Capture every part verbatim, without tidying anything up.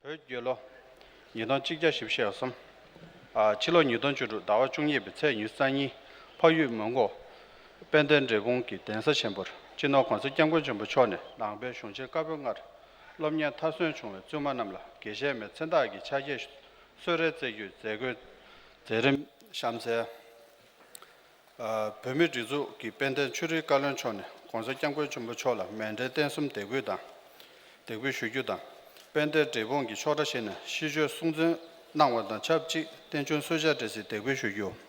བོད་རྒྱལ་ལོ། ཉིས་སྟོང་གཅིག་བརྒྱ་བཞི་བཅུ་ཞེ་གསུམ། ཨ། ཕྱི་ལོ་ཉིས་སྟོང་བཅུ་དྲུག་ཟླ་བ་བཅུ་གཉིས་པའི་ཚེས་ཉི་ཤུ་རྩ་གཉིས། འཕགས་ཡུལ་མོན་གྷོ། དཔལ་ལྡན་འབྲས་སྤུངས་ཀྱི་གདན་ས་ཆེན་པོར་སྤྱི་ནོར་༸གོང་ས་༸སྐྱབས་མགོན་ཆེན་པོ་མཆོག་ནས་ནང་པའི་གཞུང་ཆེན་བཀའ་པོད་ལྔར་སློབ་གཉེར་མཐར་སོན་བྱུང་བའི་བཙུན་མ་རྣམས་ལ་དགེ་བཤེས་མའི་མཚན་རྟགས་ཀྱི་ཕྱག་འཁྱེར་གསོལ་རས་སྩལ་རྒྱུའི་མཛད་སྒོའི་མཛད་རིམ་གཤམ་གསལ། ཨ། བོད་མིའི་སྒྲིག་འཛུགས་ཀྱི་དཔལ་ལྡན་ཆོས་རིག་བཀའ་བློན་མཆོག་ནས་༸གོང་ས་༸སྐྱབས་མགོན་ཆེན་པོ་མཆོག་ལ་མཎྜལ་རྟེན་གསུམ་འདེགས་འབུལ་དང་། འདེགས་འབུལ་ཞུ་རྒྱུ་དང་། དཔལ་ལྡན་འབྲས་སྤུངས་ཀྱི་ཆོས་གྲྭ་ཞིག་ནས་ཤིས་བརྗོད་གསུང་འདོན་གནང་བ་དང་ཆབས་ཅིག་རྟེན་འབྱུང་གསོལ་ཇ་སྤྲད་སའི་འདེགས་འབུལ་ཞུ་རྒྱུ།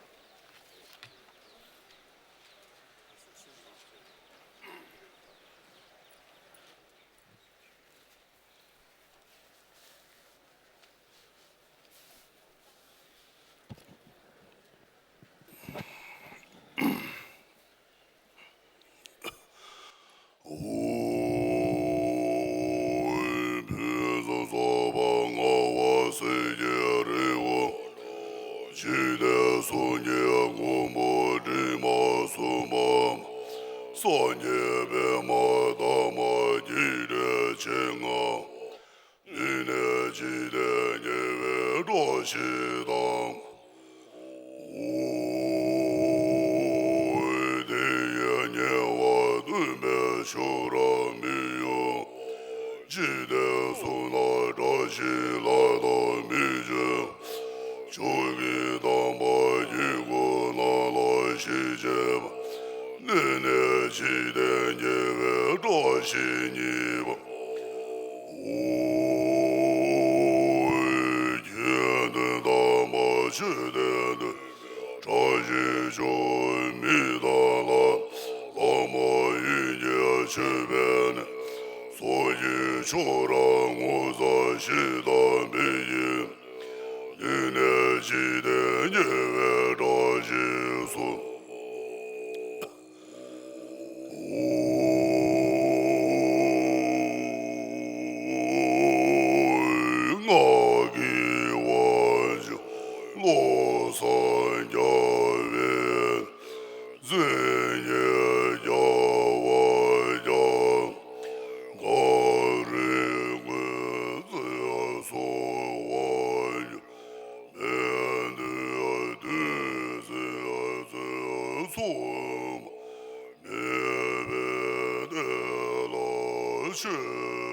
སངས་རྒྱས་པདྨ་དམ་པ་རྒྱུད་ལ་ཆེ་ལྔ། འདི་ནས་འཇིག་རྟེན་ཉེ་བའི་བཀྲ་ཤིས་དང་། དེ་ཡི་ཉེ་བར་སྟོན་པའི་ཆོས་ར་མི་ཡོང་། འཇིག་རྟེན་གསུམ་ན་བཀྲ་ཤིས་ལྷ་དང་མི་མཇེད། ཆོས་ཀྱི་དམ་པ་ཡི་གུ་ནང་ལ་ཞིག་བྱེད་པ། འདི་ནས་འཇིག་རྟེན་ཉེ་བའི་བཀྲ་ཤིས་གཉིས་པ། ཁྱེད་དོན་དམ་པ་ཆོས་ལྡན་འདུས། བཀྲ་ཤིས་ཆོས་མི་དང་ལ། བླ་མ་ཡིད་ཀྱི་མཆོད་པའི་གནས། ཚོགས་ཀྱི་ཆོས་ར་ངོ་མཚར་ཞིག་དང་འབིགས་ཀྱི། འདི་ནས་འཇིག་རྟེན་ཉེ་བའི་བཀྲ་ཤིས་སུ། སྔགས་ཀྱི་དབང་ཕྱུག་བློ་བཟང་རྒྱལ་བའི་མཚན་ཉིད་རྒྱལ་བ་རྒྱལ། གངས་རི་ཀུན་གཟིགས་སུ་དབང་ཕྱུག་མི་འདུལ་བདུད་རྩི་ཚོགས་མ་མེད་པའི་གནས་ལ་མཆོད་པ།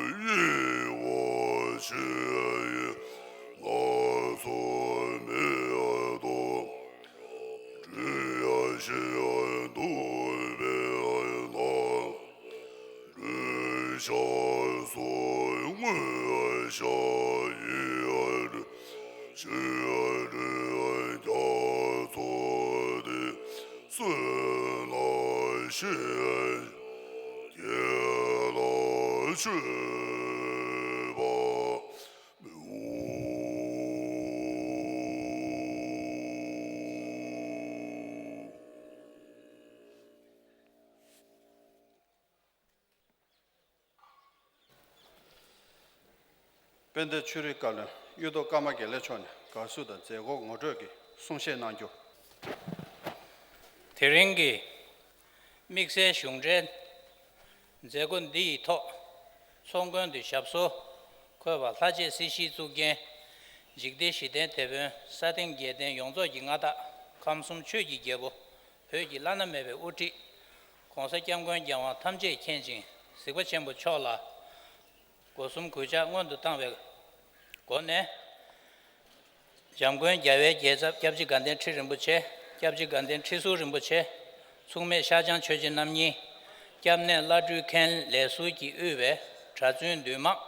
ཡེ་བ་ཆེ་ཡི་ལ་སོགས་མེད་དོ། སྤྲུལ་ཡ་ཤེས་ཡ་འདུས་པའི་ལྷ། སྤྲུལ་ཕྱག་སོགས་མངོན་ཞགས་ཡི་སྤྲུལ། ཆོས་སྤྲུལ་རྒྱ་མཚོ་འདི་གསོལ་ལ་ཞེན། ཁྱེད་ལ་མཆོད་པ། དཔལ་ལྡན་ཆོས་རིག་བཀའ་བློན་གཡུ་ཐོག་ཀརྨ་དགེ་ལེགས་མཆོག་ནས་དགའ་བསུ་དང་མཛད་སྒོ་ངོ་སྤྲོད་ཀྱི་གསུང་བཤད་གནང་རྒྱུ། དེ་རིང་གི་དམིགས་བསལ་གཞུང་འབྲེལ་མཛད་སྒོ་འདི་ཡི་ཐོག་ཚོགས་མགོན་དུ་ཞབས་སོར་འཁོད་པ་ལྷ་རྗེ་སྲིད་ཞིའི་གཙུག་རྒྱན། འཇིག་རྟེན་ཞི་བདེའི་དེད་དཔོན་ས་སྟེང་རྒྱལ་བསྟན་ཡོངས་རྫོགས་ཀྱི་མངའ་བདག་ཁམས་གསུམ་ཆོས་ཀྱི་རྒྱལ་པོ། བོད་ཀྱི་བླ་ན་མེད་པའི་དབུ་ཁྲིད། ༸གོང་ས་༸སྐྱབས་མགོན་རྒྱལ་དབང་ཐམས་ཅད་མཁྱེན་ཅིང་གཟིགས་པ་ཆེན་པོ་མཆོག་ལ། སྒོ་གསུམ་གུས་ཕྱག་སྔོན་དུ་བཏང་བའི་སྒོ་ནས། འཇམ་མགོན་རྒྱལ་བའི་རྒྱལ་ཚབ་སྐྱབས་རྗེ་དགའ་ལྡན་ཁྲི་རིན་པོ་ཆེ། སྐྱབས་རྗེ་དགའ་ལྡན་ཁྲི་ཟུར་རིན་པོ་ཆེ། མཚུངས་མེད་ཤར་བྱང་ཆོས་རྗེ་རྣམ་གཉིས། སྐྱབས་གནས་བླ་སྤྲུལ་མཁན་ལས་ཟུར་གྱིས་དབུས་པའི་གྲྭ་བཙུན་འདུས་མང་།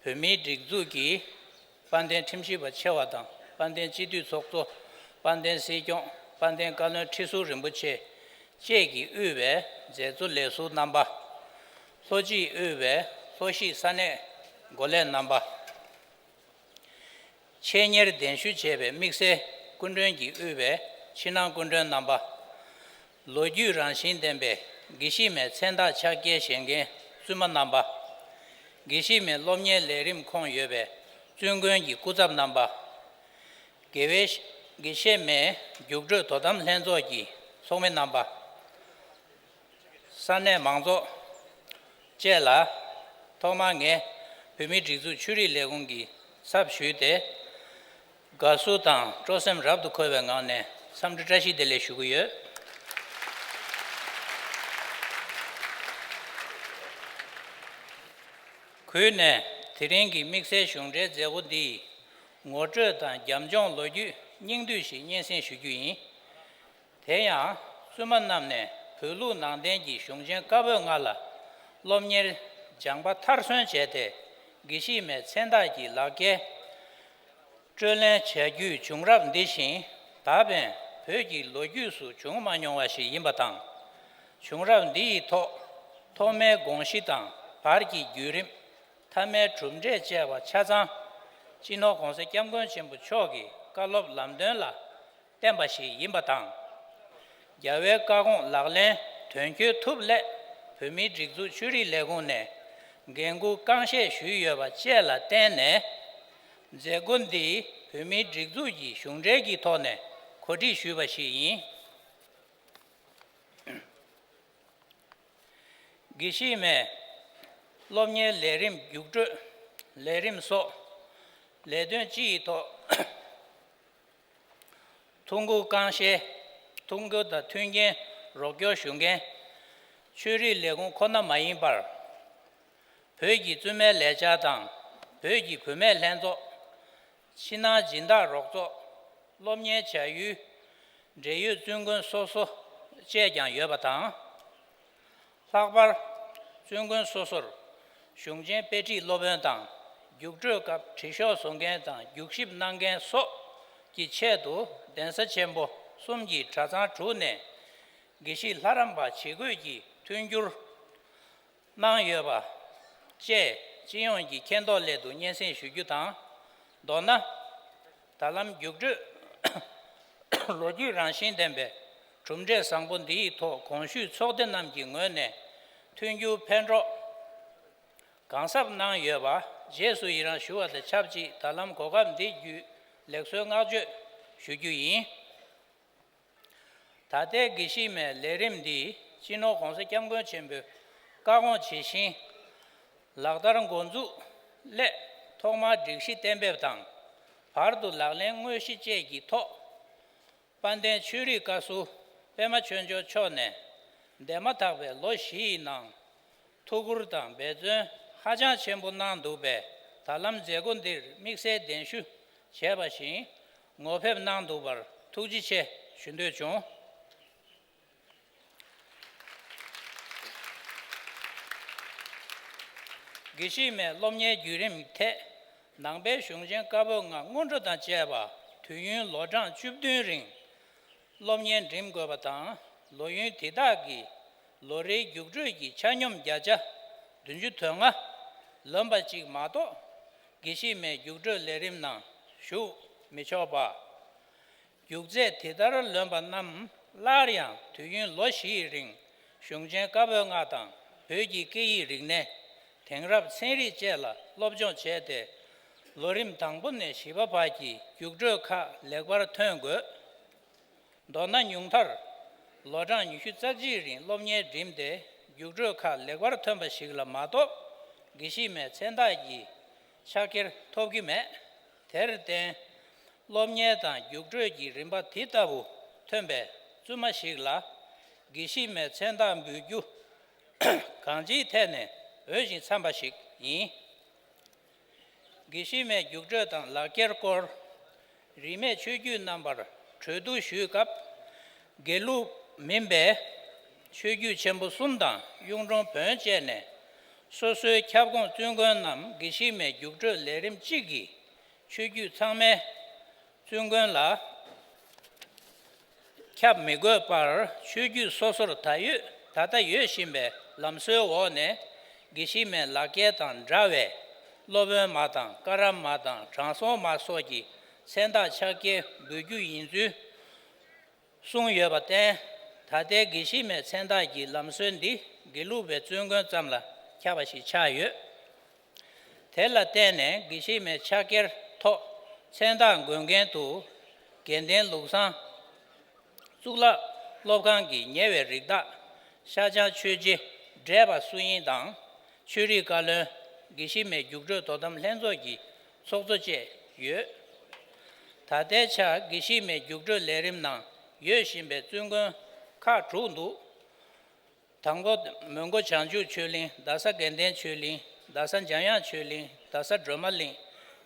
བོད་མིའི་སྒྲིག་འཛུགས་ཀྱི་དཔལ་ལྡན་ཁྲིམས་ཞིབ་པ་ཆེ་བ་དང་དཔལ་ལྡན་སྤྱི་འཐུས་ཚོགས་གཙོ། དཔལ་ལྡན་སྲིད་སྐྱོང་། དཔལ་ལྡན་བཀའ་བློན་ཁྲི་ཟུར་རིན་པོ་ཆེ་བཅས་ཀྱིས་དབུས་པའི་མཛད་གཙོ་ལས་ཟུར་རྣམ་པ། ལྷོ་སྤྱིས་དབུས་པའི་ལྷོ་གཞིས་ས་གནས་འགོ་ལས་རྣམ་པ། ཆེད་གཉེར་གདན་ཞུ་བྱས་པའི་དམིགས་བསལ་སྐུ་མགྲོན་གྱིས་དབུས་པའི་ཕྱི་ནང་སྐུ་མགྲོན་རྣམ་པ། ལོ་རྒྱུས་རང་བཞིན་ལྡན་པའི་དགེ་བཤེས་མའི་མཚན་རྟགས་ཕྱག་འཁྱེར་བཞེས་མཁན་བཙུན་མ་རྣམ་པ། དགེ་བཤེས་མའི་སློབ་གཉེར་ལས་རིམ་ཁོངས་ཡོད་པའི་བཙུན་དགོན་གྱི་སྐུ་ཚབ་རྣམ་པ། དགེ་བའི་ དགེ་བཤེས་མའི་རྒྱུགས་སྤྲོད་དོ་དམ་ལྷན་ཚོགས་ཀྱི་ཚོགས་མི་རྣམ་པ། ས་གནས་མང་ཚོགས་བཅས་ལ། ཐོག་མར་ངས་བོད་མིའི་སྒྲིག་འཛུགས་ཆོས་རིག་ལས་ཁུངས་ཀྱི་ཚབ་ཞུས་ཏེ། དགའ་བསུ་དང་སྤྲོ་སེམས་རབ་ཏུ་འཁོལ་བའི་ངང་ནས་འཚམས་འདྲི་བཀྲ་ཤིས་བདེ་ལེགས་ཞུ་གི་ཡོད། གུས་ནས་དེ་རིང་གི་དམིགས་བསལ་གཞུང་འབྲེལ་མཛད་སྒོ་འདིའི་ངོ་སྤྲོད་དང་རྒྱབ་ལྗོངས་ལོ་རྒྱུས་སྙིང་བསྡུས་ཤིག་སྙན་སེང་ཞུ་རྒྱུ་ཡིན། དེ་ཡང་བཙུན་མ་རྣམས་ནས་བོད་ལུགས་ནང་བསྟན་གྱི་གཞུང་ཆེན་བཀའ་པོད་ལྔ་ལ་སློབ་གཉེར་སྦྱངས་པ་མཐར་སོན་བྱས་ཏེ། དགེ་བཤེས་མའི་མཚན་རྟགས་ཀྱི་ལག་འཁྱེར་སྤྲོད་ལེན་བྱ་རྒྱུའི་བྱུང་རབས་འདི་བཞིན་ད་ཕན་བོད་ཀྱི་ལོ་རྒྱུས་སུ་བྱུང་མ་མྱོང་བ་ཞིག་ཡིན་པ་དང་། བྱུང་རབས་འདི་ཡི་ཐོག་ཐོག་མའི་དགོངས་གཞི་དང་བར་གྱི་བརྒྱུད་རིམ། མཐའ་མའི་གྲུབ་འབྲས་བཅས་པ་ཆ་ཚང་སྤྱི་ནོར་༸གོང་ས་༸སྐྱབས་མགོན་ཆེན་པོ་མཆོག་གི་བཀའ་སློབ་ལམ་སྟོན་ལ་བརྟེན་པ་ཞིག་ཡིན་པ་དང་། རྒྱལ་བའི་བཀའ་དགོངས་ལག་ལེན་དོན་འཁྱོལ་ཐུབ་སླད་བོད་མིའི་སྒྲིག་འཛུགས་ཆོས་རིག་ལས་ཁུངས་ནས་འགན་འཁུར་རྐང་བཞེས་ཞུས་ཡོད་པ་བཅས་ལ་བརྟེན་ནས། མཛད་སྒོ་འདི་བོད་མིའི་སྒྲིག་འཛུགས་ཀྱི་གཞུང་འབྲེལ་གྱི་ཐོག་ནས་གོ་སྒྲིག་ཞུས་པ་ཞིག་ཡིན། དགེ་བཤེས་མའི་སློབ་གཉེར་ལས་རིམ་རྒྱུགས་སྤྲོད་ལས་རིམ་སོགས་ལས་དོན་སྤྱི་ཡི་ཐོག་ཐུགས་ཁུར་རྐང་བཞེས། ཐུགས་ཁུར་དང་མཐུན་རྐྱེན་རོགས་སྐྱོར་ཞུ་མཁན་ཆོས་རིག་ལས་ཁུངས་ཁོ་ན་མ་ཡིན་པར། བོད་ཀྱི་བཙུན་མའི་ལས་འཆར་དང་བོད་ཀྱི་བུད་མེད་ལྷན་ཚོགས། ཕྱི་ནང་སྦྱིན་བདག་རོགས་ཚོགས། སློབ་གཉེར་བྱ་ཡུལ། འབྲེལ་ཡོད་བཙུན་དགོན་སོ་སོ་བཅས་ཀྱང་ཡོད་པ་དང་། ལྷག་པར་བཙུན་དགོན་སོ་སོར་གཞུང་ཆེན་དཔེ་ཁྲིད་སློབ་དཔོན་དང་རྒྱུགས་སྤྲོད་སྐབས་དྲི་ཤོག་བཟོ་མཁན་དང་རྒྱུགས་ཞིབ་གནང་མཁན་སོགས་ཀྱི་ཆེད་དུ་གདན་ས་ཆེན་པོ་གསུམ་གྱི་གྲྭ་ཚང་དྲུག་ནས་དགེ་བཤེས་ལྷ་རམས་པ་བྱེད་དགོས་ཀྱི་མཐུན་འགྱུར་གནང་ཡོད་པ་བཅས་སྤྱི་ཡོངས་ཀྱི་མཁྱེན་རྟོགས་སླད་དུ་སྙན་སེང་ཞུ་རྒྱུ་དང་། མདོར་ན། ད་ལམ་རྒྱུགས་སྤྲོད་ལོ་རྒྱུས་རང་བཞིན་ལྡན་པའི་གྲུབ་འབྲས་བཟང་པོ་འདིའི་ཐོག་གོང་ཞུས་ཚོགས་སྡེ་རྣམས་ཀྱི་ངོས་ནས་མཐུན་འགྱུར་ཕན་གྲོགས་གང་ཟབ་གནང་ཡོད་པ་རྗེས་སུ་ཡི་རང་ཞུ་བ་དང་ཆབས་ཅིག་ད་ལམ་གོ་སྐབས་འདི་བརྒྱུད་ལེགས་གསོལ་བསྔགས་བརྗོད་ཞུ་རྒྱུ་ཡིན། ད་ལྟའི་དགེ་བཤེས་མའི་ལས་རིམ་འདི་སྤྱི་ནོར་༸གོང་ས་༸སྐྱབས་མགོན་ཆེན་པོའི་བཀའ་དགོངས་ཇི་བཞིན་ལག་བསྟར་འགོ་འཛུགས་སླད་ཐོག་མར་སྒྲིག་གཞི་གཏན་འབེབས་དང་། བར་དུ་ལག་ལེན་དངོས་གཞི་བཅས་ཀྱི་ཐོག་དཔལ་ལྡན་ཆོས་རིག་བཀའ་ཟུར་པད་མ་ཆོས་འབྱོར་མཆོག་ནས་འདས་མ་ཐག་པའི་ལོ་བཞི་ཡི་ནང་ཐུགས་ཁུར་དང་འབད་བརྩོན་ཧ་ཅང་ཆེན་པོ་གནང་འདུག་པས། ད་ལམ་མཛད་སྒོ་འདིར་དམིགས་བསལ་གདན་ཞུ་བྱས་པ་བཞིན་ངོ་ཕེབས་གནང་འདུག་པར་ཐུགས་རྗེ་ཆེ་ཞུ་འདོད་བྱུང་། དགེ་བཤེས་མའི་སློབ་གཉེར་བརྒྱུད་རིམ་ཐད་ནང་པའི་གཞུང་ཆེན་བཀའ་པོད་ལྔ་སྔོན་འགྲོ་དང་བཅས་པ་དུས་ཡུན་ལོ་གྲངས་བཅུ་བདུན་རིང་སློབ་གཉེར་འགྲིམ་དགོས་པ་དང་། ལོ་ཡུན་དེ་དག་གི་ལོ་རེའི་རྒྱུགས་སྤྲོད་ཀྱི་ཆ་སྙོམས་བརྒྱ་ཆ་བདུན་ཅུ་དོན་ལྔ་ལོན་པ་གཅིག་མ་གཏོགས་དགེ་བཤེས་མའི་རྒྱུགས་སྤྲོད་ལས་རིམ་ནང་ཞུགས་མི་ཆོག་པ། རྒྱུགས་ཚད་དེ་ལྟར་ལོན་པ་རྣམས་སླར་ཡང་དུས་ཡུན་ལོ་བཞི་ཡི་རིང་གཞུང་ཆེན་བཀའ་པོད་ལྔ་དང་བོད་ཀྱི་སྐད་ཡིག་རིག་གནས། དེང་རབས་ཚན་རིག་བཅས་ལ་སློབ་སྦྱོང་བྱས་ཏེ། ལོ་རིམ་དང་པོ་ནས་བཞི་པ་བར་གྱི་རྒྱུགས་སྤྲོད་ཁག་ལེགས་པར་ཐོན་དགོས། མདོར་ན་ཉུང་མཐར་ལོ་གྲངས་ཉི་ཤུ་རྩ་གཅིག་རིང་སློབ་གཉེར་འགྲིམས་ཏེ་རྒྱུགས་སྤྲོད་ཁག་ལེགས་པར་ཐོན་པ་ཞིག་ལ་མ་གཏོགས་དགེ་བཤེས་མའི་མཚན་རྟགས་ཀྱི་ཕྱག་འཁྱེར་ཐོབ་ཀྱི་མེད། དེར་བརྟེན། སློབ་གཉེར་དང་རྒྱུགས་སྤྲོད་ཀྱི་རིམ་པ་དེ་ལྟ་བུ་ཐོན་པའི་བཙུན་མ་ཞིག་ལ་དགེ་བཤེས་མའི་མཚན་རྟགས་འབུལ་རྒྱུ་གང་ཅིའི་ཐད་ནས་འོས་ཤིང་འཚམས་པ་ཞིག་ཡིན། དགེ་བཤེས་མའི་རྒྱུགས་སྤྲོད་དང་ལག་འཁྱེར་སྐོར། རིས་མེད་ཆོས་བརྒྱུད་རྣམ་པར་གྲོས་བསྡུར་ཞུས་སྐབས། དགེ་ལུགས་མིན་པའི་ཆོས་བརྒྱུད་ཆེན་པོ་གསུམ་དང་གཡུང་དྲུང་བོན་བཅས་ནས་སོ་སོའི་ཁྱབ་ཁོངས་བཙུན་དགོན་ནམ་དགེ་བཤེས་མའི་རྒྱུགས་སྤྲོད་ལས་རིམ་གཅིག་གི་ཆོས་བརྒྱུད་ཚང་མའི་བཙུན་དགོན་ལ་ཁྱབ་མི་དགོས་པར་ཆོས་བརྒྱུད་སོ་སོར་ད་ཡོད་ད་ལྟ་ཡོད་བཞིན་པའི་ལམ་སྲོལ་འོག་ནས་དགེ་བཤེས་མའི་ལག་འཁྱེར་དང་འདྲ་བའི་སློབ་དཔོན་མ་དང་བཀའ་རམས་མ་དང་དྲང་སྲོང་མ་སོགས་ཀྱི་མཚན་རྟགས་ཕྱག་འཁྱེར་འབུལ་རྒྱུ་ཡིན་ཚུལ་གསུངས་ཡོད་པར་བརྟེན། ད་ལྟའི་དགེ་བཤེས་མའི་མཚན་རྟགས་ཀྱི་ལམ་སྲོལ་འདི་དགེ་ལུགས་པའི་བཙུན་དགོན་ཙམ་ལ་ཁྱབ་པ་ཞིག་ཆགས་ཡོད། དེ་ལ་བརྟེན་ནས་དགེ་བཤེས་མའི་ཕྱག་འཁྱེར་ཐོག་མཚན་རྟགས་འགོད་མཁན་དུ་ དགེ་ལྡན་ལུགས་བཟང་གཙུག་ལག་སློབ་ཁང་གི་ཉེ་བའི་རིགས་བདག་ཤར་བྱང་ཆོས་རྗེ་བགྲེས་པ་བསུ་ཡིན་དང་། ཆོས་རིག་བཀའ་བློན་དགེ་བཤེས་མའི་རྒྱུགས་སྤྲོད་དོ་དམ་ལྷན་ཚོགས་ཀྱི་ཚོགས་གཙོ་བཅས་ཡོད། ད་ལྟའི་ཆར་དགེ་བཤེས་མའི་རྒྱུགས་སྤྲོད་ལས་རིམ་ནང་ཡོད་བཞིན་པའི་བཙུན་དགོན་ཁག་དྲུག་འདུག་དང་པོ། མོན་གྷོ་བྱང་ཆུབ་ཆོས་གླིང་། རྡ་ས་དགེ་ལྡན་ཆོས་གླིང་། རྡ་ས་འཇམ་དབྱངས་ཆོས་གླིང་། རྡ་ས་སྒྲོལ་མ་གླིང་།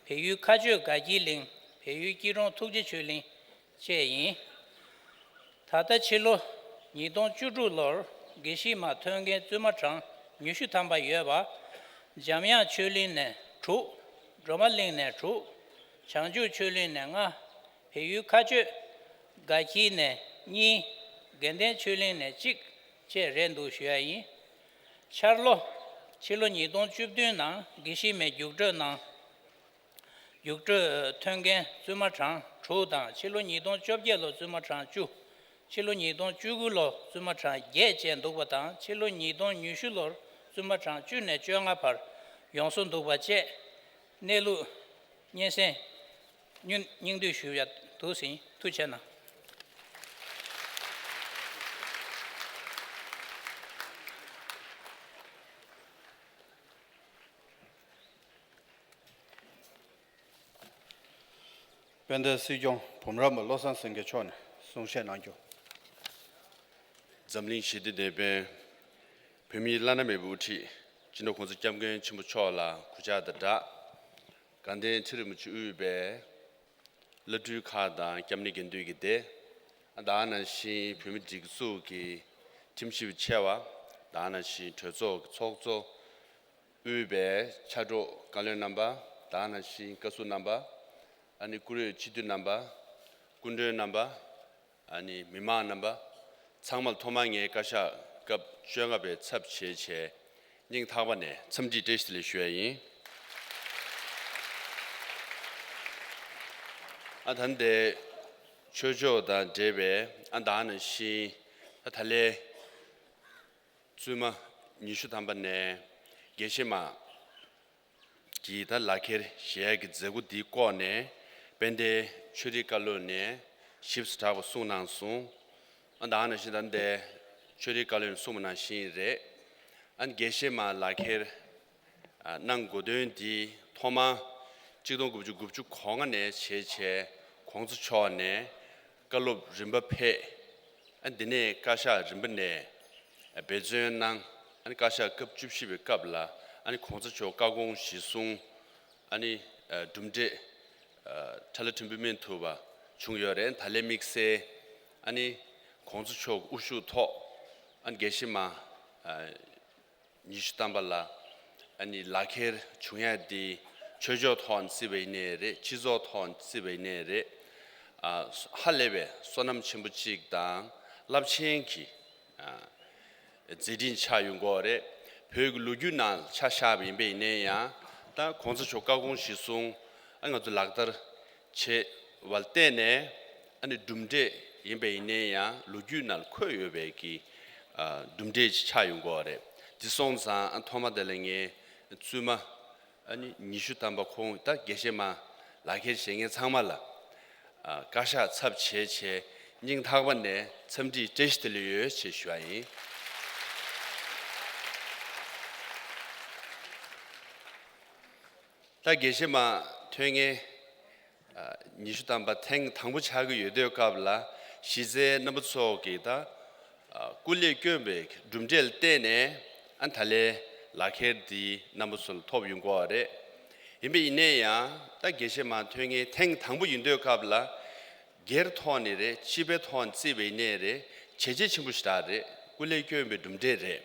བལ་ཡུལ་མཁའ་སྤྱོད་དགའ་འཁྱིལ་གླིང་། བལ་ཡུལ་སྐྱིད་གྲོང་ཐུགས་རྗེ་ཆོས་གླིང་བཅས་ཡིན། ད་ལྟ་ཕྱི་ལོ་ཉིས་སྟོང་བཅུ་དྲུག་ལོར་དགེ་བཤེས་མ་ཐོན་མཁན་བཙུན་མ་གྲངས་ཉི་ཤུ་ཐམ་པ་ཡོད་པ། འཇམ་དབྱངས་ཆོས་གླིང་ནས་དྲུག་སྒྲོལ་མ་གླིང་ནས་དྲུག་བྱང་ཆུབ་ཆོས་གླིང་ནས་ལྔ། བལ་ཡུལ་མཁའ་སྤྱོད་དགའ་འཁྱིལ་ནས་གཉིས། དགེ་ལྡན་ཆོས་གླིང་ནས་གཅིག་བཅས་རེད་འདུག་ཞུ་ཡ་ཡིན། འཆར་ལོ། ཕྱི་ལོ་ཉིས་སྟོང་བཅུ་བདུན་ནང་དགེ་བཤེས་མའི་རྒྱུགས་སྤྲོད་ནང་། རྒྱུགས་སྤྲོད་ཐོན་མཁན་བཙུན་མ་གྲངས་དྲུག་དང་། ཕྱི་ལོ་ཉིས་སྟོང་བཅོ་བརྒྱད་ལོ་བཙུན་མ་གྲངས་བཅུ། ཕྱི་ལོ་ཉིས་སྟོང་བཅུ་དགུ་ལོ་བཙུན་མ་གྲངས་བརྒྱད་བཅས་འདུག་པ་དང་། ཕྱི་ལོ་ཉིས་སྟོང་ཉི་ཤུ་ལོར་བཙུན་མ་གྲངས་བཅུ་ནས་བཅོ་ལྔ་བར་ཡོངས་སུ་འདུག་པ་བཅས་གནས་ལུགས་སྙན་སེང་སྙིང་བསྡུས་ཞུ་ཡ་འདུག་ཟིན། ཐུགས་རྗེ་གནང་། དཔལ་ལྡན་སྲིད་སྐྱོང་འབུམ་རམས་པ་བློ་བཟང་སེང་གེ་མཆོག་ནས་གསུང་བཤད་གནང་རྒྱུ། འཛམ་གླིང་ཞི་བདེའི་དེད་དཔོན། བོད་མིའི་བླ་ན་མེད་པའི་དབུ་ཁྲིད། སྤྱི་ནོར་༸གོང་ས་༸སྐྱབས་མགོན་ཆེན་པོ་མཆོག་ལ་གུས་ཕྱག་དང་སྦྲགས། དགའ་ལྡན་ཁྲི་རིན་པོ་ཆེ་དབུས་པའི་བླ་སྤྲུལ་ཁག་དང་སྐྱབས་གནས་དགེ་འདུན་གྱི་སྡེ། ད་ག་ནང་བཞིན་བོད་མི་སྒྲིག་འཛུགས་ཀྱི་ཁྲིམས་ཞིབ་ཆེ་བ། ད་ག་ནང་བཞིན་གྲོས་ཚོགས་ཀྱི་ཚོགས་གཙོ། དབུས་པའི་ཕྱག་རོགས་བཀའ་བློན་རྣམ་པ། ད་ག་ནང་བཞིན་བཀའ་ཟུར་རྣམ་པ། ཨ་ནི་བཀུར་འོས་སྤྱི་འཐུས་རྣམ་པ། སྐུ་མགྲོན་རྣམ་པ། ཨ་ནི་མི་མང་རྣམ་པ། ཚང་མར་ཐོག་མར་ངས་བཀའ་ཤག་སྐབས་བཅོ་ལྔ་པའི་ཚབ་བྱས་བྱས་སྙིང་ཐག་པ་ནས་འཚམས་འདྲི་བཀྲ་ཤིས་བདེ་ལེགས་ཞུ་ཡ་ཡིན། ཨ་ད་ལྟའི་ཆོས་ཕྱོགས་དང་འབྲེལ་བའི་ཨ་ད་ག་ནང་བཞིན་ཨ་ད་ལན་བཙུན་མ་ཉི་ཤུ་ཐམ་པ་ནས་དགེ་བཤེས་མ་གི་ད་ལག་ཁྱེར་བཞེས་ཡག་གི་མཛད་སྒོ་འདིའི་སྐོར་ནས་དཔལ་ལྡན་ཆོས་རིག་བཀའ་བློན་ནས་ཞིབ་ཚགས་པོ་གསུངས་གནང་སོང་། ཨ་ད་ག་ནང་བཞིན་ད་ལྟའི་ཆོས་རིག་བཀའ་བློན་གསུངས་པ་ནང་བཞིན་རེད། ཨ་དགེ་བཤེས་མ་ལག་ཁྱེར་ཨ་གནང་དགོས་དོན་འདི་ཐོག་མར་གཅིག་སྟོང་དགུ་བརྒྱ་དགུ་བཅུ་གོ་ལྔ་ནས་བྱས་བྱས་༸གོང་ས་མཆོག་ནས་བཀའ་སློབ་རིམ་པ་ཕེབས། ཨ་འདི་ནས་བཀའ་ཤག་རིམ་པ་ནས་འབད་བརྩོན་གནང་། ཨ་ནི་བཀའ་ཤག་སྐབས་བཅུ་བཞི་པའི་སྐབས་ལ་ཨ་ནི་༸གོང་ས་མཆོག་བཀའ་དགོངས་གཞིར་བཟུང་ཨ་ནི་གྲུབ་འབྲས་ཁྲ་ལ་ཁྲིམས་དཔོན་མིན་ཐུབ་པ་བྱུང་ཡོད་རེད། ད་ལན་དམིགས་བསལ་ཨ་ནི་༸གོང་ས་མཆོག་དབུ་བཞུགས་ཐོག་ཨ་ནི་དགེ་བཤེས་མ་ཉི་ཤུ་ཐམ་པ་ལ་ཨ་ནི་ལག་ཁྱེར་བྱུང་ཡ་འདི་ཆོས་ཕྱོགས་ཐོག་ནས་བརྩིས་པ་ཡིན་ནའི་རེད། སྤྱི་ཚོགས་ཐོག་ནས་བརྩིས་པ་ཡིན་ནའི་རེད། ཨ་ཧ་ལས་པའི་བསོད་ནམས་ཆེན་པོ་གཅིག་དང་རླབས་ཆེན་གྱི་ཨ་མཛད་འཕྲིན་ཆགས་ཡོང་གི་ཡོད་རེད། བོད་ཀྱི་ལོ་རྒྱུས་ནང་ཆ་བཞག་པ་ཡིན་པ་ཡིན་ནའི་ཡང་ད་༸གོང་ས་མཆོག་བཀའ་དགོངས་གཞིར་བཟུང་ཨ་ང་ཚོ་ལག་བསྟར་བྱས་པར་བརྟེན་ནས་ཨ་ནི་གྲུབ་འབྲས་ཡིན་པ་ཡིན་ནའི་ཡང་ལོ་རྒྱུས་ནང་འཁོད་ཡོད་པའི་གི་ཨ་གྲུབ་འབྲས་ཅིག་ཆགས་ཡོང་གི་ཡོད་རེད། དེ་སོང་ཙང་ཨ་ཐོག་མ་དེ་ལ་ངས་བཙུན་མ་ཨ་ནི་ཉི་ཤུ་ཐམ་པ་ཁོང་ད་དགེ་བཤེས་མ་ལག་ཁྱེར་བཞེས་མཁན་ཚང་མ་ལ་ཨ་བཀའ་ཤག་ཚབ་བྱས་བྱས་སྙིང་ཐག་པ་ནས་འཚམས་འདྲི་བཀྲ་ཤིས་བདེ་ལེགས་ཡོད་ཅེས་ཞུ་བ་ཡིན། ད་དགེ་བཤེས་མ་ཐོན་མཁན་ཨ་ཉི་ཤུ་ཐམ་པ་ཐེངས་དང་པོ་ཆགས་ཀྱི་ཡོད་དུས་སྐབས་ལ་གཞི་རྩའི་རྣམ་པ་ཚོ་གིས་ད་ཨ་སྐུ་ལས་བསྐྱོན་པའི་གྲུབ་འབྲས་ལ་བརྟེན་ནས་ཨ་ད་ལན་ལག་ཁྱེར་འདི་རྣམ་པ་ཚོ་ལ་ཐོབ་ཡོང་གི་ཡོད་རེད། ཡིན་པ་ཡིན་ནའི་ཡང་ད་དགེ་བཤེས་མ་ཐོན་མཁན་ཐེངས་དང་པོ་ཡིན་དུས་སྐབས་ལ་སྒེར་ཐོག་ནས་རེད། སྤྱི་པའི་ཐོག་ནས་བརྩིས་པ་ཡིན་ནའི་རེད། བྱས་རྗེས་ཆེན་པོ་ཞེ་དྲག་རེད། སྐུ་ལས་བསྐྱོན་པའི་གྲུབ་འབྲས་རེད།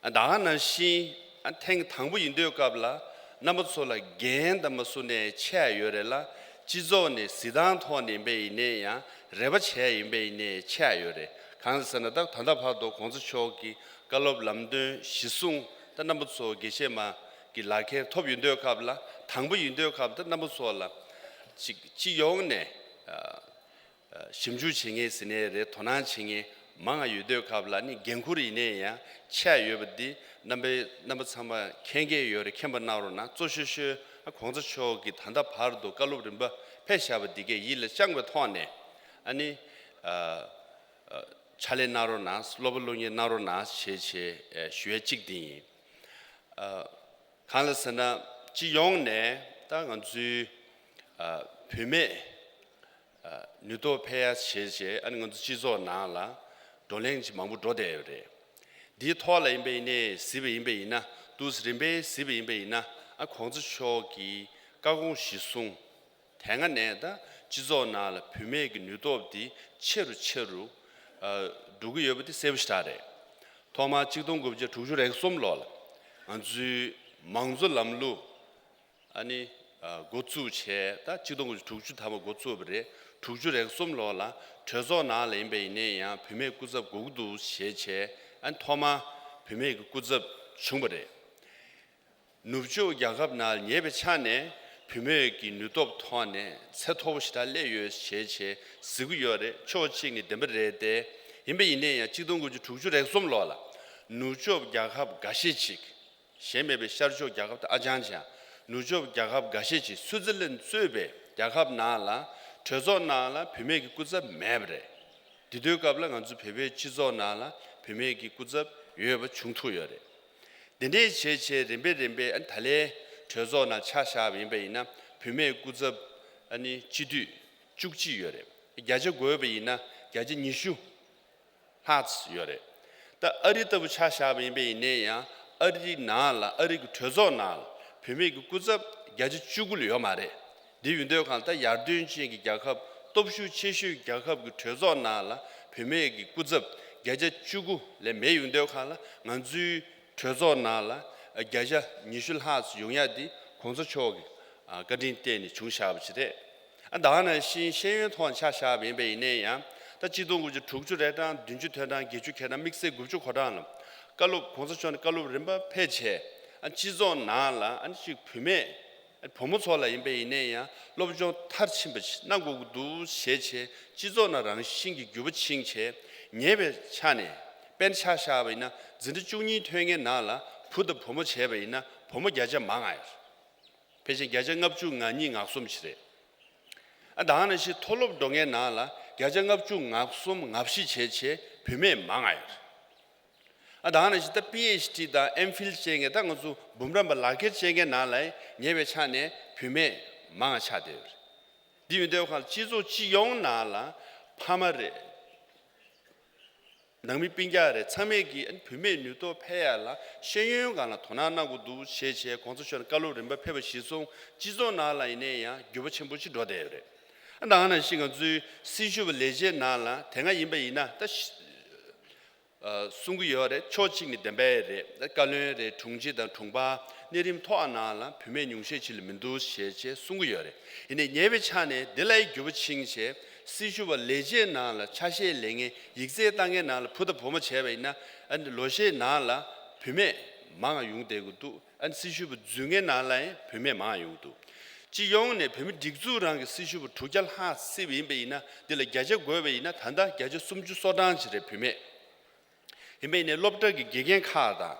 ཨ་ད་ག་ནང་བཞིན་ཨ་ཐེངས་དང་པོ་ཡིན་དུས་སྐབས་ལ་རྣམ་པ་ཚོ་ལ་འགན་དང་མ་སུ་ནས་ཆེ་ཡ་ཡོད་རེད་ལ། སྤྱི་ཚོགས་ནས་གཟིགས་སྟངས་ཐོག་ནས་ཡིན་པ་ཡིན་ནའི་ཡང་རེ་བ་བྱས་ཡ་ཡིན་པ་ཡིན་ནའི་ཆེ་ཡ་ཡོད་རེད། གང་ཟེར་ན་ད་ད་ལྟ་བར་དུ་༸གོང་ས་མཆོག་གི་བཀའ་སློབ་ལམ་སྟོན་གཞི་བཟུང་ད་རྣམ་པ་ཚོ་དགེ་བཤེས་མ་གི་ལག་ཁྱེར་ཐོབ་ཡོང་དུས་སྐབས་ལ་དང་པོ་ཡིན་དུས་སྐབས་ད་རྣམ་པ་ཚོ་ལ་ཅིག་སྤྱི་ཡོངས་ནས་ཨ་ཞིབ་འཇུག་བྱེད་མཁན་ཟེར་ནའི་རེད། དོ་སྣང་བྱེད་མཁན་ མང་ང་ཡོད་དུས་སྐབས་ལ་ནི་འགན་ཁུར་ཡིན་ནའི་ཡང་ཆེ་ཡོད་པ་འདི་རྣམ་པའི་རྣམ་པ་ཚང་མ་མཁྱེན་གྱི་ཡོད་རེད། མཁྱེན་པ་གནང་རོགས་གནང་། གཙོ་ཤོས་ཤོས་ཨ་གོང་ས་མཆོག་གིས་ད་ལྟ་བར་དུ་བཀའ་སློབ་རིམ་པ་ཕེབས་བཞག་པ་འདི་གས་ཡིད་ལ་བཅངས་པའི་ཐོག་ནས་ཨ་ནི་ཨ་ཨ་ཕྱག་ལས་གནང་རོགས་གནང་། སློབ་པ་སློབ་གཉེར་གནང་རོགས་གནང་ཞེས་བྱས་ཨ་ཞུ་ཡ་གཅིག་འདི་ཡིན། ཨ་གང་ལ་ཟེར་ན་སྤྱི་ཡོངས་ནས་ད་ང་ཚོའི་ཨ་བུད་མེད་ཨ་ནུས་སྟོབས་འཕེལ་ཡ་བྱས་རྗེས་ཨ་ནི་ང་ཚོ་སྤྱི་ཚོགས་ནང་ལ་བགྲོ་གླེང་ཅིག་མང་པོ་འགྲོ་བསྡད་ཡོད་རེད། འདིའི་ཐོག་ལ་ཡིན་པ་ཡིན་ནའི་གཟིགས་པ་ཡིན་པ་ཡིན་ན་འདུག་སེ་རིམ་པས་གཟིགས་པ་ཡིན་པ་ཡིན་ན་ཨ་གོང་ས་མཆོག་གི་བཀའ་དགོངས་གཞིར་བཟུང་དེ་སྔ་ནས་ད་སྤྱི་ཚོགས་ནང་ལ་བུད་མེད་ཀྱི་ནུས་སྟོབས་འདི་ཆེ་རུ་ཆེ་རུ་ཨ་འགྲོ་གི་ཡོད་པ་འདི་གསལ་པོ་ཞེ་དྲག་རེད། ཐོག་མར་གཅིག་སྟོང་དགུ་བརྒྱ་དྲུག་ཅུ་རེ་གསུམ་ལོ་ལ་ང་ཚོའི་མང་གཙོ་ལམ་ལུགས་ཨ་ནི་ཨ་འགོ་བཙུགས་བྱས། ད་གཅིག་སྟོང་དགུ་བརྒྱ་དྲུག་ཅུ་ཐམ་པ་འགོ་བཙུགས་པ་རེད། དྲུག་ཅུ་རེ་གསུམ་ལོ་ལ་གྲོས་ཚོགས་ནང་ལ་ཡིན་པ་ཡིན་ནའི་ཡང་བུད་མེད་སྐུ་ཚབ་དགོས་ཀྱི་འདུག་ཞེས་བྱས་ཨ་ནི་ཐོག་མར་བུད་མེད་ཀྱི་སྐུ་ཚབ་བྱུང་བ་རེད། ནུབ་ཕྱོགས་རྒྱལ་ཁབ་ནང་ཉེ་བའི་ཆ་ནས་བུད་མེད་ཀྱི་ནུས་སྟོབས་ཐོག་ནས་ཚད་མཐོ་པོ་ཞེ་དྲག་སླེབས་ཡོད་ཞེས་བྱས་གཟིགས་ཀྱི་ཡོད་རེད། ཕྱོགས་གཅིག་ནས་བདེན་པ་རེད་དེ། ཡིན་པ་ཡིན་ནའི་ཡང་གཅིག་སྟོང་དགུ་བརྒྱ་དྲུག་ཅུ་རེ་གསུམ་ལོ་ལ་ནུབ་ཕྱོགས་རྒྱལ་ཁབ་འགའ་ཤས་ཅིག་གཞན་མེད་པའི་ཤར་ཕྱོགས་རྒྱལ་ཁབ་དང་ཨ་ཅང་ཅང་། ནུབ་ཕྱོགས་རྒྱལ་ཁབ་འགའ་ཤས་ཅིག་སུའི་ཙི་ལན་གཙོས་པའི་རྒྱལ་ཁབ་ནང་ལ་གྲོས་ཚོགས་ནང་ལ་བུད་མེད་ཀྱི་སྐུ་ཚབ་མེད་པ་རེད། དེ་དུས་སྐབས་ལ་ང་ཚོ་བོད་པའི་སྤྱི་ཚོགས་ནང་ལ་བུད་མེད་ཀྱི་སྐུ་ཚབ་ཡོད་པ་བྱུང་ཐུབ་ཡོད་རེད། དེ་འདྲའི་བྱས་བྱས་རིམ་པས་རིམ་པས་ཨ་ནི་ད་ལན་གྲོས་ཚོགས་ནང་ཆ་བཞག་པ་ཡིན་པ་ཡིན་ན་བུད་མེད་སྐུ་ཚབ་ཨ་ནི་སྤྱི་འཐུས་བཅུ་གཅིག་ཡོད་རེད། བརྒྱ་ཆ་བགོས་པ་ཡིན་ན་བརྒྱ་ཆ་ཉི་ཤུ་ལྷག་ཙམ་ཡོད་རེད། ད་ཨ་རི་ལྟ་བུ་ཆ་བཞག་པ་ཡིན་པ་ཡིན་ནའི་ཡང་ཨ་རི་ནང་ལ་ཨ་རི་གི་གྲོས་ཚོགས་ནང་ལ་བུད་མེད་ཀྱི་སྐུ་ཚབ་བརྒྱ་ཆ་བཅུ་དགུ་ལས་ཡོད་མ་རེད། འདི་ཡིན་དུས་གང་ལྟར་ཡར་ཐོན་ཅན་གྱི་རྒྱལ་ཁབ་སྟོབས་ཤུགས་ཆེ་ཤོས་རྒྱལ་ཁབ་ཀྱི་གྲོས་ཚོགས་ནང་ལ་བུད་མེད་ཀྱི་སྐུ་ཚབ་བརྒྱ་ཆ་བཅུ་དགུ་ལས་མེད་ཡོང་དུས་གང་ལ་ང་ཚོའི་གྲོས་ཚོགས་ནང་ལ་བརྒྱ་ཆ་ཉི་ཤུ་ལྷག་ཙམ་ཡོང་ཡ་འདི་གོང་ས་མཆོག་གི་བཀའ་དྲིན་བརྟེན་ནས་བྱུང་བཞག་པ་ཅིག་རེད། ཨ་ད་ག་ནང་བཞིན་ཤེས་ཡོན་ཐོག་ཆ་བཞག་པ་ཡིན་པ་ཡིན་ནའི་ཡང་ད་གཅིག་སྟོང་དགུ་བརྒྱ་དྲུག་ཅུ་རེ་གྲངས་བདུན་ཅུ་དོན་གྲངས་བརྒྱད་ཅུ་ཁེ་གྲངས་དམིགས་བསལ་དགུ་བཅུ་གོ་གྲངས་ལ་བཀའ་སློབ་གོང་ས་མཆོག་ནས་བཀའ་སློབ་རིམ་པ་ཕེབས་བྱས་ཨ་སྤྱི་ཚོགས་ནང་ལ་ཨ་ནི་གཅིག་བུད་མེད་ཨ་བུ་མོ་ཚོ་ལ་ཡིན་པ་ཡིན་ནའི་ཡང་སློབ་སྦྱོང་མཐར་ཕྱིན་པ་ཞིག་གནང་དགོས་ཀྱི་འདུག་ཞེས་བྱས་སྤྱི་ཚོགས་ནང་རང་བཞིན་གྱི་འགྱུར་བ་ཕྱིན་བྱས་ཉེ་བའི་ཆ་ནས་དཔེར་ན་ཆ་བཞག་པ་ཡིན་ན་འཛིན་གྲྭ་བཅུ་གཉིས་ཐོན་མཁན་ནང་ལ་བུ་དང་བུ་མོ་བྱས་པ་ཡིན་ན་བུ་མོ་བརྒྱ་ཆ་མང་ང་ཡོད་རེད། ཕལ་ཆེར་བརྒྱ་ཆ་ལྔ་བཅུ་ང་གཉིས་ང་གསུམ་ཞིག་རེད། ཨ་ད་ག་ནང་བཞིན་མཐོ་སློབ་འགྲོ་མཁན་ནང་ལ་བརྒྱ་ཆ་ལྔ་བཅུ་ང་གསུམ་ང་བཞི་བྱས་བྱས་བུད་མེད་མང་ང་ཡོད་རེད། ཨ་ད་ག་ནང་བཞིན་ད་པི་ཨེཆ་ཌི་དང་ཨེམ་ཕིལ་བྱས་མཁན་ད་ང་ཚོ་འབུམ་རམས་པ་ལག་འཁྱེར་བྱས་མཁན་ནང་ལ་ཉེ་བའི་ཆ་ནས་བུད་མེད་མང་ང་ཆགས་བསྡད་ཡོད་རེད། འདི་ཡིན་དུས་ཁ་སྤྱི་ཚོགས་སྤྱི་ཡོངས་ནང་ལ་ཕ་མ་རེད། ནང་མི་སྤུན་ཀྱག་རེད། ཚང་མས་ཀྱིས་བུད་མེད་ནུས་སྟོབས་འཕེལ་ཡ་ལ་ཤེས་ཡོན་སྒང་ལ་དོ་སྣང་གནང་དགོས་འདུག་ཞེས་བྱས་གོང་ས་མཆོག་ནས་བཀའ་སློབ་རིམ་པ་ཕེབས་པ་གཞིར་བཟུང་སྤྱི་ཚོགས་ནང་ལ་ཡིན་ནའི་ཡང་འགྱུར་བ་ཆེན་པོ་ཅིག་འགྲོ་བསྡད་ཡོད་རེད། ཨ་ད་ག་ནང་བཞིན་ང་ཚོའི་སྲི་ཞུ་བ་ལས་བྱེད་ནང་ལ་དེ་སྔ་ཡིན་པ་ཡིན་ན་ད་ཤི་ཨ་གསུང་གི་ཡོད་རེད། ཕྱོགས་གཅིག་ནས་བདེན་པ་རེད། ད་བཀའ་བློན་རེད། དྲུང་ཆེ་དང་དྲུང་འཕར་གནས་རིམ་མཐོ་བ་ནང་ལ་བུད་མེད་ཉུང་ཤས་ཅིག་ལས་མི་འདུག་ཞེས་བྱས་གསུང་གི་ཡོད་རེད། ཡིན་ནའི་ཉེ་བའི་ཆ་ནས་འདི་ལ་འགྱུར་བ་ཕྱིན་བྱས་སྲི་ཞུ་བ་ལས་བྱེད་ནང་ལ་ཆ་ཤས་ལེན་མཁན་ཡིག་ཚད་བཏང་མཁན་ནང་ལ་བུ་དང་བུ་མོ་བྱས་པ་ཡིན་ན་ཨ་ནི་ལོ་ཤས་ནང་ལ་བུད་མེད་མང་ང་ཡོང་བསྡད་ཀྱི་འདུག་ཨ་ནི་སྲི་ཞུ་བ་འཛུལ་མཁན་ནང་ལ་ཡང་བུད་མེད་མང་ང་ཡོང་གི་འདུག་སྤྱི་ཡོངས་ནས་བོད་མི་སྒྲིག་འཛུགས་རང་གི་སྲི་ཞུ་བ་དྲུག་བརྒྱ་ལྷག་བརྩིས་པ་ཡིན་པ་ཡིན་ན་འདི་ལ་བརྒྱ་ཆ་བགོས་པ་ཡིན་ན་ད་ལྟ་བརྒྱ་ཆ་སུམ་ཅུ་སོ་གྲངས་ཅིག་རེད་བུད་མེད། ཡིན་པ་ཡིན་ནའི་སློབ་གྲྭ་གི་དགེ་རྒན་ཁག་དང་།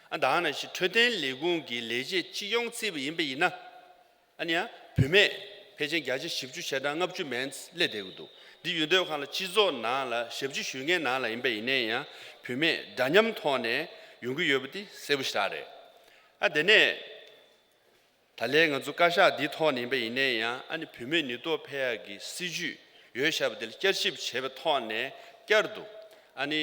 ཨ་ད་ག་ནང་བཞིན་འཕྲོད་བསྟེན་ལས་ཁུངས་ཀྱི་ལས་བྱེད་སྤྱི་ཡོངས་བརྩིས་པ་ཡིན་པ་ཡིན་ན། ཨ་ནི་ཡང་བུད་མེད་ཕལ་ཆེར་བརྒྱ་ཆ་བཞི་བཅུ་ཞེ་གྲངས་ལྔ་བཅུ་མན་ཙམ་སླེབས་བསྡད་ཀྱི་འདུག་འདི་ཡོད་དུས་གང་ལ་སྤྱི་ཚོགས་ནང་ལ་ཞབས་ཕྱི་ཞུ་མཁན་ནང་ལ་ཡིན་པ་ཡིན་ནའི་ཡང་བུད་མེད་འདྲ་མཉམ་ཐོག་ནས་ཡོང་གི་ཡོད་པ་འདི་གསལ་པོ་ཞེ་དྲག་རེད། ཨ་དེ་ནས། ད་ལན་ང་ཚོ་བཀའ་ཤག་འདིའི་ཐོག་ནས་ཡིན་པ་ཡིན་ནའི་ཡང་ཨ་ནི་བུད་མེད་ནུས་སྟོབས་འཕེལ་ཡག་གི་སྲིད་ཇུས་ཡོད་བཞག་པ་དེ་ལ་བསྐྱར་ཞིབ་བྱས་པའི་ཐོག་ནས་བསྐྱར་དུ་ཨ་ནི་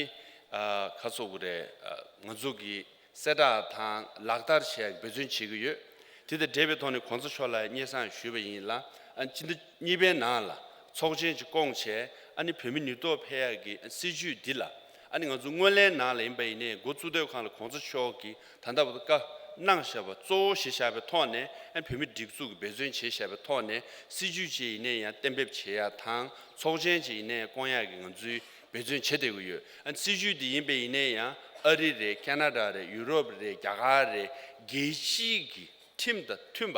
ཨ་ག་ཚོད་དགོས་རེད། ཨ་ང་ཚོ་གི་གསལ་བསྒྲགས་དང་ལག་བསྟར་བྱེད་ཡག་འབད་བརྩོན་བྱེད་ཀྱི་ཡོད། དེ་དང་འབྲེལ་བའི་ཐོག་ནས་གོང་ས་མཆོག་ལ་སྙན་སེང་ཞུས་པ་ཡིན་ལ། ཨ་ནི་སྤྱི་ཟླ་གཉིས་པའི་ནང་ལ་ཚོགས་ཆེན་ཅིག་བསྐོངས་བྱས་ཨ་ནི་བུད་མེད་ནུས་སྟོབས་འཕེལ་ཡག་གི་སྲིད་ཇུས་འདི་ལ་ཨ་ནི་ང་ཚོ་སྔོན་གླེང་ནང་ལ་ཡིན་པ་ཡིན་ནའི་འགོ་བཙུགས་དུས་སྒང་ལ་གོང་ས་མཆོག་གིས་ད་ལྟ་བར་དུ་བཀའ་གནང་བཞག་པ་གཙོ་བོ་བཞེས་བཞག་པའི་ཐོག་ནས་ཨ་ནི་བོད་མི་སྒྲིག་འཛུགས་ཀྱི་འབད་བརྩོན་བྱས་བཞག་པའི་ཐོག་ནས་སྲིད་ཇུས་ཅིག་ཡིན་ནའི་ཡང་གཏན་འབེབས་བྱེད་ཡག་དང་ཚོགས་ཆེན་ཅིག་ཡིན་ནའི་ཡང་བསྐོང་ཡག་གི་ང་ཚོའི་འབད་བརྩོན་བྱེད་བསྡད་ཀྱི་ཡོད། ཨ་ནི་སྲིད་ཇུས་འདི་ཡིན་པ་ཡིན་ནའི་ཡང་ཨ་རི་རེད། ཁེ་ན་ཌ་རེད། ཡུ་རོབ་རེད། རྒྱ་གར་རེད། རྒྱལ་སྤྱིའི་གི་ཁྲིམས་དང་མཐུན་པ་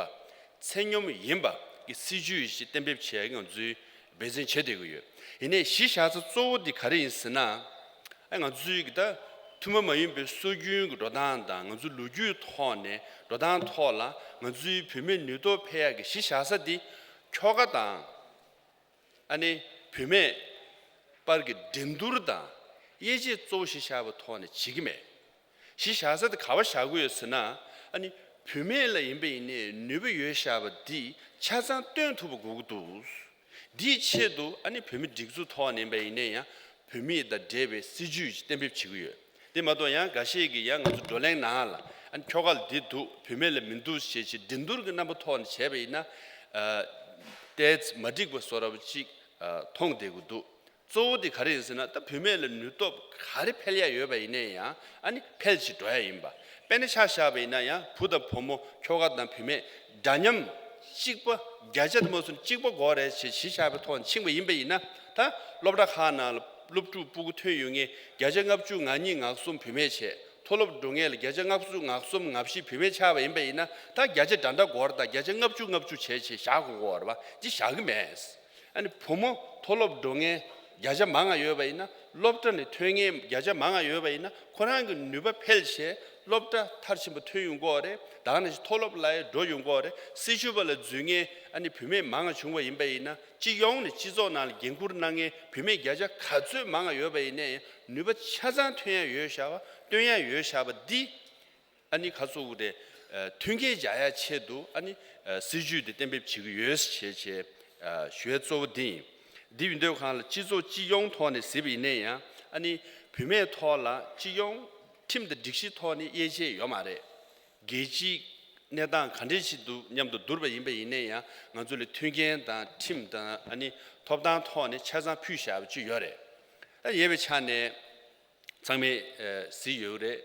ཚད་སྙོམས་ཡིན་པ་གི་སྲིད་ཇུས་ཤིག་གཏན་འབེབས་བྱེད་ཡག་གི་ང་ཚོའི་འབད་བརྩོན་བྱེད་བསྡད་ཀྱི་ཡོད། ཡིན་ནའི་གཞི་བཞག་ས་གཙོ་བོ་འདི་ག་རེ་ཡིན་ཟེར་ན། ཨ་ང་ཚོའི་གི་ད་ཐུན་མོང་མ་ཡིན་པའི་སྲོལ་རྒྱུན་གྱི་འགྲོ་སྟངས་དང་ང་ཚོའི་ལོ་རྒྱུས་ཐོག་ནས་འགྲོ་སྟངས་ཐོག་ལ་ང་ཚོའི་བུད་མེད་ནུས་སྟོབས་འཕེལ་ཡག་གི་གཞི་བཞག་ས་འདི་ཁྱོ་ག་དང་ཨ་ནི་བུད་མེད་བར་གྱི་འགྲན་བསྡུར་དང་དབྱེ་འབྱེད་གཙོ་བོ་གཞི་བཞག་པའི་ཐོག་ནས་བྱེད་ཀྱི་མེད། གཞི་བཞག་ས་དེ་ག་པར་བཞག་གི་ཡོད་ཟེར་ན། ཨ་ནི་བུད་མེད་ལ་ཡིན་པ་ཡིན་ནའི་ནུས་པ་ཡོད་བཞག་པ་འདི་ཆ་ཚང་སྟོན་ཐུབ་པ་དགོས་ཀྱི་འདུག་འདིའི་ཆེད་དུ་ཨ་ནི་བོད་མི་སྒྲིག་འཛུགས་ཐོག་ནས་ཡིན་པ་ཡིན་ནའི་ཡང་བུད་མེད་དང་འབྲེལ་བའི་སྲིད་ཇུས་ཅིག་གཏན་འབེབས་བྱེད་ཀྱི་ཡོད། དེ་མ་གཏོགས་ཡང་འགའ་ཤས་ཀྱིས་ཡང་ང་ཚོ་བགྲོ་གླེང་ནང་ལ་ཨ་ནི་ཁྱོ་ག་ལ་འདི་འདུག་བུད་མེད་ལ་མི་འདུག་ཞེས་ཅིག་འགྲན་བསྡུར་གྱི་རྣམ་པ་ཐོག་ནས་བྱས་པ་ཡིན་ན། ཨ་ཏོག་ཙམ་མ་འགྲིག་པ་བཟོ་འདྲ་པོ་ཅིག་ཨ་མཐོང་བསྡད་ཀྱི་འདུག་གཙོ་བོ་དེ་ག་རེ་ཡིན་ཟེར་ན། ད་བུད་མེད་ལ་ནུས་སྟོབས་ག་རེ་འཕེལ་ཡ་ཡོད་པ་ཡིན་ནའི་ཡང་ཨ་ནི་འཕེལ་ཕྱིན་འགྲོ་ཡ་ཡིན་པ། དཔེར་ན་ཆ་བཞག་པ་ཡིན་ན་ཡང་བུ་དང་བུ་མོ་ཁྱོ་ག་དང་བུད་མེད་འདྲ་མཉམ་གཅིག་པ། བརྒྱ་ཆ་དུ་མ་སོང་གཅིག་པ་དགོས་རེད་ཞེས་གཞི་བཞག་པའི་ཐོག་ནས་ཕྱིན་པ་ཡིན་པ་ཡིན་ན། ད་སློབ་གྲྭ་ཁག་ནང་ལ་སློབ་ཕྲུག་སྤུ་གུ་ཐོན་ཡོང་མཁན་བརྒྱ་ཆ་ལྔ་བཅུ་ང་གཉིས་ང་གསུམ་བུད་མེད་བྱས། མཐོ་སློབ་འགྲོ་མཁན་ལ་བརྒྱ་ཆ་ལྔ་བཅུ་ང་གསུམ་ང་བཞི་བུད་མེད་ཆགས་པ་ཡིན་པ་ཡིན་ན། ད་བརྒྱ་ཆ་འདྲ་འདྲ་དགོས་རེད། ད་བརྒྱ་ཆ་ལྔ་བཅུ་ལྔ་བཅུ་བྱས་བྱས་བཞག་དགོས་ཀྱི་ཡོད་རེད་པ། འདི་བཞག་གི་མེད། ཨ་ནི་བུ་མོ་མཐོ་སློབ་འགྲོ་མཁན་བརྒྱ་ཆ་མང་ང་ཡོད་པ་ཡིན་ན། སློབ་གྲྭ་ནས་ཐོན་མཁན་བརྒྱ་ཆ་མང་ང་ཡོད་པ་ཡིན་ན། ཁོ་རང་གི་ནུས་པ་འཕེལ་བྱས་སློབ་གྲྭ་མཐར་ཕྱིན་པ་ཐོན་ཡོང་གི་རེད། ད་ག་ནང་བཞིན་མཐོ་སློབ་ལ་ཡང་འགྲོ་ཡོང་གི་རེད། སྲི་ཞུ་བ་ལ་འཛུལ་མཁན་ཨ་ནི་བུད་མེད་མང་ང་བྱུང་བ་ཡིན་པ་ཡིན་ན། སྤྱི་ཡོངས་ནས་སྤྱི་ཚོགས་ནང་ལ་འགན་འཁུར་གནང་མཁན་བུད་མེད་བརྒྱ་ཆ་ག་ཚོད་མང་ང་ཡོད་པ་ཡིན་ནའི་ནུས་པ་ཆ་ཚང་ཐོན་ཡ་ཡོད་བཞག་པ། སྟོན་ཡ་ཡོད་བཞག་པ་འདི། ཨ་ནི་ཁ་སོ་བུ་དེ་མཐུན་རྐྱེན་སྦྱར་ཡ་ཆེད་དུ་ཨ་ནི་སྲིད་ཇུས་དེ་གཏན་འབེབས་བྱེད་ཀྱི་ཡོད་ཞེས་བྱས་ཞུ་ཡ་གཙོ་བོ་འདི་ཡིན། འདི་ཡིན་དུས་གང་ལ་སྤྱི་ཚོགས་སྤྱི་ཡོངས་ཐོག་ནས་གཟིགས་པ་ཡིན་ན་ཡང་། ཨ་ནི་བུད་མེད་ཐོག་ལ་སྤྱི་ཡོངས་ཁྲིམས་དང་སྒྲིག་གཞི་ཐོག་ནས་དབྱེ་འབྱེད་ཡོད་མ་རེད། རྒྱལ་སྤྱིའི་གནས་སྟངས་ག་འདྲས་ཞིག་འདུག་མཉམ་དུ་བསྡུར་བ་ཡིན་པ་ཡིན་ན་ཡང་། ང་ཚོ་ལ་མཐུན་རྐྱེན་དང་ཁྲིམས་དང་ཨ་ནི་ཐོབ་ཐང་ཐོག་ནས་ཆ་ཚང་ཕུལ་བཞག་པ་ཅིག་ཡོད་རེད། ཨ་ཡིན་པའི་ཆ་ནས། ཚང་མས་གཟིགས་ཡོད་རེད།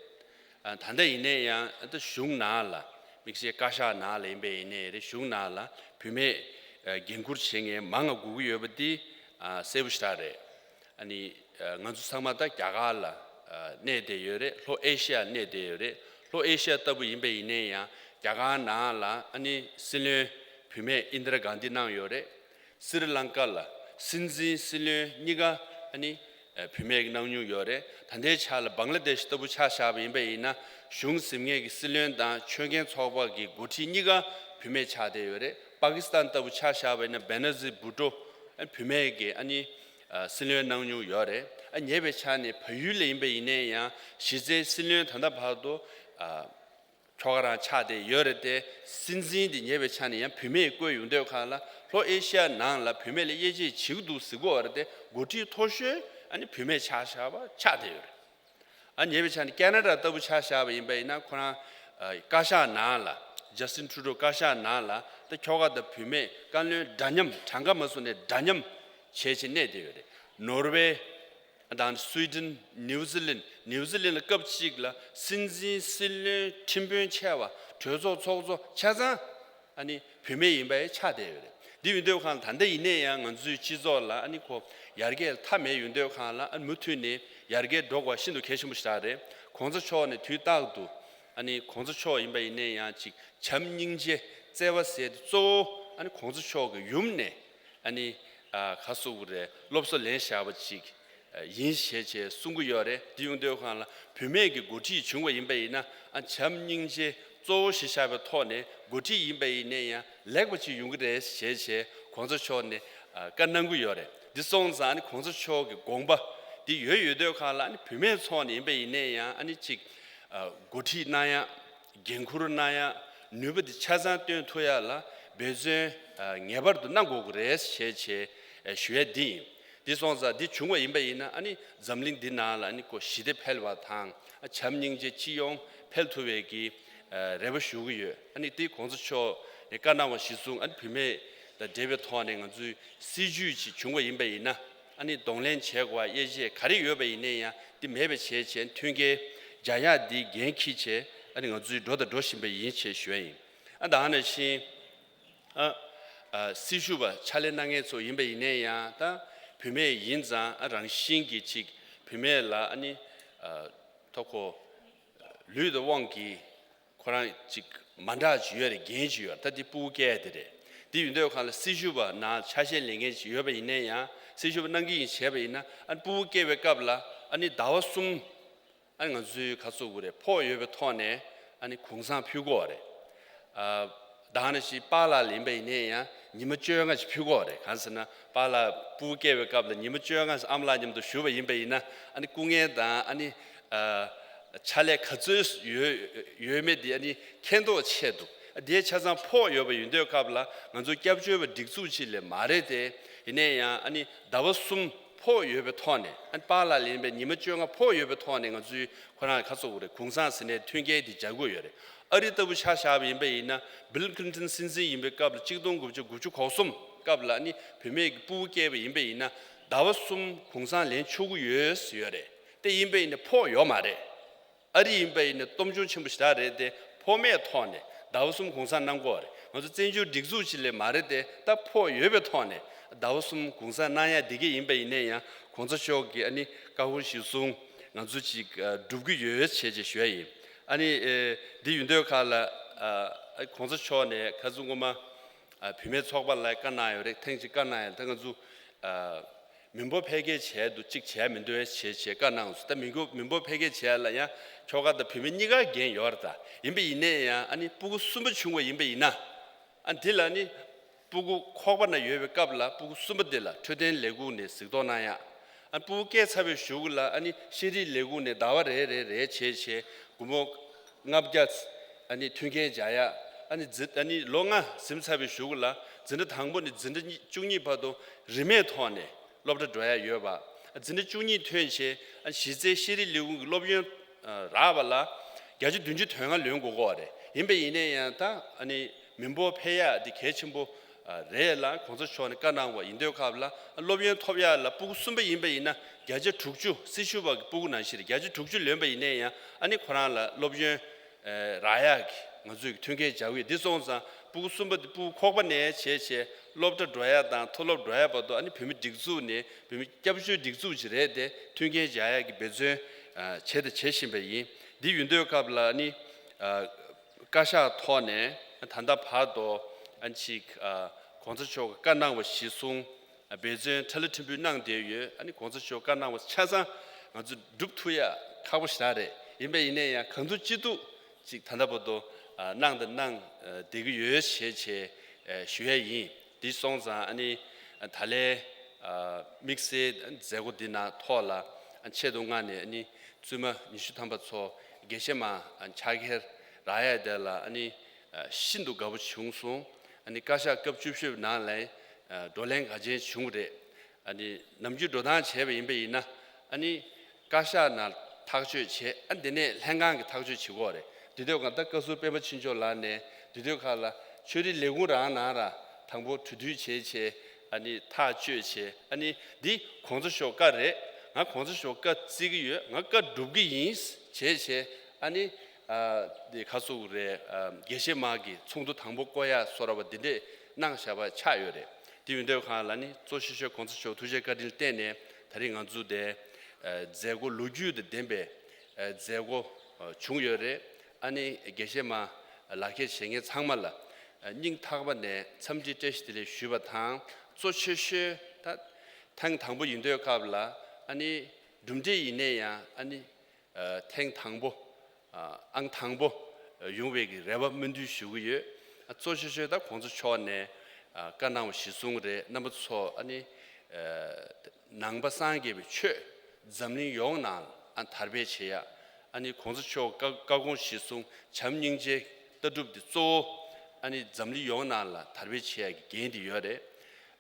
ད་ལྟ་ཡིན་ནའི་ཡང་ད་གཞུང་ནང་ལ། དམིགས་བསལ་བཀའ་ཤག་ནང་ལ་ཡིན་པ་ཡིན་ནའི་རེད། གཞུང་ནང་ལ་བུད་མེད་འགན་འཁུར་བྱེད་མཁན་མང་ང་དགོས་ཀྱི་ཡོད་པ་འདི་གསལ་པོ་ཞེ་དྲག་རེད། ཨ་ནི་ང་ཚོ་ཚང་མ་ད་རྒྱ་གར་ལ་གནས་བསྡད་ཡོད་རེད། ལྷོ་ཨེ་ཤི་ཡ་གནས་བསྡད་ཡོད་རེད། ལྷོ་ཨེ་ཤི་ཡ་ལྟ་བུ་ཡིན་པ་ཡིན་ནའི་ཡང་རྒྱ་གར་ནང་ལ་ཨ་ནི་སྲིད་བློན་བུད་མེད་ཨིན་དི་ར་གྷན་དྷི་གནང་ཡོད་རེད། སི་རི་ལང་ཀ་ལ་སྲིད་འཛིན་སྲིད་བློན་གཉིས་ཀ་ཨ་ནི་བུད་མེད་ཀྱིས་གནང་མྱོང་ཡོད་རེད། ད་ལྟའི་ཆ་ལ་བང་ལ་དེཤ་ལྟ་བུ་ཆ་བཞག་པ་ཡིན་པ་ཡིན་ན། གཞུང་འཛིན་མཁན་གྱི་སྲིད་བློན་དང་ཆོལ་ཁའི་ཚོགས་པ་གི་འགོ་ཁྲིད་གཉིས་ཀ་བུད་མེད་ཆགས་བསྡད་ཡོད་རེད། པ་ཀི་སི་ཐན་ལྟ་བུ་ཆ་བཞག་པ་ཡིན་ན་བེ་ན་ཟི་བྷུ་ཊོ་བུད་མེད་ཀྱིས་ཨ་ནི་སྲིད་བློན་གནང་མྱོང་ཡོད་རེད། ཨ་ཉེ་བའི་ཆ་ནས་བལ་ཡུལ་ལ་ཡིན་པ་ཡིན་ནའི་ཡང་གཞི་རྩའི་སྲིད་བློན་ད་ལྟ་བར་དུ་ཁྱོ་ག་རང་ཆགས་བསྡད་ཡོད་རེད་དེ། སྲིད་འཛིན་དེ་ཉེ་བའི་ཆ་ནས་ཡང་བུད་མེད་བསྐོས་ཡོང་དུས་གང་ལ་ལྷོ་ཨེ་ཤི་ཡ་ནང་ལ་བུད་མེད་ལ་དབྱེ་འབྱེད་བྱེད་ཀྱི་འདུག་ཟེར་གྱི་ཡོད་རེད་དེ། འགོ་ཁྲིད་མཐོ་ཤོས་ཨ་ནི་བུད་མེད་ཆགས་བཞག་པ་ཆགས་བསྡད་ཡོད་རེད། ཨ་ཉེ་བའི་ཆ་ནས་ཁེ་ན་ཌ་ལྟ་བུ་ཆ་བཞག་པ་ཡིན་པ་ཡིན་ན། ཁོ་རང་བཀའ་ཤག་ནང་ལ། ཇ་སི་ཊིན་ཊུ་རུ་ཌོ་བཀའ་ཤག་ནང་ལ་ད་ཁྱོ་ག་དང་བུད་མེད་བཀའ་བློན་འདྲ་མཉམ་གྲངས་ཀ་མ་བཟུང་ནས་འདྲ་མཉམ་བྱས་བྱས་གནས་བསྡད་ཡོད་རེད། ནོར་ཝེ་དང་སུའི་ཌེན། ནིའུ་ཛི་ལན། ནིའུ་ཛི་ལན་ལ་སྐབས་གཅིག་ལ་སྲིད་འཛིན། སྲིད་བློན། ཁྲིམས་དཔོན་ཆེ་བ། གྲོས་ཚོགས་ཚོགས་གཙོ་ཆ་ཚང་ཨ་ནི་བུད་མེད་ཡིན་པ་ཆགས་བསྡད་ཡོད་རེད། འདི་ཡིན་དུས་གང་ལ་ད་ལྟ་ཡིན་ནའི་ཡང་ང་ཚོའི་སྤྱི་ཚོགས་ལ་ཨ་ནི་ཁོ་ཡར་རྒྱས་མཐའ་མེད་ཡོང་དུས་གང་ལ། ཨ་ནི་མུ་མཐུད་ནས་ཡར་རྒྱས་འགྲོ་དགོས་པ་ཤིན་ཏུ་གལ་ཆེན་པོ་ཞིག་རེད། གོང་ས་མཆོག་ནས་དུས་རྟག་ཏུ་ཨ་ནི་གོང་ས་མཆོག་ཡིན་པ་ཡིན་ནའི་ཡང་ཅིག་བྱམས་སྙིང་རྗེ་བརྩེ་བ་ཟེར་དེ་གཙོ་བོ་ཨ་ནི་གོང་ས་མཆོག་གི་ཡུམ་ནས། ཨ་ནི་ཨ་ཁ་སོ་བུ་རེ་སློབ་གསོ་ལེན་བཞག་པ་ཅིག་ཨ་ཡིན་ཞེས་བྱས་གསུང་གི་ཡོད་རེད། དེ་ཡོང་དུས་གང་ལ་བུད་མེད་ཀྱི་འགོ་ཁྲིད་བྱུང་བ་ཡིན་པ་ཡིན་ན། ཨ་བྱམས་སྙིང་རྗེ་གཙོ་བོ་གཞི་བཞག་པའི་ཐོག་ནས་འགོ་ཁྲིད་ཡིན་པ་ཡིན་ནའི་ཡང་ལེགས་པ་ཅིག་ཡོང་གི་རེད་ཞེས་བྱས་གོང་ས་མཆོག་ནས་ཨ་བཀའ་གནང་གི་ཡོད་རེད། འདི་སོང་ཙང་ཨ་ནི་གོང་ས་མཆོག་གི་དགོངས་པ་འདི་ཡོད་ཡོད་དུས་གང་ལ། ཨ་ནི་བུད་མེད་ཚོ་ནས་ཡིན་པ་ཡིན་ནའི་ཡང་ཨ་ནི་ཅིག་ཨ་འགོ་ཁྲིད་གནང་ཡ། འགན་འཁུར་གནང་ཡ། ནུས་པ་འདི་ཆ་ཚང་བཏོན་ཐུབ་ཡ་ལ་འབད་བརྩོན་ཨ་ངེས་པར་དུ་གནང་དགོས་ཀྱི་རེད་ཞེས་བྱས་ཨ་ཞུ་ཡ་འདི་ཡིན། འདི་སོང་ཙང་འདི་བྱུང་བ་ཡིན་པ་ཡིན་ན། ཨ་ནི་འཛམ་གླིང་འདི་ནང་ལ་ཨ་ནི་ཁོ་ཞི་བདེ་འཕེལ་བ་དང་། ཨ་བྱམས་སྙིང་རྗེ་སྤྱི་ཡོངས་འཕེལ་ཐུབ་པའི་གི་ཨ་རེ་བ་ཞུ་གི་ཡོད། ཨ་ནི་འདི་གོང་ས་མཆོག་ནས་བཀའ་གནང་བ་གཞིར་བཟུང་། ཨ་ནི་བུད་མེད་དང་འབྲེལ་བའི་ཐོག་ནས་ང་ཚོའི་སྲིད་ཇུས་ཅིག་བྱུང་བ་ཡིན་པ་ཡིན་ན། ཨ་ནི་གདོང་ལེན་བྱེད་དགོས་པ་དབྱེ་འབྱེད་ག་རེ་ཡོད་པ་ཡིན་ནའི་ཡང་འདི་མེད་པ་བྱས་བྱས། མཐུན་རྐྱེན་སྦྱར་ཡག་འདི་འགན་འཁྱེར་བྱས་ཨ་ནི་ང་ཚོས་འགྲོ་དང་འགྲོ་བཞིན་པ་ཡིན་ཞེས་ཞུ་ཡ་ཡིན། ཨ་ད་ཨ་ནང་བཞིན་ཨ་ཨ་སྲི་ཞུ་བ་ཕྱག་ལས་གནང་མཁན་ཚོ་ཡིན་པ་ཡིན་ནའི་ཡང་། ད་བུད་མེད་ཡིན་ཙང་ཨ་རང་བཞིན་གྱིས་ཅིག་བུད་མེད་ལ་ཨ་ནི་ཨ་ཐོ་ཁོ་ལུས་དང་དབང་གིས་ཁོ་རང་ཅིག་མ་འདྲ་ཅིག་ཡོད་རེད། འགན་ཅིག་ཡོད་རེད། ད་འདི་ཕྲུ་གུ་སྐྱེ་ཡ་དེ་རེད། འདི་ཡིན་དུས་གང་ལ་སྲི་ཞུ་བ་ནང་ཆ་ཤས་ལེན་མཁན་ཅིག་ཡོད་པ་ཡིན་ན་ཡང་། སྲི་ཞུ་བ་གནང་གི་ཡིན་བྱས་པ་ཡིན་ན། ཨ་ཕྲུ་གུ་སྐྱེ་བའི་སྐབས་ལ་ ཨ་ནི་ཟླ་བ་གསུམ། ཨ་ནི་ང་ཚོའི་ག་ཚོད་དགོས་རེད། ཕོགས་ཡོད་པའི་ཐོག་ནས་ཨ་ནི་གུང་སེང་ཕུལ་དགོས་རེད། ཨ་ད་ནི་ཞིག་པཱ་ལགས་ལ་ཡིན་པ་ཡིན་ནའི་ཡང་ཉི་མ་བཅོ་ལྔ་ཞིག་ཕུལ་དགོས་རེད། གང་ཟེར་ན་པཱ་ལགས་སྤུ་གུ་སྐྱེས་པའི་སྐབས་ལ་ཉི་མ་བཅོ་ལྔ་ཞིག་ཨ་མ་ལགས་མཉམ་དུ་བཞུགས་པ་ཡིན་པ་ཡིན་ན། ཨ་ནི་སྐུ་ངལ་དང་ཨ་ནི་ཨ་ཕྱག་ལས་ག་ཚོད་ཡོད་ཡོད་མེད་དེ་ཨ་ནི་མཁྱེན་རྟོགས་ཆེད་དུ། ཨ་དེའི་ཆ་ཚང་ཕོགས་ཡོད་པ་ཡིན་དུས་སྐབས་ལ་ང་ཚོ་སྐྱབས་བཅོལ་བ་སྒྲིག་འཛུགས་ཅིག་ལས་མ་རེད་དེ། ཡིན་ནའི་ཡང་ཨ་ནི་ཟླ་བ་གསུམ་ཕོགས་ཡོད་པའི་ཐོག་ནས། ཨ་ནི་པཱ་ལགས་ལ་ཡིན་པའི་ཉི་མ་བཅོ་ལྔ་ཕོགས་ཡོད་པའི་ཐོག་ནས་ང་ཚོའི་ཁོ་རང་ག་ཚོད་དགོས་རེད། གུང་སེང་ཟེར་ནས་མཐུན་རྐྱེན་དེ་སྦྱར་དགོས་ཡོད་རེད། ཨ་རི་ལྟ་བུ་ཆ་བཞག་པ་ཡིན་པ་ཡིན་ན། བིལ་ཁི་ལིན་ཏོན་སྲིད་འཛིན་ཡིན་པའི་སྐབས་ལ་གཅིག་སྟོང་དགུ་བརྒྱ་དགུ་བཅུ་གོ་གསུམ་སྐབས་ལ་ཨ་ནི་བུད་མེད་ཀྱི་སྤུ་གུ་སྐྱེས་པ་ཡིན་པ་ཡིན་ན་ཟླ་བ་གསུམ་གུང་སེང་ལེན་ཆོག་གི་ཡོད་ཟེར་ཡོད་རེད། དེ་ཡིན་པ་ཡིན་ན་ཕོགས་ཡོད་མ་རེད། ཨ་རི་ཡིན་པ་ཡིན་ན་སྟོབས་ཆུང་ཆེན་པོ་ཞེ་དྲག་རེད་དེ། ཕོགས་མེད་ཐོག་ནས་ཟླ་བ་གསུམ་གུང་སེང་གནང་དགོས་རེད། ང་ཚོ་བཙན་བྱོལ་སྒྲིག་འཛུགས་ཅིག་ལས་མ་རེད་དེ། ད་ཕོགས་ཡོད་པའི་ཐོག་ནས་ཟླ་བ་གསུམ་གུང་སེང་གནང་ཡ་འདི་ག་ཡིན་པ་ཡིན་ནའི་ཡང་གོང་ས་མཆོག་གིས་ཨ་ནི་བཀའ་དགོངས་གཞིར་བཟུང་ང་ཚོ་ཅིག་ཨ་སྒྲུབ་ཀྱི་ཡོད་བྱས་བྱས་ཞུ་ཡ་ཡིན། ཨ་ནི་ཨེ་འདི་ཡོད་དུས་སྐབས་ལ་ཨ་གོང་ས་མཆོག་ནས་ཁ་སང་སྔོན་མ་ཨ་བུད་མེད་ཚོགས་པ་ལ་བཀའ་གནང་ཡོད་རེད། ཐེངས་གཅིག་བཀའ་གནང་ཡོད། ད་ང་ཚོ་ཨ་མི་འབོར་འཕེལ་རྒྱས་བྱས་འདུག་གཅིག་བྱས་མི་འདུག་བྱས་བྱས་བཀའ་གནང་སོང་། ད་མི་འགོ་མི་འབོར་འཕེལ་རྒྱས་བྱས་ལ་ཡང་ཁྱོ་ག་དང་བུད་མེད་གཉིས་ཀ་འགན་ཡོད་རེད། ད་ཡིན་པ་ཡིན་ནའི་ཡང་ཨ་ནི་སྤུ་གུ་གསུམ་པ་བྱུང་བ་ཡིན་པ་ཡིན་ན། ཨ་འདི་ལ་ནི་སྤུ་གུ་ཁོག་པ་ན་ཡོད་པའི་སྐབས་ལ་སྤུ་གུ་གསུམ་པ་འདི་ལ་འཕྲོད་བསྟེན་ལས་ཁུངས་ནས་གཟིགས་རྟོག་གནང་ཡ། ཨ་སྤུ་གུ་སྐྱེས་ཚར་བའི་གཞུག་ལ་ཨ་ནི་ཤེས་རིག་ལས་ཁུངས་ནས་ཟླ་བ་རེ་རེ་རེ་བྱས་བྱས་སྒོར་མོ་ལྔ་བརྒྱ་ཨ་ནི་མཐུན་རྐྱེན་སྦྱར་ཡ། ཨ་ནི་འཛིན་ཨ་ནི་ལོ་ལྔ་ཟིན་ཚར་བའི་གཞུག་ལ་འཛིན་གྲྭ་དང་པོ་ནས་འཛིན་གྲྭ་བཅུ་གཉིས་བར་དུ་རིན་མེད་ཐོག་ནས་སློབ་གྲྭ་འགྲོ་ཡ་ཡོད་པ། འཛིན་གྲྭ་བཅུ་གཉིས་ཐོན་བྱས་ཨ་གཞི་རྩའི་ཤེས་རིག་ལས་ཁུངས་ཀྱི་སློབ་ཡོན་ཨ་རག་པ་ལ་བརྒྱ་ཆ་བདུན་ཅུ་དོན་ལྔ་ལོན་དགོས་ཀྱི་ཡོད་རེད། ཡིན་པ་ཡིན་ནའི་ཡང་ད་ཨ་ནི་མི་འབོར་འཕེལ་ཡག་འདི་གལ་ཆེན་པོ་ཨ་རེད་ལ། གོང་ས་མཆོག་ནས་བཀའ་གནང་བ་ཡིན་དུས་སྐབས་ལ་སློབ་ཡོན་ཐོབ་ཡག་ལ་སྤུ་གུ་གསུམ་པ་ཡིན་པ་ཡིན་ན་བརྒྱ་ཆ་དྲུག་ཅུ། སྲི་ཞུ་བ་གི་སྤུ་གུ་ནང་བཞིན་རེད། བརྒྱ་ཆ་དྲུག་ཅུ་ལོན་པ་ཡིན་ནའི་ཡང་ཨ་ནི་ཁོ་རང་ལ་སློབ་ཡོན་ཨ་རག་ཡག་གི་ང་ཚོས་ཀྱི་མཐུན་རྐྱེན་སྦྱར་གྱི་ཡོད། འདི་སོང་ཙང་སྤུ་གུ་གསུམ་པ་འདི་སྤུ་གུ་ཁོག་པ་ནས་བྱས་བྱས་སློབ་གྲྭ་འགྲོ་ཡག་དང་མཐོ་སློབ་འགྲོ་ཡག་བར་དུ་ཨ་ནི་བོད་མི་སྒྲིག་འཛུགས་ནས་བོད་མི་སྐྱབས་བཅོལ་སྒྲིག་འཛུགས་ཅིག་རེད་དེ། མཐུན་རྐྱེན་སྦྱར་ཡག་གི་འབད་བརྩོན་ཨ་བྱས་དང་བྱེད་བཞིན་པ་ཡིན། འདི་ཡོད་དུས་སྐབས་ལ་ཨ་ནི་ཨ་བཀའ་ཤག་ཐོག་ནས་ད་ལྟ་བར་དུ་ཨ་ཅིག་ཨ་གོང་ས་མཆོག་གི་བཀའ་གནང་བ་གཞིར་བཟུང་ཨ་འབད་བརྩོན་ཁྲ་ལ་ཕྲན་བུ་གནང་བསྡད་ཡོད། ཨ་ནི་གོང་ས་མཆོག་བཀའ་གནང་བ་ཆ་ཚང་ང་ཚོ་སྒྲུབ་ཐུབ་ཡ་ཁག་པོ་ཞེ་དྲག་རེད། ཡིན་པ་ཡིན་ནའི་ཡང་གང་ཐུབ་ཅི་ཐུབ་ཅིག་ད་ལྟ་བར་དུ་ཨ་གནང་དང་གནང་ཨ་བསྡད་ཀྱི་ཡོད་ཞེས་བྱས་ཨ་ཞུ་ཡ་ཡིན། འདི་སོང་ཙང་ཨ་ནི་ཨ་ད་ལན་ཨ་དམིགས་བསལ་མཛད་སྒོ་འདི་ནང་ཐོག་ལ་ཨ་ཆེད་དུ་མངགས་ནས་ཨ་ནི་བཙུན་མ་ཉི་ཤུ་ཐམ་པ་ཚོ་དགེ་བཤེས་མ་ཨ་ཕྱག་འཁྱེར་རག་ཡ་དེ་ལ་ཨ་ནི་ཨ་ཤིན་ཏུ་དགའ་པོ་བྱུང་སོང་། ཨ་ནི་བཀའ་ཤག་སྐབས་བཅུ་བཞི་པའི་ནང་ལ་ཨ་བགྲོ་གླེང་ག་ཅན་བྱུང་བ་རེད། ཨ་ནི་ནམ་རྒྱུན་འགྲོ་སྟངས་བྱས་པ་ཡིན་པ་ཡིན་ན་ཨ་ནི་བཀའ་ཤག་ནང་ཐག་གཅོད་བྱས། ཨ་འདི་ནས་ལྷན་ཁང་གི་ཐག་གཅོད་བྱེད་དགོས་རེད། དེ་དུས་གང་ལྟར་བཀའ་ཟུར་སྤེན་པ་ཆོས་འབྱོར་ལགས་ནས་དེ་དུས་ཁ་ལ་ཆོས་རིག་ལས་ཁུངས་རང་ནང་ར་དང་པོ་གྲོས་བསྡུར་བྱས་བྱས་ཨ་ནི་ཐག་གཅོད་བྱས། ཨ་ནི་འདི་གོང་ས་མཆོག་བཀའ་རེད། ང་གོང་ས་མཆོག་བཀའ་བརྩི་གི་ཡོད། ང་བཀའ་སྒྲུབ་གི་ཡིན་བྱས་བྱས་ཨ་ནི་ཨ་འདི་ཁ་སུ་རེད། ཨ་དགེ་བཤེས་མ་གི་ཚོགས་འདུ་དང་པོ་བསྐོ་ཡ་སོགས་ར་བ་འདི་འདྲས་གནང་བཞག་པ་ཆགས་ཡོད་རེད། དེ་ཡོད་དུས་གང་ལ་ནི་གཙོ་ཆེ་ཤོས་གོང་ས་མཆོག་ཐུགས་རྗེ་བཀའ་དྲིན་བརྟེན་ནས་ད་རེས་ང་ཚོ་དེ་ཨ་མཛད་སྒོ་ལོ་རྒྱུས་དང་ལྡན་པའི་ཨ་མཛད་སྒོ་ཨ་བྱུང་ཡོད་རེད། ཨ་ནི་དགེ་བཤེས་མ་ལག་ཁྱེར་བཞེས་མཁན་ཚང་མ་ལ་ཨ་སྙིང་ཐག་པ་ནས་འཚམས་འདྲི་བཀྲ་ཤིས་བདེ་ལེགས་ཞུས་པ་དང་། གཙོ་ཆེ་ཤོས་ད་ཐེངས་དང་པོ་ཡིན་དུས་སྐབས་ལ་ཨ་ནི་གྲུབ་འབྲས་ཡིན་ནའི་ཡང་ཨ་ནི་ཨ་ཐེངས་དང་པོ་ཨ་ཨང་དང་པོ་ཡོང་བའི་གི་རེ་བ་སྨོན་འདུན་ཞུ་གི་ཡོད། ཨ་གཙོ་ཆེ་ཤོས་ད་གོང་ས་མཆོག་ནས་ཨ་བཀའ་གནང་བ་གཞིར་བཟུང་རེད། རྣམ་པ་ཚོ་ཨ་ནི་ཨ་ནང་པ་སངས་རྒྱས་པའི་ཆོས་འཛམ་གླིང་ཡོངས་ནང་ཨ་དར་སྤེལ་བྱེད་ཡ། ཨ་ནི་གོང་ས་མཆོག་བཀའ་བཀའ་དགོངས་གཞིར་བཟུང་བྱམས་སྙིང་རྗེ་ལྟ་གྲུབ་འདི་གཙོ་བོ་ཨ་ནི་འཛམ་གླིང་ཡོངས་ནང་ལ་དར་སྤེལ་བྱེད་ཡ་གི་འགན་འདི་ཡོད་རེད།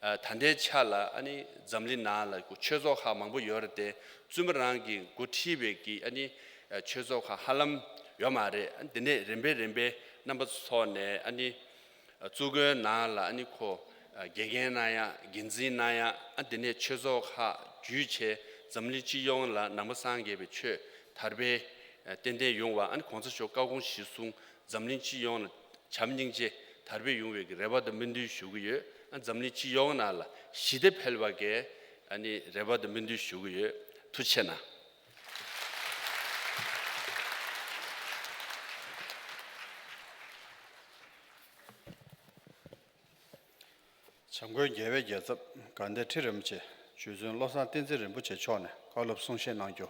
ཨ་ད་ལྟའི་ཆ་ལ་ཨ་ནི་འཛམ་གླིང་ནང་ལ་ཆོས་ཚོགས་ཁག་མང་པོ་ཡོད་རེད་དེ། བཙུན་མ་རང་གིས་འགོ་ཁྲིད་པའི་གི་ཨ་ནི་ཨ་ཆོས་ཚོགས་ཁག་ཧ་ལམ་ཡོད་མ་རེད། ཨ་འདི་ནས་རིམ་པས་རིམ་པས་རྣམ་པ་ཚོ་ནས་ཨ་ནི་ཨ་གཙུག་གོན་ནང་ལ་ཨ་ནི་ཁོ་ཨ་དགེ་རྒན་གནང་ཡ། འགན་འཛིན་གནང་ཡ། ཨ་འདི་ནས་ཆོས་ཚོགས་ཁག་བརྒྱུད་བྱས་འཛམ་གླིང་སྤྱི་ཡོངས་ལ་ནང་པ་སངས་རྒྱས་པའི་ཆོས་དར་སྤེལ་ཨ་ཏན་ཏན་ཡོང་བ། ཨ་ནི་གོང་ས་མཆོག་བཀའ་དགོངས་གཞིར་བཟུང་འཛམ་གླིང་སྤྱི་ཡོངས་ལ་བྱམས་སྙིང་རྗེ་དར་སྤེལ་ཡོང་བའི་གི་རེ་བ་དང་སྨོན་འདུན་ཞུ་གི་ཡོད། ཨ་འཛམ་གླིང་སྤྱི་ཡོངས་ནང་ལ་ཞི་བདེ་འཕེལ་བ་གི་ཨ་ནི་རེ་བ་དང་སྨོན་འདུན་ཞུ་གི་ཡོད། ཐུགས་རྗེ་གནང་། བྱམས་མགོན་རྒྱལ་བའི་རྒྱལ་ཚབ་དགའ་ལྡན་ཁྲི་རིན་པོ་ཆེ་རྗེ་བཙུན་བློ་བཟང་བསྟན་འཛིན་རིན་པོ་ཆེ་མཆོག་ནས་བཀའ་སློབ་གསུང་བཤད་གནང་རྒྱུ།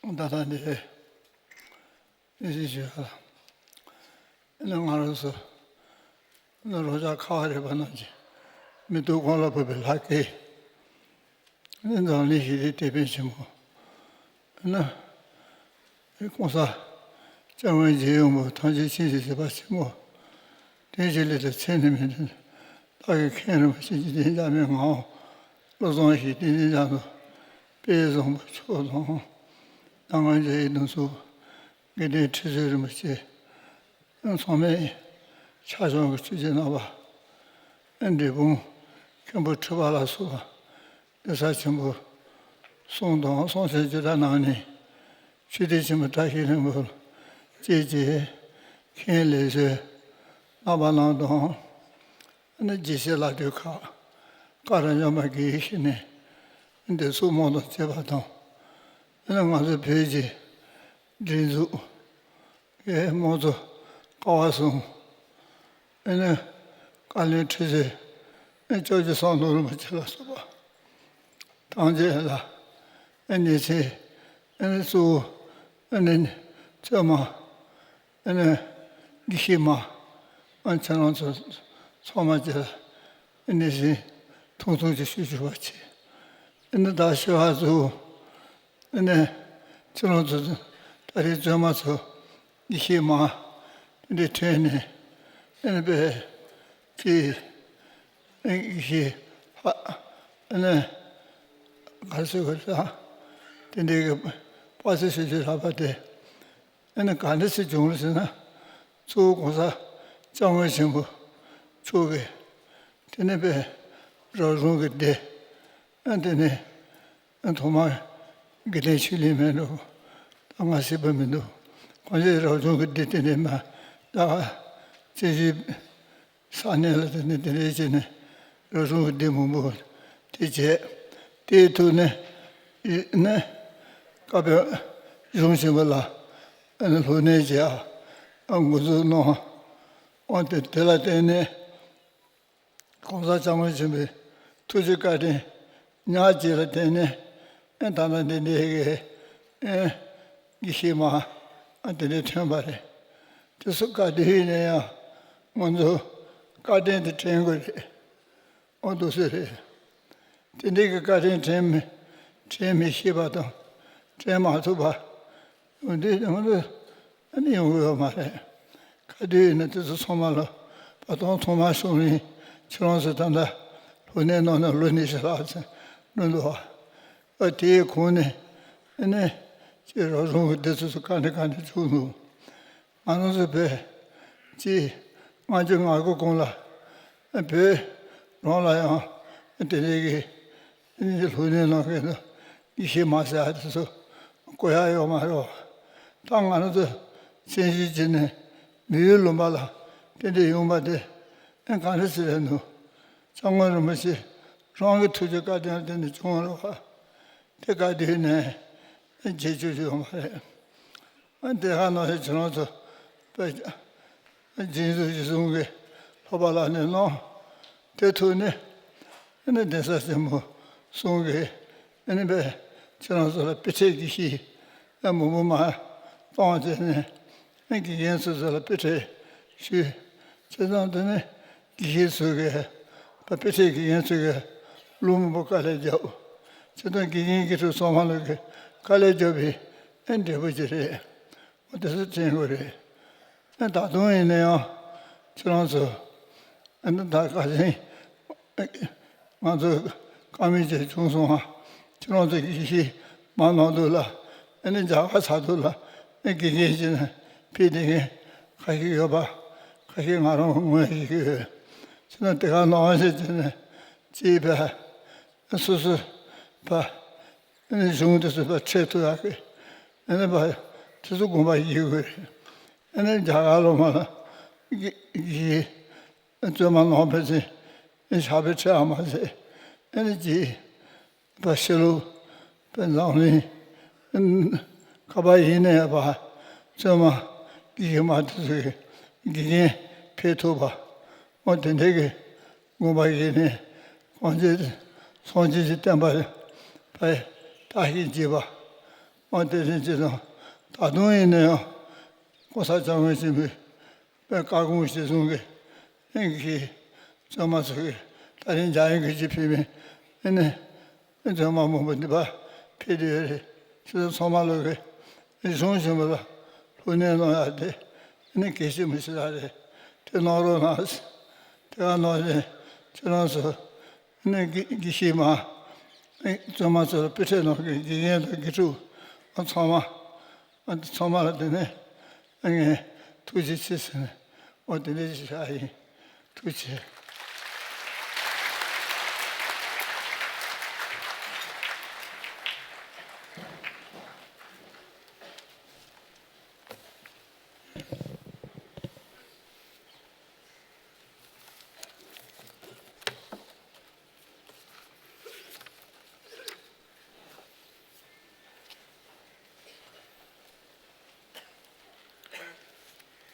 ད་ལྟ་འདི་ཨེ་ཟི་ཞུ་ཡ་ལ། ཨ་ནི་ང་རང་ཚོ་ཨ་ནི་རོགས་ཇག་ཁ་བ་རི་པ་རྣམས་ཀྱིས་མི་སྡུག་གོང་ལ་བབས་པའི་ལྷ་སྐལ། ཨ་ནི་འཛམ་གླིང་ཞི་བདེའི་དེད་དཔོན་ཆེན་པོ། ཨ་ནི་༸གོང་ས་༸སྐྱབས་མགོན་རྒྱལ་ཡོངས་མི་ཐམས་ཅད་མཁྱེན་ཅིང་གཟིགས་པ་ཆེན་པོ། དེ་ཅི་ལས་དང་ཚེ་ནི་མི་མཐུན། བདག་གིས་མཁྱེན་རུང་བ་ཞིག་འཇིག་རྟེན་འཇག་མའི་ངང་། བློ་བཟང་ཞིག་བསྟན་འཛིན་རྒྱ་མཚོ། དཔལ་བཟང་པོ་མཆོག་དང་། སྣང་ངོར་མཇལ་ཡི་གདུང་འཚོབ། དགེ་ལྡན་ཁྲི་ཟུར་རིན་པོ་ཆེ། ཚང་མས་ཕྱག་ཞུ་གི་ཆོས་རྗེ་རྣམ་པ། འབྲས་སྤུངས་མཁན་པོ་ཁྲི་པ་ལ་སོགས་པ། གདན་ས་ཆེན་པོ་གསུམ་དང་གསུང་ཆེན་བཅུ་ཕྲག་ནང་ནས། ཆོས་སྡེ་ཆེན་མོ་བཀྲ་ཤིས་ལྷུན་པོར་བཅས་ཀྱི་མཁན་ལས་བཟོས་རྣམ་པ་རྣམས་དང་། ཨ་ནི་དགེ་བཤེས་ལྷ་སྡེ་ཁག་བཀའ་དྲིན་ཆེན་མ་དགེ་བཤེས་ནས་འདི་ཚོ་མང་དུ་བྱས་པ་དང་། ཨ་ནི་ང་ཚོ་བོད་ཀྱི་སྒྲིག་འཛུགས་ཀྱི་དམངས་གཙོ་ཀ་བ་གསུམ། ཨ་ནི་བཀའ་བློན་ཁྲི་ཟུར། ཨ་ནི་སྐྱབས་རྗེ་ཟམ་གདོང་རིན་པོ་ཆེ་ལ་སོགས་པ་ཐམས་ཅད་ལ། ཨ་ནི་ཆེ། ཨ་ནི་གཙོ་བོ། ཨ་ནི་བཙུན་མ། ཨ་ནི་དགེ་བཤེས་མ། ཨ་ནི་ཁྱེད་རང་ཚོ་ཚང་མ་ཅིག་ལ་ཨ་ནི་བཞིན་ཐུང་ཐུང་ཅིག་ཞུ་ཞུ་བ་བྱེད། ཨ་ནི་ད་ཞུ་བ་ཚོ། ཨ་ནི་ཁྱེད་རང་ཚོ་ད་རེས་བཙུན་མ་ཚོ་དགེ་བཤེས་མ་དེ་འདྲའི་ཐོན་ནས། ཨ་ནི་པས་ཅི་ཨ་ནི་དགེ་བཤེས་ཧ་ཨ་ནི་ག་རེ་ཟེར་དགོས་རེད། དེ་འདྲའི་གི་དཔའ་རྩལ་ཞེ་ཅིག་རག་པ་དེ། ཨ་ནི་ག་འདྲ་ཞིག་བྱུང་རེད་ཟེར་ན། གཙོ་བོ་༸གོང་ས་༸སྐྱབས་མགོན་ཆེན་པོ་མཆོག་གིས། དེ་ནས་པས་རབ་བྱུང་གི་སྡེ། ཨ་དེ་ནས་ཨ་ཐོག་མར་དགེ་ལྡན་ཆོས་གླིང་མིན་འགྲོ། ད་ང་ཤེས་པ་མི་འདུག་ཁོང་ཚོས་རབ་བྱུང་གི་སྡེ་དེ་ནས་མ་ད་བཙན་བྱོལ་ས་གནས་ལ་དེ་ནས་དེ་འདྲ་བྱས་ནས་རབ་བྱུང་གི་སྡེ་མང་པོ་དེ་བྱས། དེའི་ཐོག་ནས་ནས་བཀའ་བོད་གཞུང་ཆེན་པོ་ལ་ཨ་ནི་སློབ་གཉེར་བྱས། ཨ་འགོ་འཛུགས་གནང་། འོ་དེ་དེ་ལ་བརྟེན་ནས་༸གོང་ས་༸སྐྱབས་མགོན་ཆེན་པོའི་ཐུགས་རྗེ་བཀའ་དྲིན་ཉག་གཅིག་ལ་བརྟེན་ནས། ཨ་ད་ལྟ་འདི་འདྲའི་གི་ཨ་དགེ་བཤེས་མ་ཨ་དེ་འདྲའི་ཐོན་པ་རེད། དེ་ཚོ་ག་དུས་ཡིན་ན་ཡང་ང་ཚོ་བཀའ་དྲིན་དེ་དྲན་དགོས་རེད། འོ་འདུག་སེ་རེད། དེ་འདྲའི་གི་བཀའ་དྲིན་དྲན་མི་དྲན་མི་ཤེས་པ་དང་དྲན་མ་ཐུབ་པ། འོ་འདི་ང་ཚོ་ཨ་ནི་ཡོང་གི་ཡོད་མ་རེད། ག་དུས་ཡིན་ན་དེ་ཚོ་ཚང་མ་ལ་བར་སྟོང་ཐོག་མར་བྱུང་རིང་ཁྱེད་རང་ཚོ་ད་ལྟ་སློབ་གཉེར་གནང་ནས་ལོ་ཉི་ཤུ་ལྷག་ཙམ་འགྲོ་འདུག་བ། ཨ་དེའི་གོང་ནས་ཨ་ནི་ཅེས་རོགས་རུང་གི་སྡེ་ཚོ་ཚོ་ག་འདྲ་ག་འདྲ་བྱུང་འདུག་ང་རང་ཚོ་བོད་ཀྱི་སྔ་འགྱུར་ང་དགུ་གོང་ལ་བོད་རང་ལ་ཡང་དེ་འདྲའི་གི་སློབ་གཉེར་གནང་མཁན་དང་དགེ་བཤེས་མ་ཟེར་ཡ་དེ་ཚོ་དགོས་ཡ་ཡོད་མ་རེད་བ། ད་ང་རང་ཚོ་བཙན་བྱོལ་བྱས་ནས་མི་ཡུལ་ལུང་པ་ལ་དེ་འདྲ་ཡོང་པ་དེ་ཨེ་ག་འདྲ་ཞིག་རེད་འདུག་སྐྱབས་མགོན་རིན་པོ་ཆེ་རང་གི་ཐུགས་རྗེ་བཀའ་དྲིན་ལ་བརྟེན་ནས་བྱུང་བ་རེད་བ། དེ་ག་དུས་ནས་བརྗེད་ཆོག་ཆོག་ཡོད་མ་རེད། ཨ་དེ་ག་ནང་བཞིན་ཁྱེད་རང་ཚོ་དཔེ་རྗེས་འཇུག་གཞི་བཟུང་གི་ལྷག་པ་ལག་ནས་གནང་། དེ་ཐུག་ནས་ཨ་ནི་གདན་ས་ཆེན་མོ་གསུམ་གི་ཨ་ནི་དཔེ་ཁྱེད་རང་ཚོ་ལ་དཔེ་ཁྲིད་ཀྱི་ཤིས་ཨ་མང་པོ་མ་གཏོང་བྱས་ནས་ཨ་དགེ་རྒན་ཚོ་ཚོ་ལ་དཔེ་ཁྲིད་ཞུས། བྱས་ཙང་དེ་ནས་དགེ་རྒན་ཚོ་གི་ད་དཔེ་ཁྲིད་དགེ་རྒན་ཚོ་གི་ལུང་མང་པོ་དཀའ་ལས་བརྒྱབ། བྱས་ཙང་དགེ་རྒན་དགེ་ཕྲུག་ཚང་མ་ལ་གི་དཀའ་ལས་བརྒྱབ་པའི་ཨེ་འབྲས་བུ་ཅིག་རེད། འོ་དེ་ཚོ་དྲན་དགོས་རེད། ཨེ་ད་དུང་ཡིན་ན་ཡང་ཁྱེད་རང་ཚོ་ཨེ་ད་ད་ག་ཟིན་ང་ཚོ་དཀའ་མོས་ཅིག་བྱུང་སོང་ང་། ཁྱེད་རང་ཚོ་གི་ཤིས་མ་གནང་འདུག་ལ་ཨེ་ནི་རྒྱ་གར་ཚ་འདུག་ལ་ཨེ་དགེ་རྒན་ཅིག་ནས་ཕེབས་བསྡད་མཁན་ཁ་ཤས་ཡོད་པ་ཁ་ཤས་ང་རང་ངོས་ཤིག་ཡོད། ཁྱེད་རང་དེ་ག་ནང་བཞིན་བྱས་ནས་ཅིག་ཕེབས། སོ་སོ་ཕ་གཞུང་དུ་སོ་ཕ་ཁྲིད་ཐུབ་ཡག་གི་ཨ་ནི་ཕ་དེ་ཚོ་དགོངས་པ་བཞེས་དགོས་རེད། ཨ་ནི་རྒྱ་གར་ལོ་མ་ལ་གི་བཙུན་མ་ནང་ཕན་ཚུན་ཕྱག་དཔེ་ཁྲིད་ཡག་མ་ཟད་ཨ་ནི་ཅིག་ཕ་ཕྱི་ལོགས་པའི་འཛམ་གླིང་ཁ་པར་ཡིན་ནའི་ཕ་བཙུན་མ་དགེ་རྒན་མ་དེ་ཚོ་གི་དགེ་རྒན་ཕེབས་ཐུབ་པ། འོ་དེ་འདྲའི་གི་དགོངས་པ་བཞེས་ནས་གང་ཅི་སངས་རྒྱས་ཀྱི་བསྟན་པ་ཕར་དར་ཞིང་རྒྱས་པ། འོ་དེ་བཞིན་ཅི་དང་ད་དུང་ཡིན་ན་ཡང་གོང་ས་སྐྱབས་མགོན་ཆེན་པོས་དཔེ་བཀའ་དགོངས་གཞིར་བཟུང་གིས་ཨིན་གྱི་བཙུན་མ་ཚོ་གིས་ད་རིང་འཇམ་དབྱངས་ཀྱི་ཅི་ཕེབས་མིན་ཨེ་ནི་བཙུན་མ་མང་པོ་འདི་པར་ཕེབས་བསྡད་ཡོད་རེད། ཁྱེད་ཚོ་ཚང་མ་ལོག་གིས་རིག་གཞུང་ཆེན་མོ་ལ་ལྷུག་གནས་གནང་ཡག་དེ་ཨེ་ནི་གལ་ཆེན་པོ་ཞིག་རང་རེད། དེ་གནང་རོགས་གནང་། དེ་ག་ནང་བཞིན་ཁྱེད་རང་ཚོ་ནས་དགེ་དགེ་བཤེས་མ། བཙུན་མ་ཚོར་དཔེ་ཁྲིད་གནང་མཁན་དགེ་རྒན་དང་དགེ་ཕྲུག་ཚང་མ། ཚང་མ་ལ་དེ་ནས་ངས་ཐུགས་རྗེ་ཆེ་ཟེར་ནས་འོ་དེ་འདྲ་ཞིག་བཞག་ཡིན། ཐུགས་རྗེ་ཆེ།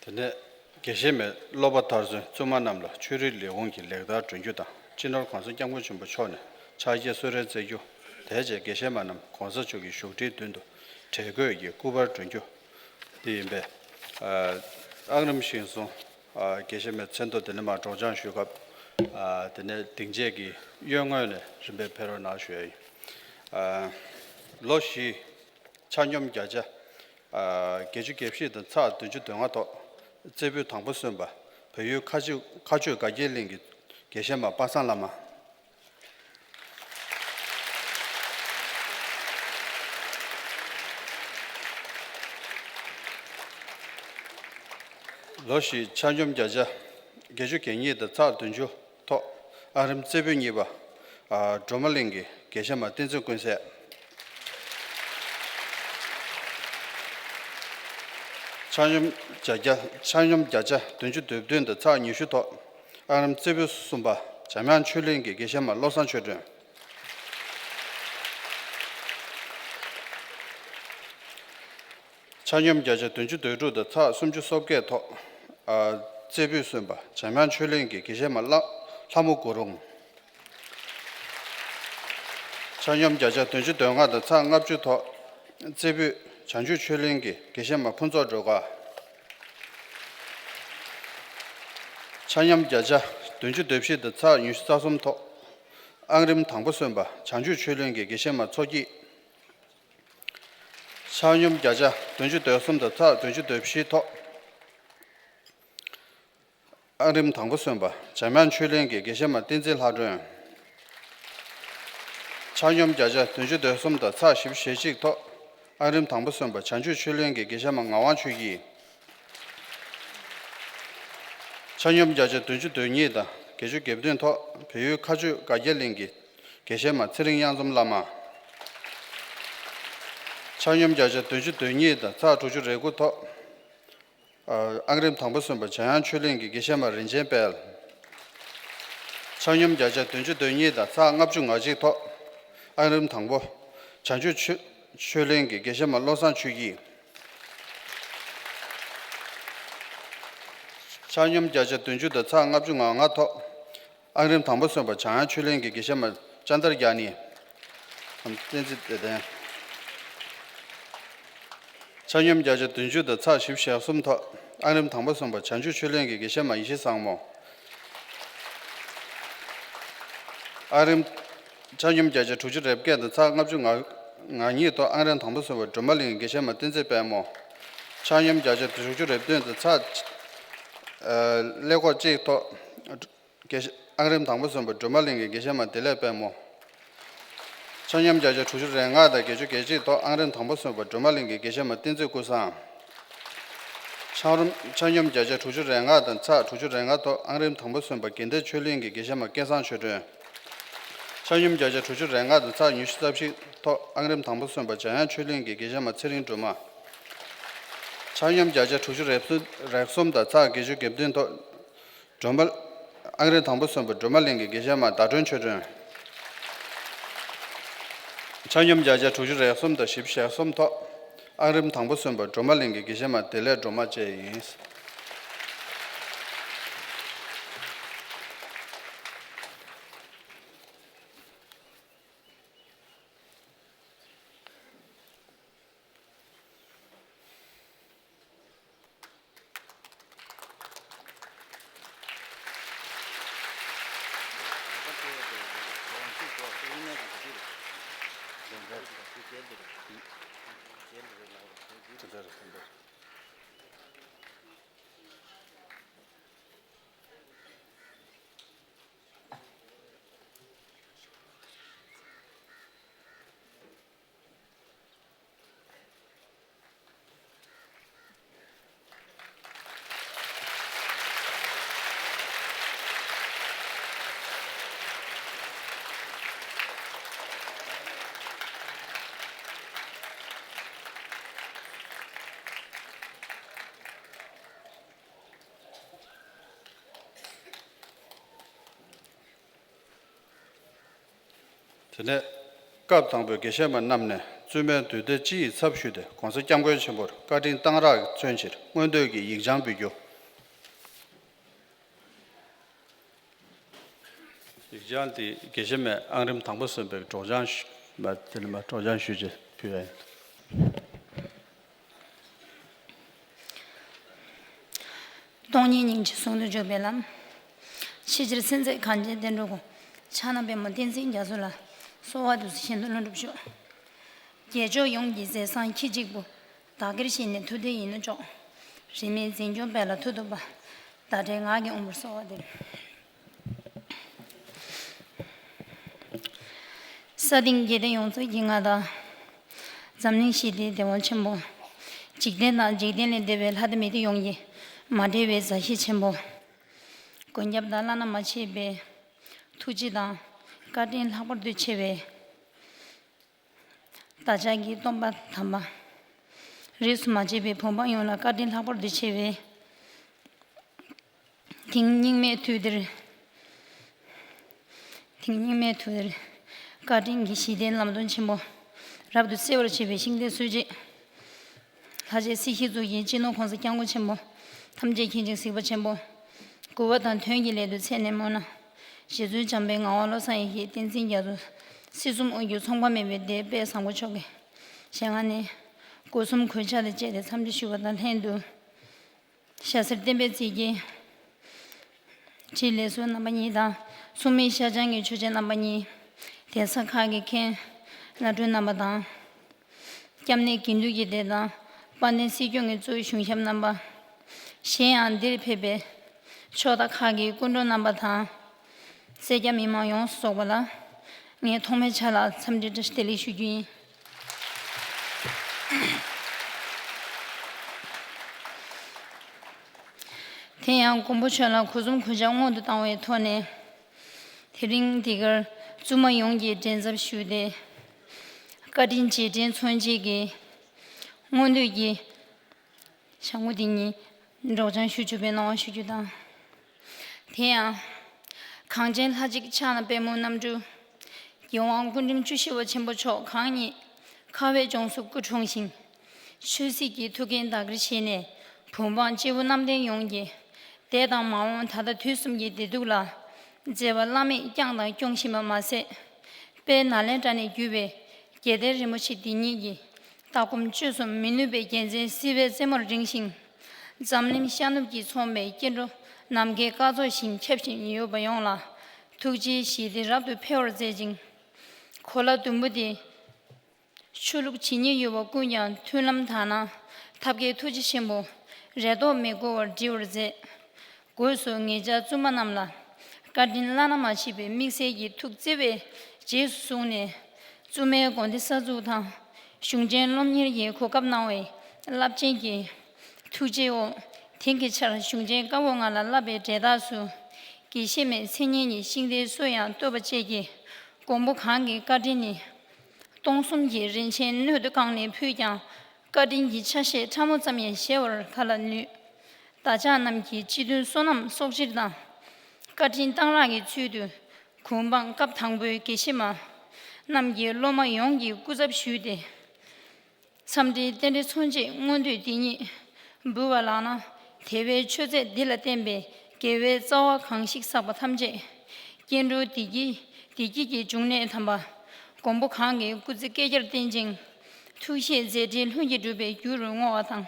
དེ་ནས་དགེ་བཤེས་མའི་སློབ་པ་མཐར་སོན་བཙུན་མ་རྣམས་ལ་ཆོས་རིག་ལས་ཁུངས་ཀྱི་ལེགས་བསྟར་བསྐྲུན་རྒྱུ་དང་། སྤྱི་ནོར་༸གོང་ས་༸སྐྱབས་མགོན་ཆེན་པོ་མཆོག་ནས་ཕྱག་འཁྱེར་གསོལ་རས་བསྩལ་རྒྱུ། དེ་བཅས་དགེ་བཤེས་མ་རྣམས་༸གོང་ས་མཆོག་གི་བཞུགས་ཁྲིའི་མདུན་དུ་དྲེལ་བཀོད་ཀྱི་སྐུ་པར་བསྐྲུན་རྒྱུ། འདི་ཡིན་པས། ཨ་ཨང་རིམ་བཞིན་སོང་། ཨ་དགེ་བཤེས་མའི་མཚན་ཐོ་དེ་ནས་མར་སྒྲོག་སྦྱང་ཞུས་སྐབས། ཨ་དེ་ནས་སྡིངས་ཆའི་གི་གཡོན་ངོས་ནས་རིམ་པས་ཕེབས་རོགས་གནང་ཞུ་ཡ་ཡིན། ཨ་ལོ་བཞི། ཆ་སྙོམས་བརྒྱ་ཆ། ཨ་བརྒྱད་ཅུ་གྱ་བཞི་དང་ཚེག་བདུན་ཅུ་དོན་ལྔ་ཐོག་རྩེ་ཕུད་དང་པོ་སོན་པ། བལ་ཡུལ་མཁའ་སྤྱོད་མཁའ་སྤྱོད་དགའ་སྐྱིད་གླིང་གི་དགེ་བཤེས་མ་པ་སངས་བླ་མ། ལོ་བཞི། ཆ་སྙོམས་བརྒྱ་ཆ་བརྒྱད་ཅུ་གྱ་གཉིས་དང་ཚེག་བདུན་ཅུ་ཐོག་ཨང་རིམ་རྩེ་ཕུད་གཉིས་པ། ཨ་སྒྲོལ་མ་གླིང་གི་དགེ་བཤེས་མ་བསྟན་འཛིན་ཀུན་གསལ། ཆ་སྙོམས་བརྒྱ་ཆ་ཆ་སྙོམས་བརྒྱ་ཆ་བདུན་ཅུ་དོན་བདུན་དང་ཚེག་ཉི་ཤུ་ཐོག་ཨང་རིམ་རྩེ་ཕུད་གསུམ་པ། འཇམ་དབྱངས་ཆོས་གླིང་གི་དགེ་བཤེས་མ་བློ་བཟང་ཆོས་སྒྲོན། ཆ་སྙོམས་བརྒྱ་ཆ་བདུན་ཅུ་དོན་དྲུག་དང་ཚེག་སུམ་ཅུ་སོ་བརྒྱད་ཐོག་ཨ་རྩེ་ཕུད་གསུམ་པ། འཇམ་དབྱངས་ཆོས་གླིང་གི་དགེ་བཤེས་མ་ལྷ་ལྷ་མོ་གུ་རུང་། ཆ་སྙོམས་བརྒྱ་ཆ་བདུན་ཅུ་དོན་ལྔ་དང་ཚེག་ལྔ་བཅུ་ཐོག་རྩེ་ཕུད་བྱང་ཆུབ་ཆོས་གླིང་གི་དགེ་བཤེས་མ་ཕུན་ཚོགས་སྒྲོལ་དཀར། ཆ་སྙོམས་བརྒྱ་ཆ་བདུན་ཅུ་དོན་བཞི་དང་ཚེག་ཉི་ཤུ་རྩ་གསུམ་ཐོག་ཨང་རིམ་དང་པོ་སོན་པ། བྱང་ཆུབ་ཆོས་གླིང་གི་དགེ་བཤེས་མ་མཚོ་སྐྱིད། ཆ་སྙོམས་བརྒྱ་ཆ་བདུན་ཅུ་དོན་གསུམ་དང་ཚེག་བདུན་ཅུ་དོན་བཞི་ཐོག་ཨང་རིམ་དང་པོ་སོན་པ། འཇམ་དབྱངས་ཆོས་གླིང་གི་དགེ་བཤེས་མ་བསྟན་འཛིན་ལྷ་སྒྲོན། ཆ་སྙོམས་བརྒྱ་ཆ་བདུན་ཅུ་དོན་གསུམ་དང་ཚེག་བཞི་བཅུ་ཞེ་གཅིག་ཐོག་ཨང་རིམ་དང་པོ་སོན་པ། བྱང་ཆུབ་ཆོས་གླིང་གི་དགེ་བཤེས་མ་ངག་དབང་ཆོས་སྐྱིད། ཆ་སྙོམས་བརྒྱ་ཆ་བདུན་ཅུ་དོན་གཉིས་དང་བརྒྱད་ཅུ་གྱ་བདུན་ཐོག་བལ་ཡུལ་མཁའ་སྤྱོད་དགའ་སྐྱིད་གླིང་གི་དགེ་བཤེས་མ་ཚེ་རིང་གཡང་འཛོམས་བླ་མ། ཆ་སྙོམས་བརྒྱ་ཆ་བདུན་ཅུ་དོན་གཉིས་དང་ཚེག་དྲུག་ཅུ་རེ་དགུ་ཐོག་ཨ་ཨང་རིམ་དང་པོ་སོན་པ། འཇམ་དབྱངས་ཆོས་གླིང་གི་དགེ་བཤེས་མ་རིན་ཆེན་དཔལ། ཆ་སྙོམས་བརྒྱ་ཆ་བདུན་ཅུ་དོན་གཉིས་དང་ཚེག་ལྔ་བཅུ་ང་གཅིག་ཐོག་ཨང་རིམ་དང་པོ། བྱང་ཆུབ་ཆོས་ཆོས་གླིང་གི་དགེ་བཤེས་མ་བློ་བཟང་ཆོས་སྐྱིད། ཆ་སྙོམས་བརྒྱ་ཆ་བདུན་ཅུ་དང་ཚེག་ལྔ་བཅུ་ང་ལྔ་ཐོག་ཨང་རིམ་དང་པོ་སོན་པ། འཇམ་དབྱངས་ཆོས་གླིང་གི་དགེ་བཤེས་མ་ལྕགས་མདར་རྒྱ་ནི། བསྟན་འཛིན་བདེ་ལྡན། ཆ་སྙོམས་བརྒྱ་ཆ་བདུན་ཅུ་དང་ཚེག་བཞི་བཅུ་ཞེ་གསུམ་ཐོག་ཨང་རིམ་དང་པོ་སོན་པ། བྱང་ཆུབ་ཆོས་གླིང་གི་དགེ་བཤེས་མ་ཡེ་ཤེས་བཟང་མོ། ཨང་རིམ། ཆ་སྙོམས་བརྒྱ་ཆ་དྲུག་ཅུ་རེ་བརྒྱད་དང་ཚེག་ལྔ་བཅུ་ང་གཉིས་ཐོག་ཨང་རིམ་དང་པོ་སོན་པ། སྒྲོལ་མ་གླིང་གི་དགེ་བཤེས་མ་བསྟན་འཛིན་དཔལ་མོ། ཆ་སྙོམས་བརྒྱ་ཆ་དྲུག་ཅུ་རེ་བདུན་དང་ཚེག་ཀླད་ཀོར་གཅིག་ཐོག་དགེ་བཤེས་ཨང་རིམ་དང་པོ་སོན་པ། སྒྲོལ་མ་གླིང་གི་དགེ་བཤེས་མ་བདེ་ལེགས་དཔལ་མོ། ཆ་སྙོམས་བརྒྱ་ཆ་དྲུག་ཅུ་རེ་ལྔ་དང་བརྒྱད་ཅུ་གྱ་གཅིག་ཐོག་ཨང་རིམ་དང་པོ་སོན་པ། སྒྲོལ་མ་གླིང་གི་དགེ་བཤེས་མ་བསྟན་འཛིན་ཀུན་བཟང་། ཆ་རོམ་ཆ་སྙོམས་བརྒྱ་ཆ་དྲུག་ཅུ་རེ་ལྔ་དང་ཚེག་དྲུག་ཅུ་རེ་ལྔ་ཐོག་ཨང་རིམ་དང་པོ་སོན་པ། དགེ་ལྡན་ཆོས་གླིང་གི་དགེ་བཤེས་མ་སྐལ་བཟང་ཆོས་སྒྲོན། ཆ་སྙོམས་བརྒྱ་ཆ་དྲུག་ཅུ་རེ་ལྔ་དང་ཚེག་ཉི་ཤུ་རྩ་བཞི་ཐོག་ཨང་རིམ་དང་པོ་སོན་པ། འཇམ་དབྱངས་ཆོས་གླིང་གི་དགེ་བཤེས་མ་ཚེ་རིང་སྒྲོལ་མ། ཆ་སྙོམས་བརྒྱ་ཆ་དྲུག་ཅུ་རེ་གསུམ་དང་ཚེག་བརྒྱད་ཅུ་གྱ་བདུན་ཐོག་སྒྲོལ་མ། ཨང་རིམ་དང་པོ་སོན་པ། སྒྲོལ་མ་གླིང་གི་དགེ་བཤེས་མ་ཟླ་སྒྲོན་ཆོས་སྒྲོན། ཆ་སྙོམས་བརྒྱ་ཆ་དྲུག་ཅུ་རེ་གསུམ་དང་བཞི་བཅུ་ཞེ་གསུམ་ཐོག་ཨང་རིམ་དང་པོ་སོན་པ། སྒྲོལ་མ་གླིང་གི་དགེ་བཤེས་མ་བདེ་ལེགས་སྒྲོལ་མ་བཅས་ཡིན། དེ་ནས་སྐབས་དང་པོའི་དགེ་བཤེས་མ་རྣམས་ནས་བཙུན་མའི་མདུན་སྡེ་སྤྱི་ཡི་ཚབ་ཞུས་ཏེ་༧གོང་ས་༧སྐྱབས་མགོན་ཆེན་པོར་བཀའ་དྲིན་གཏང་རག་གི་མཚོན་ཕྱིར་སྔོན་བསྟོད་ཀྱི་ཡིག་བྱང་འབུལ་རྒྱུ། ཡིག་བྱང་འདི་དགེ་བཤེས་མས་ཨང་རིམ་དང་པོ་སོན་པའི་སྒྲོག་སྦྱང་ཞུ་མ་དེ་ནི་མ་སྒྲོག་སྦྱང་ཞུས་རྗེས་ཕུལ་བ་ཡིན། སྟོང་ཉིད་སྙིང་རྗེ་ཟུང་དུ་འཇུག་པའི་ལམ། ཕྱི་ཕྱིར་མཚན་མཛད་གངས་ཅན་བསྟན་འགྲོའི་མགོན། ཕྱག་ན་པདྨོ་བསྟན་འཛིན་རྒྱ་མཚོ་ལ། གསོལ་བ་འདེབས་སོ་བཞིན་དུ་ལྷུན་གྲུབ་ཤོག། རྒྱལ་མཆོག་ཡོངས་ཀྱི་མཛད་བཟང་ཁྱེད་གཅིག་པུ། བདག་གིར་བཞེས་ནས་ཐུགས་བདེ་ཡིད་དུ་འཇོག། རིས་མེད་འཛིན་སྐྱོང་སྤེལ་ལ་མཐུ་སྟོབས་པ། བདག་འདྲའི་ངག་གི་དབང་པོར་གསོལ་བ་འདེབས། ས་སྟེང་རྒྱལ་བསྟན་ཡོངས་རྫོགས་ཀྱི་མངའ་བདག། འཛམ་གླིང་ཞི་བདེའི་བདེ་བ་ཆེན་པོ། འཇིག་རྟེན་དང་འཇིག་རྟེན་ལས་འདས་པའི་ལྷ་དང་མི་སྡེ་ཡོངས་ཀྱི་མ་འབྲལ་བའི་མཛའ་བཤེས་ཆེན་པོ། མགོན་སྐྱབས་དང་བླ་ན་མ་མཆིས་པའི་ཐུགས་རྗེ་དང་བཀའ་དྲིན་ལྷག་པར་དུ་ཆེ་བའི་བདག་ཅག་གི་སྟོན་པ་དམ་པ། རིས་སུ་མ་ཆད་པའི་བོད་འབངས་ཡོངས་ལ་བཀའ་དྲིན་ལྷག་པར་དུ་ཆེ་བའི། དེང་སྙིགས་མའི་དུས་འདིར། དེང་སྙིགས་མའི་དུས་འདིར། བཀའ་དྲིན་གྱི་ཞི་བདེའི་ལམ་སྟོན་ཆེན་པོ། རབ་ཏུ་གསལ་བར་བྱེད་པའི་ཤིང་རྟའི་སྲོལ་འབྱེད། ལྷ་རྗེ་སྲིད་ཞིའི་གཙུག་རྒྱན་སྤྱི་ནོར་༧གོང་ས་༧སྐྱབས་མགོན་ཆེན་པོ། ཐམས་ཅད་མཁྱེན་ཅིང་གཟིགས་པ་ཆེན་པོ། གུས་པ་དང་དོན་གྱི་སླད་དུ་མཚན་ནས་སྨོས་ན། རྗེ་བཙུན་བྱམས་པའི་ངག་དབང་བློ་བཟང་ཡེ་ཤེས་བསྟན་འཛིན་རྒྱ་མཚོ། སྲིད་གསུམ་དབུ་བརྒྱུད་ཚོགས་པ་མེད་པའི་སྡེ་དཔལ་བཟང་པོ་མཆོག་གི་ཞལ་སྔ་ནས། སྒོ་གསུམ་གུས་ཕྱག་ལ་བཅས་ཏེ་འཚམས་འདྲི་ཞུ་བ་དང་ལྷན་དུ། ཤ་ཟེར་བསྟན་པའི་རྩིས་ཀྱི་ཁྲིད་ལས་ཟུར་རྣམ་པ་གཉིས་དང་། སྲུང་མའི་ཤ་ཆང་གི་མཆོད་ཆས་རྣམ་པ་གཉིས། གདན་ས་ཁག་གི་མཁན་བླ་སྤྲུལ་རྣམ་པ་དང་། སྐྱབས་གནས་དགེ་འདུན་གྱི་སྡེ་དང་དཔལ་ལྡན་སྲིད་སྐྱོང་གི་གཙོས་གཞུང་ཞབས་རྣམ་པ། གཞན་ཡང་འདིར་ཕེབས་པའི་ཕྱོགས་མཐའ་ཁག་གི་སྐུ་མགྲོན་རྣམ་པ་དང་། སེར་སྐྱ་མི་མང་ཡོངས་སུ་གསོལ་བ་ལ། ངས་ཐོག་མའི་ཆ་ལ་འཚམས་འདྲི་བཀྲ་ཤིས་བདེ་ལེགས་ཞུ་རྒྱུ་ཡིན། དེ་ཡང་མགོན་པོ་མཆོག་ལ་སྒོ་གསུམ་གུས་ཕྱག་སྔོན་དུ་བཏང་བའི་ཐོག་ནས། དེ་རིང་འདི་གར་བཙུན་མ་ཡོངས་ཀྱིས་མགྲོན་ཚབ་ཞུས་ཏེ། བཀའ་དྲིན་རྗེས་དྲན་མཚོན་བྱེད་ཀྱི་སྔོན་དུས་ཀྱི་བྱ་དངོས་འདི་ཉིད་སྒྲོག་སྦྱང་ཞུ་བཅུག་པའི་གནང་བ་ཞུ་རྒྱུ་དང་། དེ་ཡང་། གངས་ཅན་ལྷ་གཅིག་ཕྱག་ན་པདྨོའི་རྣམ་སྤྲུལ། རྒྱལ་དབང་སྐུ་ཕྲེང་བཅུ་བཞི་པ་ཆེན་པོ་མཆོག་གང་ཉིད་ཁ་བའི་ལྗོངས་སུ་སྐུ་འཁྲུངས་ཤིང་། ཆོས་སྲིད་ཀྱི་ཐུགས་འགན་བདག་གིར་བཞེས་ནས་བོད་འབངས་སྐྱེ་བོ་གནམ་བསྟན་ཡོངས་ཀྱི་འདས་དང་མ་འོངས་ད་ལྟ་དུས་གསུམ་གྱི་བདེ་སྡུག་ལ་མཛད་པ་བླ་མེད་བསྐྱངས་དང་སྐྱོང་བཞིན་པ་མ་ཟད། དཔལ་ནཱ་ལེནྡྲ་ནས་བརྒྱུད་པའི་རྒྱལ་བསྟན་རིན་པོ་ཆེ་འདི་ཉིད་ཀྱི་ལྟ་སྒོམ་སྤྱོད་གསུམ་མི་ནུབ་པའི་རྒྱལ་མཚན་བསིལ་བའི་རྩེ་མོར་བསྒྲེངས་ཤིང་། འཛམ་གླིང་ཤར་ནུབ་ཀྱིས་མཚོན་པའི་སྐྱེ་འགྲོ་ནམ་མཁའི་སྐར་ཚོགས་བཞིན་ཁྱབ་བཞིན་ཡོད་པ་ཡོངས་ལ་ཐུགས་རྗེའི་ཞི་བདེ་རབ་ཏུ་འཕེལ་བར་མཛད་ཅིང་། གོ་ལ་ཟླུམ་པོ་འདི་ཆོས་ལུགས་ཇི་སྙེད་ཡོད་པ་ཀུན་ཀྱང་མཐུན་ལམ་དག་ན་ཐབས་མཁས་ཐུགས་རྗེ་ཆེན་པོ་རེ་དོགས་མི་དགོས་པར་འབྲི་བར་མཛད། སྒོས་སུ་ངེད་ཅག་བཙུན་མ་རྣམས་ལ་བཀའ་དྲིན་བླ་ན་མ་མཆིས་པའི་དམིགས་བསལ་གྱི་ཐུགས་བརྩེ་བའི་རྗེས་སུ་བཟུང་ནས་བཙུན་མའི་དགོན་སྡེ་གསར་འཛུགས་དང་གཞུང་ཆེན་སློབ་གཉེར་གྱི་གོ་སྐབས་གནང་བའི་རླབས་ཆེན་གྱི་ཐུགས་རྗེའི་འོག་དེང་གི་ཆར་གཞུང་ཆེན་བཀའ་པོད་ལྔ་ལ་བསླབ་པའི་གྲལ་དག་སུ་དགེ་བཤེས་མའི་མཚན་སྙན་གྱི་ཤིང་རྟའི་སྲོལ་ཡང་བཏོད་པ་བཅས་ཀྱི་མགོན་པོ་གང་གི་བཀའ་དྲིན་ནི། སྟོང་གསུམ་གྱི་རིན་ཆེན་སྣོད་དུ་བཀང་ནས་ཕུལ་ཀྱང་། བཀའ་དྲིན་གྱི་ཆ་ཤས་ཕྲ་མོ་ཙམ་ཡང་གཞལ་བར་ག་ལ་ནུས། བདག་ཅག་རྣམས་ཀྱི་སྤྱི་མཐུན་བསོད་ནམས་གསོག་སྤྱིར་དང་། བཀའ་དྲིན་གཏང་རག་གི་ཚུལ་དུ། གུང་འབངས་སྐབས་དང་པོའི་དགེ་བཤེས་མ་རྣམས་ཀྱིས་སློབ་མ་ཡོངས་ཀྱི་སྐུ་ཚབ་ཞུས་ཏེ། འཚམས་འདྲིའི་རྟེན་འབྲེལ་མཚོན་བྱེད་སྔོན་དུས་འདི་ཉིད་འབུལ་བ་ལགས་ན། དེ་བས་མཆོད་རྫས་འདི་ལ་བརྟེན་པའི་དགེ་བའི་རྩ་བ་གང་ཞིག་བསགས་པ་ཐམས་ཅད་སྐྱེ་འགྲོའི་བདེ་སྐྱིད་བདེ་སྐྱིད་ཀྱི་འབྱུང་གནས་དམ་པ་མགོན་པོ་གང་གི་སྐུ་ཚེ་བསྐལ་བརྒྱར་བརྟན་ཅིང་། ཐུགས་བཞེད་མཛད་འཕྲིན་ལྷུན་གྱིས་འགྲུབ་པའི་རྒྱུ་རུ་བསྔོ་བ་དང་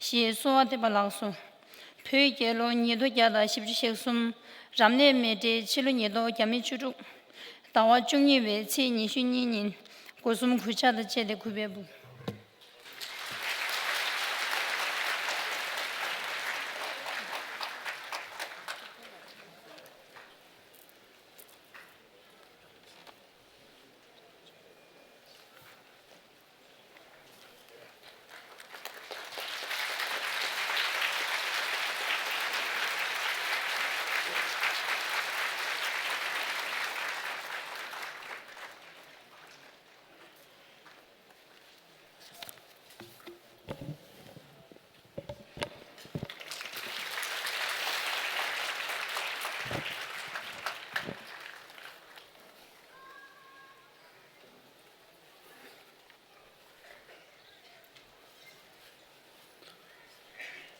ཞེས་གསོལ་བ་འདེབས་པ་ལགས་སོ། བོད་རྒྱལ་ལོ་ཉིས་སྟོང་བརྒྱ་དང་བཞི་བཅུ་ཞེ་གསུམ། རབ་གནས་མེ་སྤྲེལ་ཕྱི་ལོ་ཉིས་སྟོང་བརྒྱ་མེད་བཅུ་དྲུག་ཟླ་བ་བཅུ་གཉིས་པའི་ཚེས་ཉི་ཤུ་གཉིས་ཉིན་སྒོ་གསུམ་གུས་ཕྱག་དང་བཅས་ཏེ་གུས་པས་འབུལ།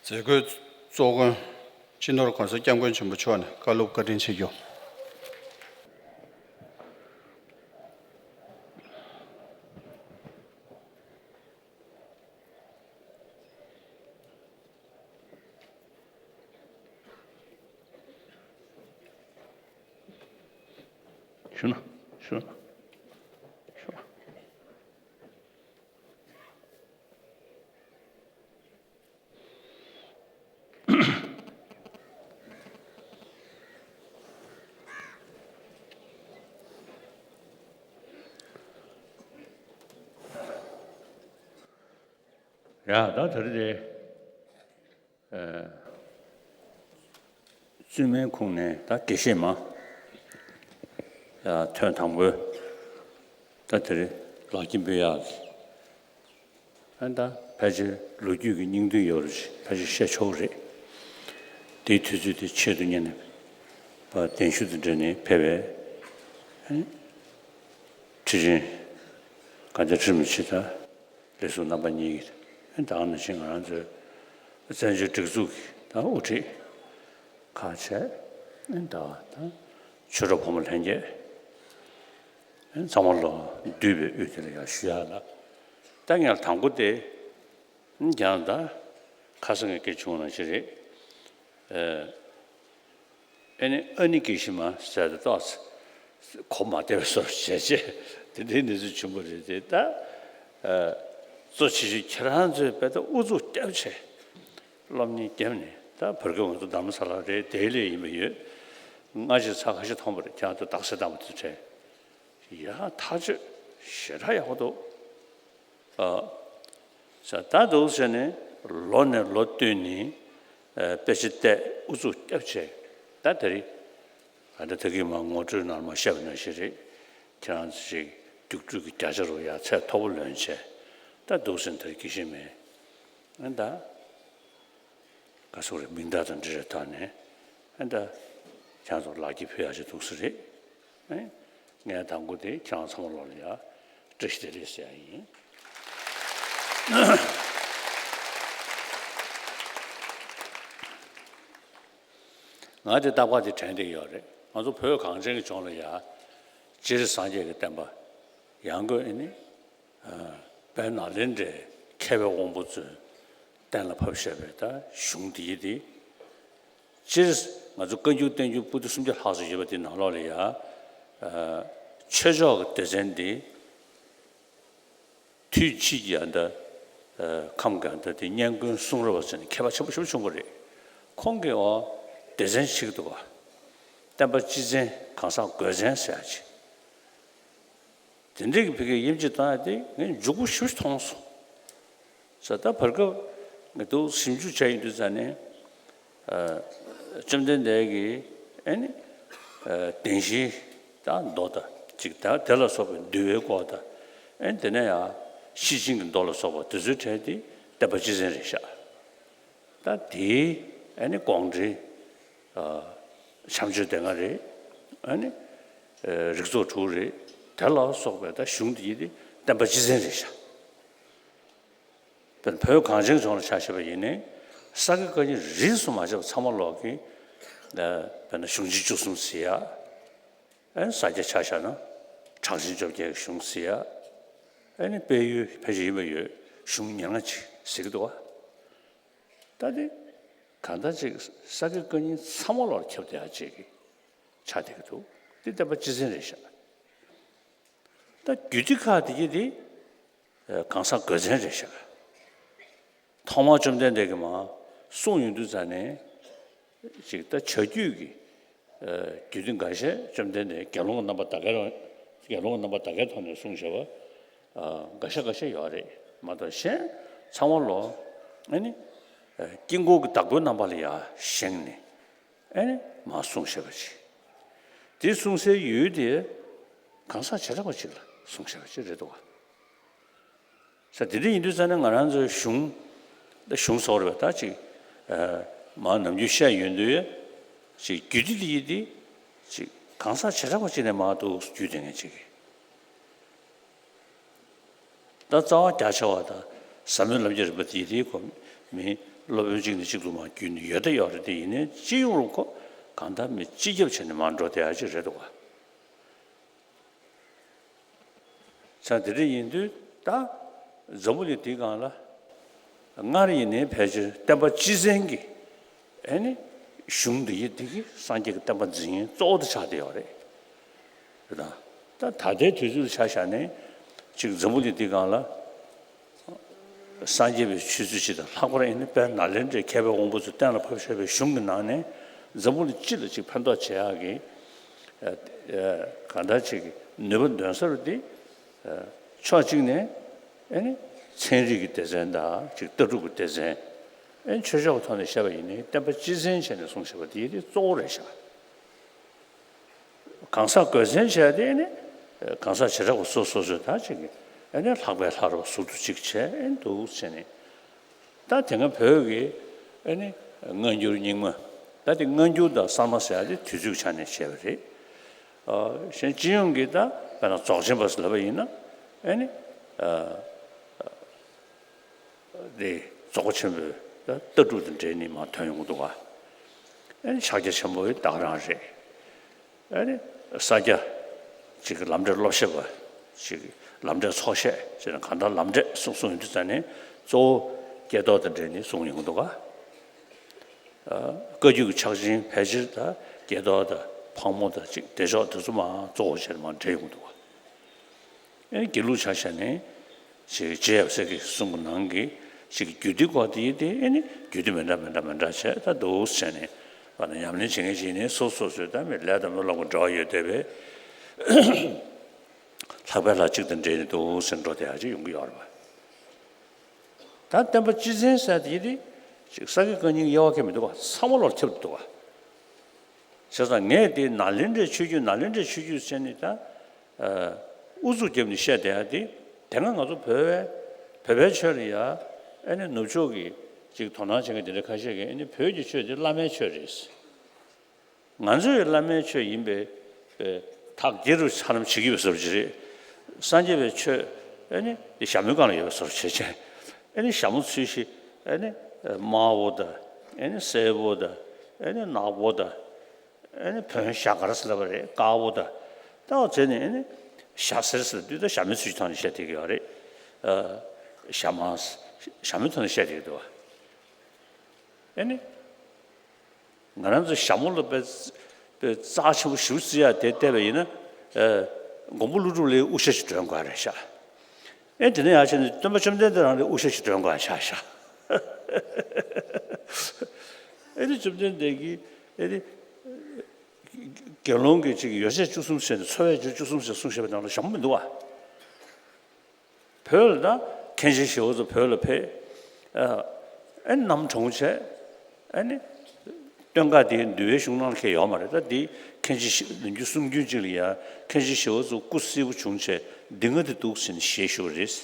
མཛད་སྒོའི་གཙོ་འགན་སྤྱི་ནོར་༸གོང་ས་༸སྐྱབས་མགོན་ཆེན་པོ་མཆོག་ནས་བཀའ་སློབ་བཀའ་དྲིན་ཆེ་ཞུ། ཞུ་ན། ཞུ་ན། ཞུ་ན། ཡ་ད་དེ་རེད་དེ། ཨ། བཙུན་མའི་ཁོངས་ནས་ད་དགེ་བཤེས་མ། ཡ་ཐོན་དང་པོའི་ད་དེ་རེད། ལག་འཁྱེར་འབུལ་ཡག་གི། ཨ་ད་ཕལ་ཆེར་ལོ་རྒྱུས་ཀྱི་སྙིང་དོན་ཡོད་རེད། ཕལ་ཆེར་བཤད་ཆོག་གི་རེད། དེའི་དུས་ཚོད་དེ་ཆེད་དུ་གཉེར་ནས་ཕར་གདན་ཞུ་དང་འབྲེལ་ནས་ཕེབས་པའི་ཨ་ཁྲི་ཆེན་དགའ་ལྡན་ཁྲི་རིན་པོ་ཆེ་དང་། ལས་ཟུར་རྣམ་པ་གཉིས་ཀྱིས་ད་ག་ནང་བཞིན་ང་རང་ཚོའི་བཙན་བྱོལ་སྒྲིག་འཛུགས་ཀྱི་ད་དབུ་ཁྲིད་ཁག་བྱས་ད་ད་ཆོས་གྲོགས་ཕོ་མོ་ལྷན་རྒྱས་ཚང་མ་ལོ་འདུས་པའི་དབུས་དེ་ལ་ཡང་ཞུ་ཡག་ལ། ད་ངས་དང་པོ་དེ་ཀྱང་ད་ཁ་སང་གི་སྐད་བྱུང་ནང་བཞིན་རེད། ཨ་ནི་ཨ་ནི་དགེ་བཤེས་མ་ཟེར་ཏེ་ཏོག་ཙམ་གོ་མ་བདེ་བའི་བཟོ་བྱས་བྱས་དེ་འདྲའི་གནས་ཚུལ་བྱུང་བ་རེད་དེ། ད་གཙོ་ཆེ་ཤོས་ཁྱེད་རང་ཚོས་དཔེ་ད་ཨུ་ཚུགས་བརྒྱབ་བྱས་སློབ་གཉེར་བརྒྱབ་ནས། ད་བར་སྐབས་ང་ཚོ་རྡ་རམ་ས་ལ་རེད། དེའི་ལས་ཡིན་པ་ཡོད། སྔ་ཕྱི་ཚར་ཁ་ཤས་མཐོང་བ་རེད། ཁྱེད་རང་ཚོ་རྡ་སའི་རྟགས་མ་དེ་འཕྲད། ཡ་ཐག་ཆོད་ཞེ་དྲག་ཡག་པོ་འདུག་ཨ། ས་ད་འདུག་ཟེར་ནས་ལོ་ནས་ལོ་བསྟུད་ནས་ཨ་དཔེ་ཆ་བལྟས་ཨུ་ཚུགས་བརྒྱབ་བྱས། ད་དེ་རིང་ཨ་ད་ད་གིན་མ་ངོ་སྤྲོད་ནང་མ་བཤད་པ་ནང་བཞིན་རེད། ཁྱེད་རང་ཚོ་ཞིག་རྒྱུགས་སྤྲོད་ཀྱི་བརྒྱ་ཆ་རུ་ཡ་ཚད་མཐོ་པོ་ལོན་བྱས། ད་འདུག་ཟེར་ནས་དེ་རིང་དགེ་བཤེས་མས་ཨ་ད། ག་སོག་རེ་མིང་བརྡ་དང་འབྲེལ་བའི་ཐོག་ནས་ཨ་ད་ཁྱེད་ཚོ་ལག་འཁྱེར་ཕུལ་ཡག་ཅིག་འདུག་ས་རེད། ཨེ། ངས་དང་པོ་དེ་ཁྱེད་རང་ཚང་མ་ལོག་ལ་ཡ་བཀྲ་ཤིས་བདེ་ལེགས་ཟེར་ཡག་ཡིན། ང་དེ་རྟག་པར་དེ་དྲན་བསྡད་ཡོད་རེད། ང་ཚོ་བོད་གངས་ཅན་གྱི་ལྗོངས་ལ་ཡ་སྤྱིར་སངས་རྒྱས་ཀྱི་བསྟན་པ་ཡང་སྒོས་ཨེ་ནི། དཔལ་ནཱ་ལེནྡྲའི་མཁས་པའི་དབང་པོ་ཚོས་གཏན་ལ་ཕབ་བཞག་པའི་ད་གཞུང་འདི་ཡི་དེ། སྤྱིར་ང་ཚོ་བཀའ་འགྱུར་བསྟན་འགྱུར་པོ་ཏི་སུམ་བརྒྱ་ལྷག་ཙམ་ཡོད་པ་དེ་ནང་ལོགས་ལ་ཡ། ཆོས་ཕྱོགས་ཀྱི་སྡེ་ཚན་འདི་དུས་ཕྱིས་ཀྱི་ཡ་ད། ཁམས་ཀྱི་ཡ་ད་དེ་སྙན་ཀུན་གསུང་རབ་པ་ཚོ་ནི་མཁས་པ་ཆེན་པོ་ཆེན་པོ་བྱུང་བ་རེད། ཁོང་གིས་འོ་སྡེ་ཚན་བྱེད་ཀྱི་འདུག་བ། བསྟན་པ་སྤྱི་ཚན་གང་ཟག་སྒོས་ཚན་ཟེར་ཡག་ཅིག་དེ་འདྲའི་གི་ཕ་གིའི་དབྱེ་འབྱེད་བཏང་ཡ་དེ་ངས་མགྱོགས་པོ་ཞེ་པོ་ཅིག་མཐོང་སོང་། ས་ད་བར་སྐབས་ང་ཚོ་ཞིབ་འཇུག་བྱས་ཡོང་དུས་ཙ་ནས། བཅོམ་ལྡན་འདས་ཀྱིས་ཨེ་ནི། བདེན་བཞིའི་ད་མདོ་དང་ཅིག་ད་དེ་ལ་སོགས་པའི་འདུལ་བའི་སྐོར་དང་། ཨེ་དེ་ནས་ཡང་ཤེར་ཕྱིན་གྱི་མདོ་ལ་སོགས་པ་དེ་ཚོའི་གྲས་དེ་བསྟན་པ་སྤྱི་ཚན་རེད་ཤག་ད་དེའི་ཨ་ནི་དགོངས་འགྲེལ། ཨ། བྱམས་ཆོས་སྡེ་ལྔ་རེད། ཨ་ནི། ཨ། རིགས་ཚོགས་དྲུག་རེད། དེ་ལ་སོགས་པའི་ད་གཞུང་འདི་ཡི་དེ་བསྟན་པ་སྤྱི་ཚན་རེད་ཤག་དཔེར་ན་བོད་གངས་ཅན་ལྗོངས་ལ་ཆ་བཞག་པ་ཡིན་ནའི་ས་དགེ་བཀའ་རྙིང་རིས་སུ་མ་ཆད་པ་ཚང་མ་ལོག་གི། ཨ། དཔེར་ན་གཞུང་ཆེན་བཅུ་གསུམ་ཟེར་ཡ། ཨ་ནི་ས་སྐྱ་ཆ་བཞག་ན་གྲགས་ཆེན་བཅོ་བརྒྱད་ཀྱི་གཞུང་ཟེར་ཡ། ཨ་ནི་དཔལ་ཡུལ་ཕལ་ཆེར་ཡིན་པ་ཡོད། གཞུང་ཉེར་ལྔ་ཅིག་ཟེར་གྱི་འདུག་བ། ད་དེ་གང་ལྟར་ཅིག་ས་དགེ་བཀའ་རྙིང་ཚང་མ་ལོག་ཁྱབ་བསྡད་ཡ་ཅིག་གི་ཆགས་བསྡད་ཀྱི་འདུག་དེ་བསྟན་པ་སྤྱི་ཚན་རེད་ཤག་ད་རྒྱུད་སྡེ་ཁག་དེ་གྱད་དེ་གང་ཟག་དགོས་མཚན་རེད་ཤག། ཐོག་མར་བཅོམ་ལྡན་འདས་ཀྱིས་མར་གསུངས་ཡོང་དུས་ཙ་ནས། ཅིག་ད་བྱ་རྒྱུད་ཀྱི་རྒྱུད་སྡེ་འགའ་ཤས་བཅོམ་ལྡན་འདས་དགེ་སློང་གི་རྣམ་པ་ད་གའི་རང་དགེ་སློང་གི་རྣམ་པ་ད་གའི་ཐོག་ནས་གསུངས་བཞག་པ་འགའ་ཤས་འགའ་ཤས་ཡོད་རེད་མ་གཏོགས་གཞན་ཚང་མ་ལོ་ཨ་ནི་དཀྱིལ་འཁོར་གྱི་བདག་པོའི་རྣམ་པ་ལ་ཡར་བཞེངས་ནས་ཨ་ནི་མར་གསུངས་བཞག་པ་ཅིག། དེ་གསུངས་སའི་ཡུལ་དེ་གང་ཟག་བྱེ་བྲག་པ་ཅིག་ལ་གསུངས་བཞག་པ་ཅིག་རེད་འདུག་ག། ས་དེ་འདྲ་ཡིན་དུས་ཙ་ན་ང་རང་ཚོའི་གཞུང་། ད་གཞུང་སོགས་རེད་པ་ད་ཅིག་ཨ། མར་ནམ་རྒྱུན་བཤད་ཡོང་དུས། ཅིག་རྒྱུད་སྡེ་འདི་ཡི་དེ། ཅིག་གང་ཟག་བྱེ་བྲག་པ་ཅིག་ནས་མར་འདུག་རྒྱུད་སྡེ་ངེས་ཅིག། ད་རྩ་བ་རྒྱ་ཆེ་བ་དང་ཟབ་མོའི་ལམ་གྱི་རིམ་པ་དེ་ཡི་དེ་ཁོ་མི་སློབ་དཔོན་གཅིག་ནས་གཅིག་ཏུ་མར་བརྒྱུད་ནས་ཡོད་ད་ཡོད་རེད་དེ་ཡིན་ནའི་སྤྱི་ཡོངས་རུ་ཁོ་གང་ལྟར་མི་སྤྱི་ཁྱབ་བྱས་ནས་མར་འགྲོ་བསྡད་ཡ་ཅིག་རེད་འདུག་ག། ས་དེ་འདྲ་ཡིན་དུས་ད་འཛམ་བུ་གླིང་འདིའི་སྒང་ལ་སྔར་ཡིན་ནའི་ཕལ་ཆེར་བསྟན་པ་སྤྱི་བཙན་གྱི་ཨེ་ནི་གཞུང་འདི་ཡི་འདི་གི་སངས་རྒྱས་ཀྱི་བསྟན་པ་འཛིན་མཁན་གཙོ་བོ་དེ་ཆགས་བསྡད་ཡོད་རེད། ད་ད་ལྟའི་དུས་ཚོད་ལ་ཆ་བཞག་ནས་ཅིག་འཛམ་བུ་གླིང་འདིའི་སྒང་ལ། སངས་རྒྱས་པའི་ཆོས་ཚུལ་སྤྱི་དང་ལྷག་པར་ཨེ་ནི་དཔལ་ནཱ་ལེནྡྲའི་མཁས་པའི་དབང་པོ་ཚོས་གཏན་ལ་ཕབ་བཞག་པའི་གཞུང་གི་ནང་ནས་འཛམ་བུ་གླིང་སྤྱི་ལ་ཅིག་ཕན་ཐོགས་བྱེད་ཡག་གི་ཨ། ཨ། གང་ལྟར་ཅིག་ནུས་པ་འདོན་ས་རུ་དེ་ཨ། ཕྱོགས་གཅིག་ནས་ཨེ་ནི་ཚན་རིག་གི་སྡེ་ཚན་དང་ཅིག་ལྟ་གྲུབ་ཀྱི་སྡེ་ཚན། ཨེ་ནི་ཆོས་ཕྱོགས་ཀྱི་ཐོག་ནས་བཤད་པ་ཡིན་ནའི་བསྟན་པ་སྤྱི་བཙན་བྱས་ནས་གསུངས་བཞག་པ་དེ་དེ་གཙོ་བོ་རེད་ཤག། གང་ཟག་དགོས་མཚན་བྱས་ཏེ་ནི་གང་ཟག་བྱེ་བྲག་པ་སོ་སོ་སོའི་ད་ཅིག་གི་ཨེ་ནི་ལྷག་པའི་ལྷ་རུ་ཟུར་དུ་ཅིག་བྱས་ཨེ་འདུག་བྱས་ནས། ད་དེ་སྔ་བོད་ཀྱི་ཨེ་ནི་སྔ་འགྱུར་རྙིང་མ། ད་དེ་སྔ་འགྱུར་དང་གསར་མ་ཟེར་ཡ་དེ་དུས་ཚོད་ཀྱི་ཆ་ནས་བཤད་པ་རེད། ཨ། གཞན་སྤྱི་ཡོངས་ཀྱི་ད་དཔེར་ན་རྫོགས་ཆེན་པ་ཟེར་ལབ་པ་ཡིན་ན་ཨེ་ནི་ཨ། དེ་རྫོགས་པ་ཆེན་པོའི་ད་ལྟ་གྲུབ་དང་འབྲེལ་ནས་མར་ཐོན་ཡོང་གི་འདུག་ག། ཨེ་ཕྱག་རྒྱ་ཆེན་པོ་ཡི་ད་ག་རང་རེད། ཨེ་ནི་ས་སྐྱ་ཅིག་གི་ལམ་འབྲས་སློབ་བཤད་པ་ཅིག་གི་ལམ་འབྲས་ཚོགས་བཤད་ཅེས་ན་གང་ལྟར་ལམ་འབྲས་གསུངས་གསུངས་ཡོང་དུས་ཙ་ནས་གཙོ་བོ་སྐྱེ་ཐོག་དང་འབྲེལ་ནས་གསུངས་ཡོང་གི་འདུག་ག། ཨ། བཀའ་བརྒྱུད་ཀྱི་ཕྱག་ཆེན་ཕལ་ཆེར་ད་སྐྱེ་ཐོག་དང་ཕག་མོ་དང་ཅིག་བདེ་མཆོག་དེ་ཚོ་མར་གཙོ་བོ་བྱས་ནས་མར་འབྲེལ་ཡོང་གི་འདུག་ག། ཨེ་དགེ་ལུགས་ཆ་བཞག་ནས་ཅིག་རྗེ་ཡབ་སྲས་ཀྱི་གསུང་གི་ནང་གི་ཅིག་རྒྱུད་སྡེ་སྐོར་དེ་ཡིན་ཏེ་ཨེ་ནི་རྒྱུད་སྡེ་མི་འདྲ་མི་འདྲ་མི་འདྲ་བྱས་ད་འདུག་བྱས་ནས་ཨ་ནི་ཉམས་ལེན་བྱེད་མཁན་ཅིག་ནི་སོ་སོ་སོའི་ད་མི་ལས་དང་སྨོན་ལམ་གྱི་འབྲེལ་བ་ཡོད་བསྡད་པས་ལྷག་པའི་ལྷ་གཅིག་དང་འབྲེལ་ནས་འདུག་བྱས་ནས་འགྲོ་བསྡད་ཡག་ཅིག་ཡོང་གི་ཡོད་རེད་པ། ད་བསྟན་པ་སྤྱི་བཙན་ཟེར་དེ་ཡིན་ཏེ་ཅིག་ས་དགེ་བཀའ་རྙིང་དབྱེ་བ་ཁྱད་མི་འདུག་པ་ཚང་མ་ལོར་ཁྱབ་འདུག་པ། བྱས་ཙང་ངས་དེ་ནཱ་ལེནྡྲའི་ཆོས་བརྒྱུད་ནཱ་ལེནྡྲའི་ཆོས་བརྒྱུད་ཟེར་ནས་ད། ཨ། ཨུ་ཚུགས་བརྒྱབ་ནས་བཤད་བསྡད་ཡ་དེ་དེ་སྔ་ང་ཚོ་བོད་པའི་བོད་པའི་ཆོས་ལ་ཡ་ཨེ་ནི་ནུབ་ཕྱོགས་ཀྱི་ཅིག་དོ་སྣང་བྱེད་མཁན་དེ་འདྲ་ཁ་ཤས་ཀྱིས་ཨེ་ནི་བོད་ཀྱི་ཆོས་དེ་བླ་མའི་ཆོས་རེད། ང་ཚོའི་བླ་མའི་ཆོས་ཡིན་པས་པས་ཐག་རྒྱལ་རུ་ཚ་ལམ་བྱེད་ཀྱི་ཡོད་བཟོ་འདྲ་ཅིག་རེད། སངས་རྒྱས་པའི་ཆོས་ཨེ་ནི་དེ་ཞྭ་མོའི་སྒང་ལ་ཡོད་པ་བཟོ་འདྲ་བྱེད་བྱས་ཨེ་ནི་ཞྭ་མོ་ཚུལ་བཞིན་ཨེ་ནི་དམར་པོ་དང་ཨེ་ནི་སེར་པོ་དང་ཨེ་ནི་ནག་པོ་དང་། ཨེ་ནི་བོན་ཞྭ་དཀར་ཟེར་ལབ་པ་རེད་དཀར་པོ་དང་། ད་བྱས་ནས་ཨེ་ནི་ཞྭ་སེར་ཟེར་དུས་ད་ཞྭ་མོའི་ཚུལ་གྱི་ཐོག་ནས་བཤད་བསྡད་ཀྱི་ཡོད་རེད། ཨ། ཞྭ་དམར་ཞྭ་མོའི་ཐོག་ནས་བཤད་བསྡད་ཀྱི་འདུག་བ། ཨེ་ནི། ང་རང་ཚོ་ཞྭ་མོ་ལ་དཔེ་དཔེ་རྩ་ཆེན་པོ་ཞེ་པོ་བརྩི་ཡག་དེ་བལྟས་པ་ཡིན་ན། ཨ། མགོན་པོ་ཀླུ་སྒྲུབ་ལའི་དབུ་ཞྭ་ཞིག་སྒྲོན་དགོས་རེད་ཤག། ཨེ་དེ་ནས་ཡར་བྱས་ནས་སྟོན་པ་བཅོམ་ལྡན་འདས་རང་ལའི་དབུ་ཞྭ་ཞིག་སྒྲོན་དགོས་ཤག་ཤག། ཨེ་ནི་བཅོམ་ལྡན་འདས་ཀྱིས་ཨེ་ནི་དགེ་སློང་གི་ཅིག་ཡོ་བྱད་བཅུ་གསུམ་ཟེར་ནས་འཚོ་བའི་རྒྱུ་བཅུ་གསུམ་ཟེར་གསུངས་བཞག་པའི་ནང་ལ་ཞྭ་མོ་མི་འདུག་བ། བོད་ལ་ད་མཁན་ཆེན་ཞི་བ་འཚོ་བོད་ལ་ཕེབས། ཨ། ཨེ་ནི་གནམ་གྲོངས་བྱས། ཨེ་ནི། སྟོད་འགག་དེ་འདུལ་བའི་གཞུང་ནང་ལ་ཁེལ་ཡོད་མ་རེད། ད་འདི་མཁན་ཆེན་ཞི་ལོ་རྒྱུས་གསུང་རྒྱུན་གཅིག་ལ་ཡ་མཁན་ཆེན་ཞི་བ་འཚོ་སྐུ་སྲིད་པོ་བྱུང་བྱས་འདི་ང་དེ་འདུག་ཟེར་ནས་ཞལ་བཞུགས་པ་རེད། བྱས་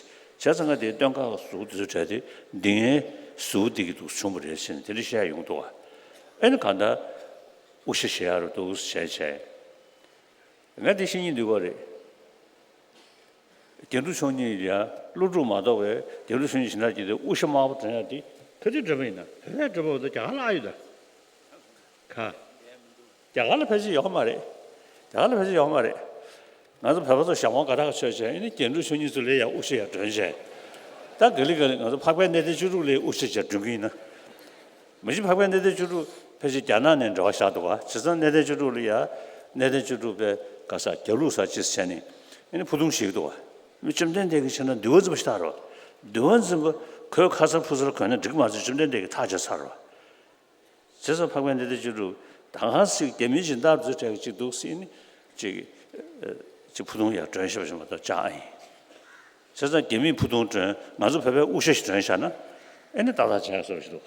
ཙང་ང་དེ་སྟོད་འགག་གཟུགས་དེ་ཚོ་བྲལ་ཏེ་འདི་ངའི་གཟུགས་དེ་གི་འདུག་བྱུང་བ་རེད་ཟེར་ནས་དེ་འདྲ་བཤད་ཡོང་འདུག་བ། ཨེ་ནི་གང་ལྟར་དབུ་ཞྭ་བཞེས་ཡག་རུ་འདུག་བྱས་བྱས། ང་དེ་བཤད་སྙིང་འདོད་པ་རེད། རྒྱན་དྲུག་མཆོག་གཉིས་ཡ་ཀླུ་སྒྲུབ་མ་གཏོགས་པའི་རྒྱན་དྲུག་མཆོག་གཉིས་ཞེ་དྲག་གི་དེ་དབུ་ཞྭ་དམར་པོ་འདྲེན་ཡ་དེ་ག་དུས་འདྲེན་པ་ཡིན་ན། བོད་པས་འདྲེན་པ་འོ་ད་རྒྱ་གར་ལ་ཨ་ཡོད་ད། ག་རྒྱ་གར་ལ་ཕལ་ཆེར་ཡོད་མ་རེད། རྒྱ་གར་ལ་ཕལ་ཆེར་ཡོད་མ་རེད། ང་ཚོ་བོད་པ་ཚོ་ཞྭ་དམར་དགའ་ཐག་ཆོད་བྱས་ཨེ་ནི་རྒྱན་དྲུག་མཆོག་གཉིས་ཚོ་ལའི་ཡ་དབུ་ཞྭ་ཡ་སྒྲོན་བྱས། ད་ག་ལེ་ག་ལེ་ང་ཚོ་འཕགས་པའི་གནས་བརྟན་བཅུ་དྲུག་ལའི་དབུ་ཞྭ་ཡ་སྒྲོན་གྱི་ཡིན་ན། མ་གཞི་འཕགས་པའི་གནས་བརྟན་བཅུ་དྲུག་ཕལ་ཆེར་རྒྱ་ནག་ནས་འབྲེལ་བ་བཞག་འདུག་ག། བྱས་ཙང་གནས་བརྟན་བཅུ་དྲུག་ལ་ཡ། གནས་བརྟན་བཅུ་དྲུག་པའི་ག་ས་རྒྱ་ལུགས་ས་ཅིག་བྱས་ནས། ཨེ་ནི་ཕུ་ཐུང་བྱེད་ཀྱི་འདུག་བ། མི་བཅོམ་ལྡན་འདས་ཀྱིས་བྱས་ན་འདུལ་བ་འཛིན་པ་ཞིག་ལྟ་རོགས། འདུལ་བ་འཛིན་པ་གོས་ཁ་སར་ཕུ་སར་གོན་ན་འགྲིག་མ་ཚད་བཅོམ་ལྡན་འདས་ཀྱིས་ཐག་བཅད་ཚར་བ། བྱས་ཙང་འཕགས་པའི་ནད་དེ་བཅུ་དྲུག་ད་ག་སྲིད་རྒྱ་མིའི་སྦྱིན་བདག་ཚོའི་གྲས་ཀྱི་གཅིག་འདུག་སྲིད་ནི་གཅིག་གཅིག་ཕུ་ཐུང་ཡར་སྒྲོན་ཤེས་པ་ཞིག་མ་གཏོགས་ཅང་ཨ་ཡིན། བྱས་ཙང་རྒྱ་མིས་ཕུ་ཐུང་སྒྲོན་ང་ཚོ་བོད་པས་དབུ་ཞྭ་ཞིག་སྒྲོན་བཞག་ན་ཨེ་ནི་ཏག་ཏག་བྱས་བཟོ་ཞིག་འདུག་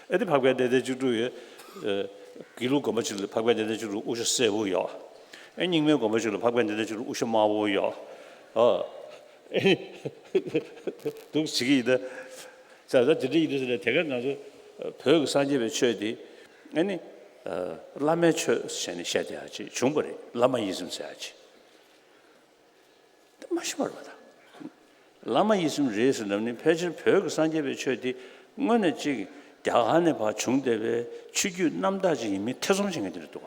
ཨེ་ནི་འཕགས་པའི་ནད་དེ་བཅུ་དྲུག་ཡོད། དགེ་ལུགས་དགོན་པ་ཅིག་ལ་འཕགས་པའི་ནད་དེ་བཅུ་དྲུག་དབུ་ཞྭ་སེར་པོ་ཡོད། ཨེ་རྙིང་མའི་དགོན་པ་ཅིག་ལ་འཕགས་པའི་ནད་དེ་བཅུ་དྲུག་དབུ་ཞྭ་དམར་པོ་ཡོད། ཨ། འདུག་བྱེད་ཀྱི་ཡིན་ད། ད་ད་དེ་འདྲ་ཡིན་དུས་ཟེར་ནས་དེ་ག་ང་ཚོ་བོད་ཀྱི་སངས་རྒྱས་པའི་ཆོས་དེ་ཨ་ནི་བླ་མའི་ཆོས་བྱས་ནས་བཤད་བསྡད་ཡ་ཅིག་བྱུང་བ་རེད། བླ་མ་ཡིད་བཞིན་ཟེར་ཡ་ཅིག་དེ་མ་ཤེས་པ་རེད་པ། ད་བླ་མ་ཡིད་བཞིན་རེད་ཟེར་ལབ་ནི་ཕལ་ཆེར་བོད་ཀྱི་སངས་རྒྱས་པའི་ཆོས་དེ་དངོས་གནས་ཅིག་རྒྱ་གར་ནས་ཕར་བྱུང་བསྡད་པའི་ཆོས་བརྒྱུད་རྣམ་དག་ཅིག་ཡིན་མིན་ཐེ་ཚོམ་བྱེད་མཁན་དེ་འདྲ་འདུག་ག།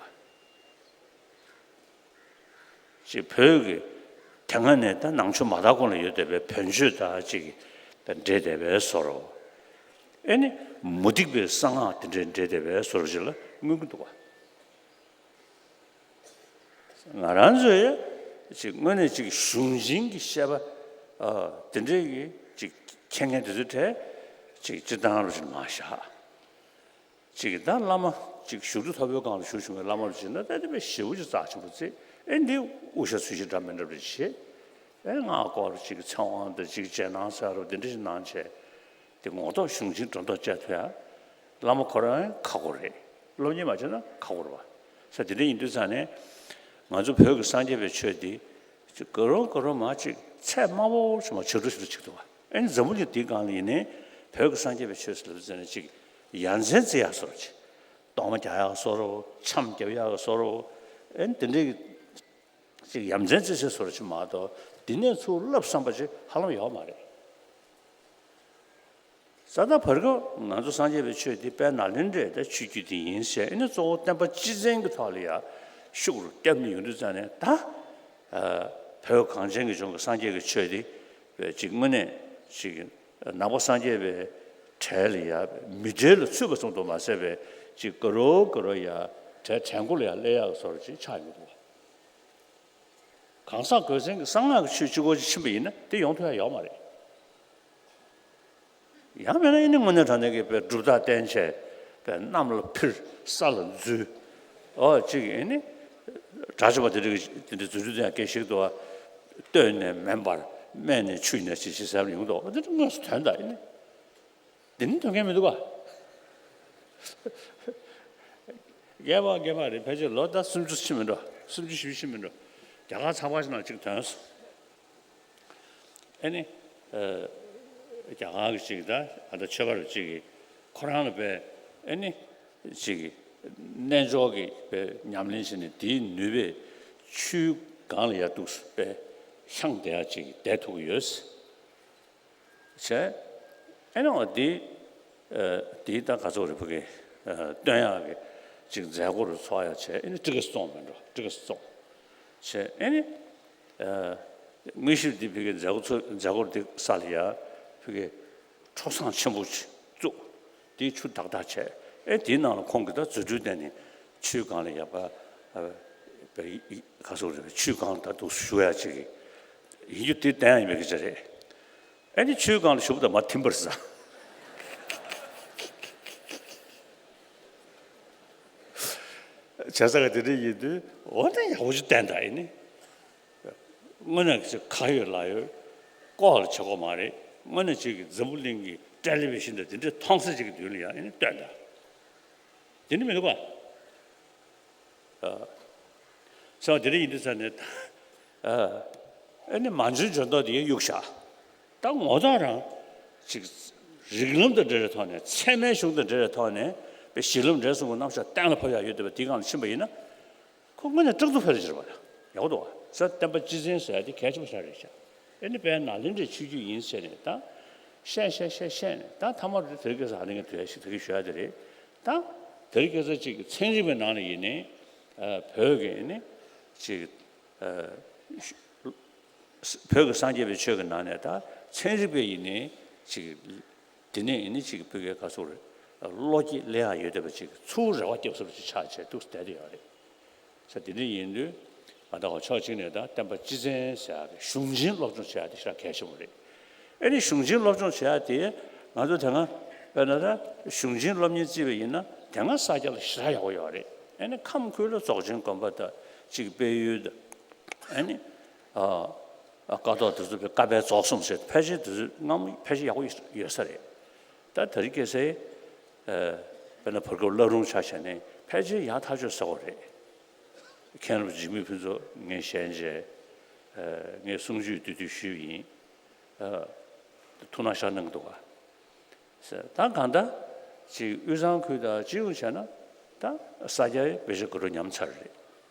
ཅིག་བོད་ཀྱི་དེ་སྔ་ནས་ད་ནང་ཆོས་མ་དར་གོང་ལ་ཡོད་བསྡད་པའི་བོན་ཆོས་དང་ཅིག་ད་འདྲེས་བསྡད་པའི་བཟོ་འདྲ། ཨེ་ནི་མུ་སྟེགས་པའི་གསང་སྔགས་དེ་འདྲས་འདྲེས་བསྡད་པའི་བཟོ་འདྲ་ཅིག་ལ་མངོན་གྱི་འདུག་ག། ང་རང་ཚོས་ཅིག་དངོས་གནས་ཅིག་གཞུང་ཆེན་གྱི་བཤད་པ་ཨ་དེ་འདྲས་ཀྱི་ཅིག་མཁྱེན་མཁན་དེ་ཚོའི་གྲས་ཅིག་སྤྱིར་བཏང་རུ་ཅིག་མ་བཞག་ཅིག་ད་བླ་མ་ཅིག་བཞུགས་ཁྲི་ཐོབ་པའི་སྒང་ལ་བཞུགས་བྱུང་བའི་བླ་མ་རུ་ཅིག་ན་ད་དེ་བས་ཞེ་པོ་ཅིག་རྩ་ཆེན་པོ་བརྩི། ཨེ་འདི་དབུ་ཞྭ་ཚུལ་བཞིན་འདྲ་མི་འདྲ་རེ་བྱེད། ཨེ་སྔགས་སྐོར་ཅིག་ཚེ་དབང་དང་ཅིག་རྗེས་གནང་ཟེར་རོ་དེ་འདྲ་ཞིག་གནང་བྱས། དེ་ངོ་ཐོག་གཞུང་ཆེན་སྒྲོ་འདོགས་བཅད་ཐུབ་ཡ། བླ་མ་ཁོ་རང་ཁག་པོ་རེད། སློབ་གཉེར་མ་བྱས་ན་ཁག་པོ་རེད་བ། ས་དེ་འདྲ་ཡིན་དུས་ཙང་ནས་ང་ཚོ་བོད་ཀྱི་སངས་རྒྱས་པའི་ཆོས་འདི་ཅིག་ག་རོ་ག་རོ་མ་ཅིག་ཚད་དམའ་པོ་ཞིག་མ་ཆོས་འགྲོ་ཞིག་ལ་ཆགས་འདུག་བ། ཨེ་འཛམ་བུ་གླིང་འདིའི་སྒང་ལ་ཡིན་ནའི་བོད་ཀྱི་སངས་རྒྱས་པའི་ཆོས་ཟེར་ལབ་ཙམ་ནས་ཅིག་ཡ་མཚན་བརྩི་ཡག་བཟོ་འདྲ་ཅིག་གཏོར་མ་རྒྱག་ཡག་བཟོ་འདྲ་ཆམ་རྒྱབ་ཡག་བཟོ་འདྲ། ཨེ་དེ་འདྲའི་ཅིག་ཡ་མཚན་བརྩི་སའི་བཟོ་འདྲ་ཅིག་མ་གཏོགས་འདི་ནས་ཚུར་བསླབ་བསམ་པ་ཅིག་ཧ་ལམ་ཡོད་མ་རེད། ས་ད་བར་སྐབས་ང་ཚོ་སངས་རྒྱས་པའི་ཆོས་འདི་དཔལ་ནཱ་ལེནྡྲའི་ད་ཆོས་བརྒྱུད་འདི་ཡིན་ཟེར་ཨེ་ནི་གཙོ་བོ་བསྟན་པ་སྤྱི་བཙན་གྱི་ཐོག་ལ་ཡ་ཤུགས་རུ་བརྒྱབ་ནས་ཡོང་དུས་ཙང་ནས་ད་བོད་གངས་ཅན་གྱི་ལྗོངས་ཀྱི་སངས་རྒྱས་ཀྱི་ཆོས་འདི་ཅིག་དངོས་གནས་ཅིག་ནང་པ་སངས་རྒྱས་པའི་གྲལ་ལ་ཡ་མི་གྲལ་ལ་ཚུད་པ་ཙམ་དུ་མ་ཟད་པའི་ཅིག་ག་རོ་ག་རོ་ཡ་གྲལ་གྲལ་མགོ་ལ་ཡ་སླེབས་ཡག་བཟོ་འདྲ་ཅིག་ཆགས་ཡོང་གི་འདུག་བ། གང་ཟག་གོས་ཆེན་གྱི་གསང་སྔགས་ཀྱི་ཆོས་གཅིག་པོ་ཅིག་ཕྱིན་པ་ཡིན་ན་དེ་ཡོང་ཐུབ་ཡ་ཡོད་མ་རེད། ཡང་མིན་ན་ཨེ་ནི་དངོས་གནས་དྲང་གནས་ཀྱི་དཔེ་སྒྲུབ་རྟགས་བསྟན་བྱས་དཔེ་གནམ་ལ་འཕུར་ས་ལ་འཛུལ། ཨོ་གཅིག་ཨེ་ནི་གྲྭ་ཆུང་པ་དེ་འདྲ་གི་དེ་འདྲ་རྫུ་འཕྲུལ་དེ་ཡང་སྐད་ཤིག་ཏུ་བ། སྟོད་ནས་མེ་འབར་སྨད་ནས་ཆུ་ཡི་ནག་ཅེས་ཅེས་ཟེར་ཡོང་དུས་དེ་འདྲ་དངོས་སུ་ཐོན་ད་ཨེ་ནི། འདི་ནི་དོན་གལ་མི་འདུག་ག། རྒན་པ་རྒན་མ་རེད། ཕལ་ཆེར་ལོ་ཟླ་སུམ་ཅུ་ཕྱིན་མི་འགྲོ། སུམ་ཅུ་བཞི་བཅུ་ཕྱིན་མི་འགྲོ། རྒྱ་གར་ཚགས་པར་ཞིག་ནང་གཅིག་ཐོན་སོང་། ཨེ་ནི། རྒྱ་གར་གྱི་གཅིག་ད་ཨ་ད་ཆོས་པ་རུ་གཅིག་གིས་ཁོ་རང་ལ་དཔེ་ཨེ་ནི་གཅིག་གིས་རྣལ་འབྱོར་གྱི་དཔེ་ཉམས་ལེན་བྱས་ནས་དེའི་ནུས་པས་ཆུའི་སྒང་ལ་ཡར་འདུག་དཔེ་ཤང་བསྡད་ཡ་གཅིག་བསྡད་ཐུབ་ཀྱི་ཡོད། བྱས། ཨེ་ནི་འོ་དེ། དེའི་ད་ག་ཚོད་རེད་ཕ་གི། སྟོན་ཡག་གི་ཅིག་མཛད་སྒོ་རུ་ཚོགས་ཡག་བྱས་ཨེ་ནི་ཊི་ཀེ་ཊི་བཙོང་མི་འགྲོ། ཊི་ཀེ་ཊི་བཙོང་། བྱས་ཨེ་ནི། དངོས་གཞིར་འདི་ཕ་གི་མཛད་སྒོ་ཚོ་མཛད་སྒོ་རུ་འདི་ས་ལ་ཡ་ཕ་གི། འཕྲོ་བཟང་ཆེན་པོ་ཅིག་བཙུགས། དེའི་ཆུ་དག་དག་བྱས། ཨེ་དེའི་ནང་ལ་ཁོང་གིས་ད་རྫུ་འཕྲུལ་བསྟན་ནས་ཆུའི་སྒང་ལ་ཡ་པ། པའི་ག་ཚོད་རེད་པའི་ཆུའི་སྒང་ད་དུ་ཞུ་ཡ་ཅིག་ཡིན་རྒྱུ་དེ་བསྟན་ཡ་ཡིན་པའི་སྐད་ཆ་རེད། ཨེ་ནི་ཆུའི་སྒང་ལ་ཞུགས་པ་དང་མར་ཐིམ་པར་ཟ། བྱས་ཙང་ག་དེ་འདྲ་ཡིན་དུས་འོ་ན་ཡག་པོ་ཅིག་བསྟན་ད་ཨེ་ནི། དངོས་གནས་ཀྱི་ཁ་ཡོད་ལག་ཡོད་ལྐོག་ལ་བྱེད་དགོས་མ་རེད། དངོས་གནས་ཅིག་གི་འཛམ་བུ་གླིང་གི་ཊེ་ལི་བི་ཤིན་དང་དེ་འདྲའི་མཐོང་ས་ཅིག་གི་མདུན་ལ་ཡང་ཨེ་ནི་སྟོན་ད། དེ་ནི་མི་འདུག་ག། ཨ། ས་བ་དེ་འདྲ་ཡིན་དུས་ཙང་ནས། ཨ། ཨེ་ནི་མ་འཇོན་འཇོན་མདོག་དེ་ཡང་གཡུག་བཞག་ད་ངོ་ཐོག་རང་ཅིག་རིགས་ལམ་དང་འབྲེལ་བའི་ཐོག་ནས་ཚད་མའི་གཞུང་དང་འབྲེལ་བའི་ཐོག་ནས་པའི་གཞི་ལམ་འབྲས་གསུམ་གྱི་རྣམ་གཞག་གཏན་ལ་ཕབ་ཡག་ཡོད་འདོད་པ་དེའི་སྒང་ལ་ཕྱིན་པ་ཡིན་ན། ཁོ་དངོས་གནས་སྐྲག་སྡུག་ཕལ་ཆེར་བ་ཡག་པོ་འདུག་བ། ས་བསྟན་པ་སྤྱི་བཙན་ཟེར་ཡ་དེ་གལ་ཆེན་པོ་ཞིག་རེད་ཤག་ཨེ་ནི་དཔལ་ནཱ་ལེནྡྲའི་ཆོས་བརྒྱུད་ཡིན་ཟེར་ནས་ད་བཤད་བཤད་བཤད་བཤད་ནས་ད་ཐ་མར་དེ་དེ་རིང་ཁ་སང་ཨ་ནི་ངས་དུས་ཡ་ཞིག་དེ་གི་ཞུ་ཡ་དེ་རེད། ད་དེ་རིང་ཁ་སང་ཅིག་ཚན་རིག་པའི་ནང་ལ་ཡིན་ནའི་བོད་ཀྱི་ཨེ་ནི་ཅིག་བོད་ཀྱི་སངས་རྒྱས་པའི་ཆོས་ཀྱི་ནང་ནས་ད་ཚན་རིག་པའི་ཡིན་ནའི་ཅིག་དེ་ནས་ཨེ་ནི་ཅིག་བོད་ཀྱི་ག་ཚོད་རེད། བློ་སྐྱེད་སླེབས་ཡག་ཡོད་བསྡད་པ་ཅིག་ཚུར་རེ་བ་སྐྱེ་བཟོ་འདྲ་ཅིག་ཆགས་བྱས་འདུག་བསྡད་དེ་ཡོད་རེད། ས་དེ་འདྲ་ཡིན་དུས་ང་ད་ག་ཕྱོགས་གཅིག་ནས་ད་བསྟན་པ་སྤྱི་བཙན་ཟེར་ཡ་དེ་གཞུང་ཆེན་སློབ་སྦྱོང་བྱེད་ཡ་དེ་ཞེ་དྲག་གལ་ཆེན་པོ་རེད། ཨེ་ནི་གཞུང་ཆེན་སློབ་སྦྱོང་བྱེད་ཡ་དེ་ང་ཚོ་དེ་སྔ་དཔེར་ན་ད་གཞུང་ཆེན་སློབ་གཉེར་བརྩིས་པ་ཡིན་ན་དེ་སྔ་ས་སྐྱ་ལ་ཞེ་དྲག་ཡག་པོ་ཡོད་རེད། ཨེ་ནི་ཁམས་ཁུལ་ལ་རྫོགས་ཆེན་དགོན་པ་དང་གཅིག་དཔལ་ཡུལ་དང་ཨེ་ནི་ཨ་ཀཿཐོག་དེ་ཚོ་བཀའ་པའི་རྫོགས་གསུམ་ཟེར་ཕལ་ཆེར་དེ་ཚོ་སྔ་མོ་ཕལ་ཆེར་ཡག་པོ་ཡོད་ས་རེད། ད་དེ་རིང་ཁ་སང་དཔེར་ན་བར་སྐབས་བླ་རུང་ཆ་བཞག་ནས་ཕལ་ཆེར་ཡག་ཐག་ཆོད་ཟེར་དགོས་རེད། མཁན་རབས་འཇིགས་མེད་ཕུན་ཚོགས་ངས་ཞལ་མཇལ། ངས་གསུང་ཆོས་བསྡུས་བསྡུས་ཞུས་པ་ཡིན། ཐུགས་སྣང་ཤར་གནང་འདུག་ག་ད་གང་ལྟར་ཅིག་དབུས་གཙང་ཁུལ་དང་སྤྱི་ཡོངས་བྱས་ན་ད་ས་སྐྱའི་དཔེ་ཆ་དགའ་སྤྲོ་ཉམས་ཚར་རེད།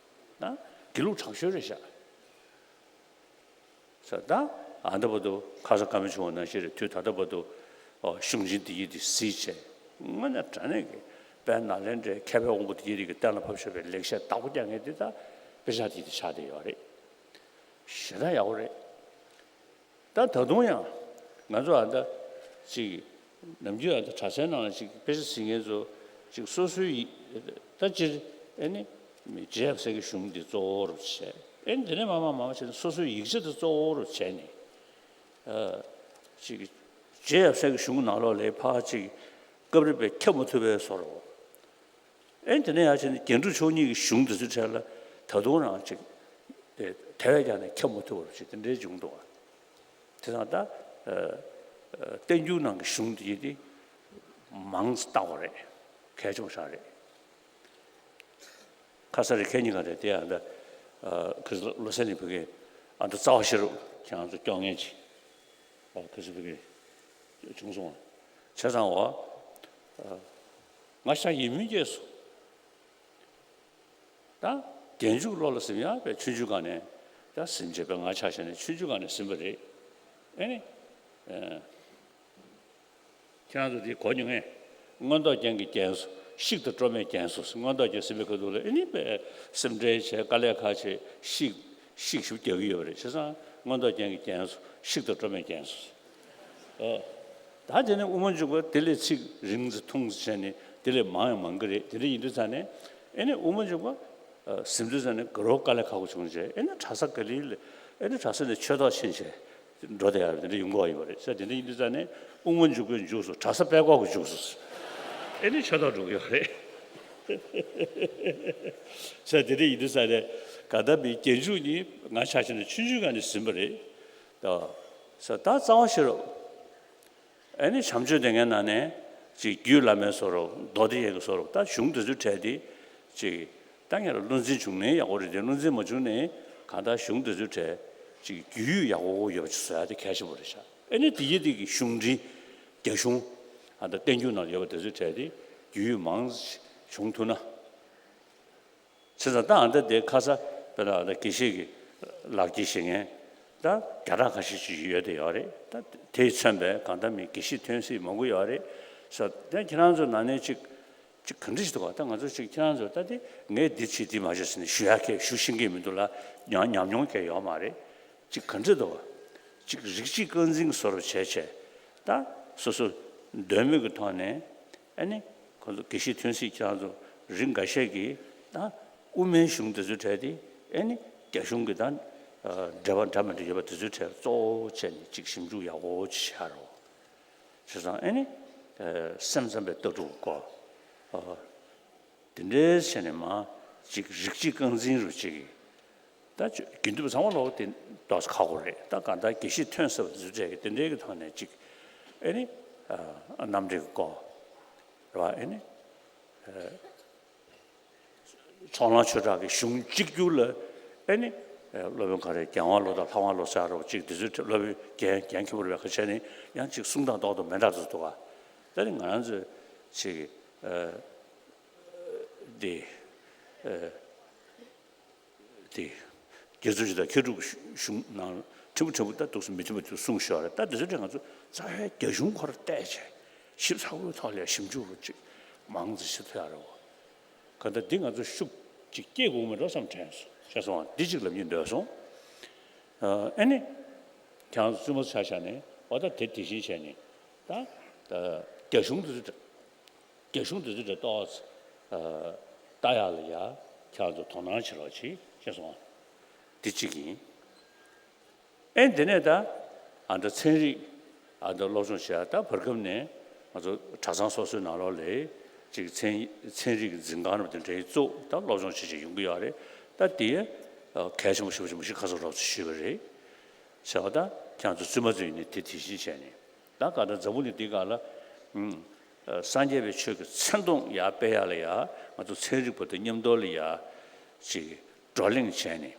ད་དགེ་ལུགས་དྲག་ཤོས་རེད་ཤག་ས་ད་ཨ་ད་བར་དུ་ཁ་སང་བཀའ་མོལ་བྱུང་བ་ནང་བཞིན་རེད། དུས་ད་ལྟ་བར་དུ་ཨོ་གཞུང་ཆེན་འདི་ཡི་འདི་གཟིགས་བྱས་དངོས་གནས་དྲང་གནས་ཀྱི་དཔལ་ནཱ་ལེནྡྲའི་མཁས་པའི་དབང་པོ་འདི་ཡི་རིགས་ཀྱི་གཏན་ལ་ཕབ་བཞག་པའི་ལེགས་བཤད་བདག་པོ་རྒྱག་མཁན་འདི་ད་དཔེ་ཆ་འདི་འདི་ཆགས་བསྡད་ཡོད་རེད། ཞེ་དྲག་ཡག་པོ་རེད། ད་ད་དུང་ཡང་ང་ཚོ་ཨ་ད་ཅིག་ནམ་རྒྱུན་ཨ་ད་གྲྭ་སའི་ནང་ལ་ཅིག་དཔེ་ཆ་གཟིགས་མཁན་ཚོ་ཅིག་སོ་སོའི་ཡི་ད་སྤྱིར་ཨེ་ནི་རྗེ་ཡབ་སྲས་ཀྱི་གཞུང་འདི་གཙོ་བོ་རུ་བྱས། ཨེ་ནི་དེ་ནས་མར་མར་མར་མར་བྱས་ནས་སོ་སོའི་ཡིག་ཆ་དེ་གཙོ་བོ་རུ་བྱས་ནས་ཨ་ཅིག་རྗེ་ཡབ་སྲས་ཀྱི་གཞུང་ནང་ལོགས་ལ་ཕར་ཅིག་སྐབས་རེ་བས་ཁྱབ་མ་ཐུབ་པའི་བཟོ་འདྲ། ཨེ་དེ་ནས་ཡར་བྱས་ནས་རྒྱན་དྲུག་མཆོག་གཉིས་ཀྱི་གཞུང་དེ་ཚོའི་གྲས་ལ་ད་དུང་རང་ཅིག་དེ་དེ་བས་ཀྱང་ནས་ཁྱབ་མ་ཐུབ་པ་ཅིག་དེ་འདྲའི་བྱུང་འདུག་བ། དེ་དང་ད་ཨ་ཨ་བསྟན་འགྱུར་ནང་གི་གཞུང་དེ་ཡིན་ཏེ་མང་ཙམ་བཏང་བ་རེད། གལ་ཆེན་པོ་ཞིག་རེད། ཁ་ས་རེ་ཁེ་གཉིས་ཀ་རེད་དེ། ཨ་ད་ཨ་ཁི་བློ་གསལ་གླིང་བོད་ཀྱི་ཨ་ད་རྩ་བ་ཤེས་རབ་ཁྱེད་རང་ཚོ་སྐྱོ་ངལ་ཅིག་ཨ་ཁི་སི་བོད་ཀྱི་བྱུང་སོང་བ། བྱས་ཙང་བ་ཨ་ང་ཤ་ཡིད་སྨོན་སྐྱེས་སོང་། ད་རྒྱན་འཇུག་བློ་ལ་ཟིན་ཡག་པའི་ཆུང་ཆུང་སྒང་ནས་ད་ཟིན་བྱས་པའི་ང་ཆ་བཞག་ནས་ཆུང་ཆུང་སྒང་ནས་ཟིན་པ་རེད། ཨེ་ནི་ཨ་ཁྱེད་རང་ཚོ་འདི་གོ་མྱོང་ངས། མངོན་རྟོགས་རྒྱན་གྱི་རྒྱན་སོ་ཤིག་དང་སྤྲོ་མེད་རྒྱན་སོ། མངོན་རྟོགས་རྒྱན་ཟིན་པའི་ཁ་ཐུག་ལ་ཨེ་ནི་པས་སེམས་ཁྲལ་བྱས་དཀའ་ལས་ཁག་བྱས་ཤིག་ཤིག་ཞུ་རྒྱག་གི་ཡོད་པ་རེད། བྱས་ཙང་མངོན་རྟོགས་རྒྱན་གྱི་རྒྱན་སོ་ཤིག་དང་སྤྲོ་མེད་རྒྱན་སོ། ཨ། ད་དེ་ནས་དབུ་མ་འཇུག་པ་དེ་ལས་ཚིག་རིང་ཙམ་ཐུང་ཙམ་བྱས་ནས་དེ་ལས་མང་ཡང་མང་གི་རེད། དེ་འདྲ་ཡིན་དུས་ཙང་ནས་ཨེ་ནི་དབུ་མ་འཇུག་པ་ཨ་ཟིན་དུས་ཙང་ནས་དགའ་རབ་དཀའ་ལས་ཁག་པོ་བྱུང་རྗེས་ཨེ་ནི་གྲྭ་ས་ག་ལེ་ལ་ཨེ་ནི་གྲྭ་ས་ནས་ཆོས་ཐོག་ཕྱིན་བྱས་འགྲོ་བསྡད་ཡག་དེ་འདྲ་ཡོང་གི་ཡོད་པ་རེད། ས་དེ་འདྲ་ཡིན་དུས་ཙང་ནས་དབུ་མ་འཇུག་པའི་མཇུག་སུ་གྲྭ་ས་དཔལ་འཁོར་གྱི་མཇུག་སུ་ཨེ་ནི་ཆོས་ཐོག་འགྲོ་གི་ཡོད་རེད། ས་དེ་འདྲ་ཡིན་དུས་ཙང་ནས་ག་ད་མི་རྒྱན་འཇུག་ནི་ང་ཆ་བཞག་ན་ཆུང་ཆུང་སྒང་ནས་ཟིན་པ་རེད། ད་ས་ད་རྩ་བ་ཤེས་རབ། ཨེ་ནི་བྱམས་ཆོས་སྡེ་ལྔའི་ནང་ནས་ཅིག་རྒྱུད་བླ་མའི་བཟོ་འདྲ་མདོ་སྡེ་ཡི་གི་བཟོ་འདྲ་ད་གཞུང་དེ་ཚོའི་གྲས་དེ་ཅིག་ད་ངས་ལ་བློ་འཛིན་བྱུང་ནའི་ཡག་པོ་རེད་དེ། བློ་འཛིན་མ་བྱུང་ནའི་གང་ལྟར་གཞུང་དེ་ཚོའི་གྲས་ཅིག་རྒྱུས་ཡག་པོ་ཡོད་པ་ཅིག་བཟོ་ཡ་དེ་གལ་ཆེན་པོ་རེད་ཤག་ཨེ་ནི་དེ་ཡི་དེ་གི་གཞུང་འགྲེལ་རྒྱ་གཞུང་ཨ་ད་བསྟན་འགྱུར་ནང་ཡོད་པ་དེ་ཚོའི་གྲས་དེ་རྒྱུས་མང་བྱུང་ཐུབ་ན། བྱས་ཙང་ད་ཨ་ད་དེ་ཁ་ས་དཔེར་ན་ཨ་ད་དགེ་བཤེས་ཀྱི་ལག་འཁྱེར་བཞེས་མཁན་ད་བརྒྱ་ཕྲག་ཁ་ཤས་ཅིག་ཡོད་དེ་ཡོད་རེད། ད་དེས་མཚོན་པའི་གང་ལྟར་མི་དགེ་བཤེས་ཐོན་སྲིད་མང་པོ་ཡོད་རེད། ས་ད་ཁྱེད་རང་ཚོ་ནང་ནས་ཅིག་ཅིག་ག་འདྲ་ཞིག་འདུག་ག་ད་ང་ཚོ་ཅིག་ཁྱེད་རང་ཚོ་ད་དེ་ངས་འདི་བྱེད་འདི་མ་བྱེད་ཟེར་ནས་ཞུ་ཡ་གས་ཞུ་ཤེས་ཀྱི་མི་འདུག་ལ། ཉམས་ཉམས་མྱོང་གས་ཡོད་མ་རེད། ཅིག་ག་འདྲ་འདུག་ག་ཅིག་རིགས་གཅིག་རྐང་འཛིན་བཟོ་འདྲ་བྱས་བྱས་ད་སོ་སོ་འདོད་མོས་ཀྱི་ཐོག་ནས་ཨ་ནི་ཁོ་ཚོ་དགེ་བཤེས་ཐོན་སྲིད་ཁྱེད་རང་ཚོ་རིགས་འགའ་ཤས་ཀྱིས་ད་དབུ་མའི་གཞུང་དེ་ཚོའི་གྲས་དེ་ཨ་ནི་རྒྱ་གཞུང་གི་ད་འགྲེལ་པ་འདྲ་མི་འདྲ་ཡོད་པ་དེ་ཚོའི་གྲས་གཙོ་བོ་བྱས་ནས་ཅིག་ཞིབ་འཇུག་ཡག་པོ་ཅིག་བྱ་རོགས། བྱས་ཙང་ཨ་ནི་སེམས་ཙམ་པའི་ལྟ་གྲུབ་སྐོར། དེ་འདྲའི་བྱས་ནས་མ་ཅིག་རིགས་གཅིག་རྐང་འཛིན་རུ་ཅིག་ད་ཅོ་དགེ་འདུན་པ་ཚང་མ་ལོག་དེ་ཏོག་ཙམ་ཁག་པོ་རེད། ད་གང་ལྟར་དགེ་བཤེས་ཐོན་ས་བ་འཛུལ་འབྲས་ཀྱི་དེ་འདྲའི་གི་ཐོག་ནས་ཅིག་ཨེ་ནི་ཨ་རྣམ་འགྲེལ་གྱི་སྐོར་རེད་བ། ཨེ་ནི་ཨ་ཚོགས་ལམ་ཆོས་གྲགས་ཀྱི་གཞུང་གཅིག་གྱུར་ལ་ཨེ་ནི་ཨ་སློབ་དཔོན་ག་རེ་རྒྱལ་དབང་བློ་བཟང་ལྷ་དབང་བློ་བཟང་རོགས་ཅིག་དེ་ཚོའི་སློབ་དཔོན་རྒན་རྒན་མཁན་པོ་རེད་བ། ཁ་ཆེ་ནི་ཡང་ཅིག་གསུང་སྟངས་ཏོག་ཏོག་མི་འདྲ་ཙམ་འདུག་ག་ད་ནི་ང་རང་ཚོས་ཅིག་ཨ། དེ། ཨ། དེ། རྒྱ་མཚོ་ཆོས་དང་མཁས་གྲུབ་གཞུང་ནང་ཕྲན་བུ་ཕྲན་བུ་ད་འདུག་སེ་མི་མཐུན་པ་དེ་གསུངས་ཤོག་རེད། ད་དེ་ཚོ་དེ་ང་ཚོ་རྩ་བའི་རྒྱ་གཞུང་ཁོ་ར་བལྟས་བྱས་ཞིབ་ཚགས་པོའི་ཐོག་ལ་ཞིབ་འཇུག་རུ་ཅིག་མང་ཙམ་ཞིག་ཐུབ་ཡག་རེད་བ། ག་ད་འདི་ང་ཚོ་ཤུགས་ཅིག་སྐྱེད་དགོས་མེད་འགྲོ་བསམ་དྲན་སོང་། ཤེས་སོང་བ། འདི་ཅིག་ལབ་སྙིང་འདོད་སོང་། ཨ་ནི། ཁྱེད་རང་ཚོ་བཙུན་མོ་ཆ་བཞག་ནས་འོ་ད་དེ་དེ་བཞིན་བྱས་ནས་ད་རྒྱ་གཞུང་དེ་ཚོ། རྒྱ་གཞུང་དེ་ཚོ་དེ་ཏོག་ཙམ་ལྟ་ཡག་ལ་ཡ་ ཁྱེད་རང་ཚོ་དོ་སྣང་བྱེད་རོགས་གྱིས། ཤེས་སོང་ང་། འདི་གཅིག་ཡིན། ཨེ་འདི་ནས་ད་ཨ་འདྲ་ཚན་རིག་ཨ་འདྲ་སློབ་སྦྱོང་བྱས། ད་བར་སྐབས་ནས་ང་ཚོ་གྲྭ་ཚང་སོ་སོའི་ནང་ལོགས་ལ་ཅིག་ཚན་ཚན་རིག་གི་འཛིན་ཁང་རབ་དེ་འདྲའི་བཙུགས། ད་སློབ་སྦྱོང་བྱེད་བྱེད་ཡོང་གི་ཡོད་རེད། ད་དེ་གལ་ཆེན་པོ་ཞེ་པོ་ཅིག་མི་ཤེས། ཁ་སང་རོབ་ཙམ་ཞུས་པ་རེད། བྱས་པ་ད་ཁྱེད་ཚོ་བཙུན་མ་ཚོ་ཡིན་ནའི་དེ་དེ་བཞིན་བྱས་ནས། ད་ག་ད་འཛམ་བུ་གླིང་འདི་སྒང་ལ་ཨུམ། ཨ་སངས་རྒྱས་པའི་ཆོས་ཀྱི་མཚན་མཐོང་ཡར་སྤེལ་ཡག་ལ་ཡ། ང་ཚོ་ཚན་རིག་པ་དང་མཉམ་དུ་ལ་ཡ་ཅིག་བགྲོ་གླེང་བྱས་ནས།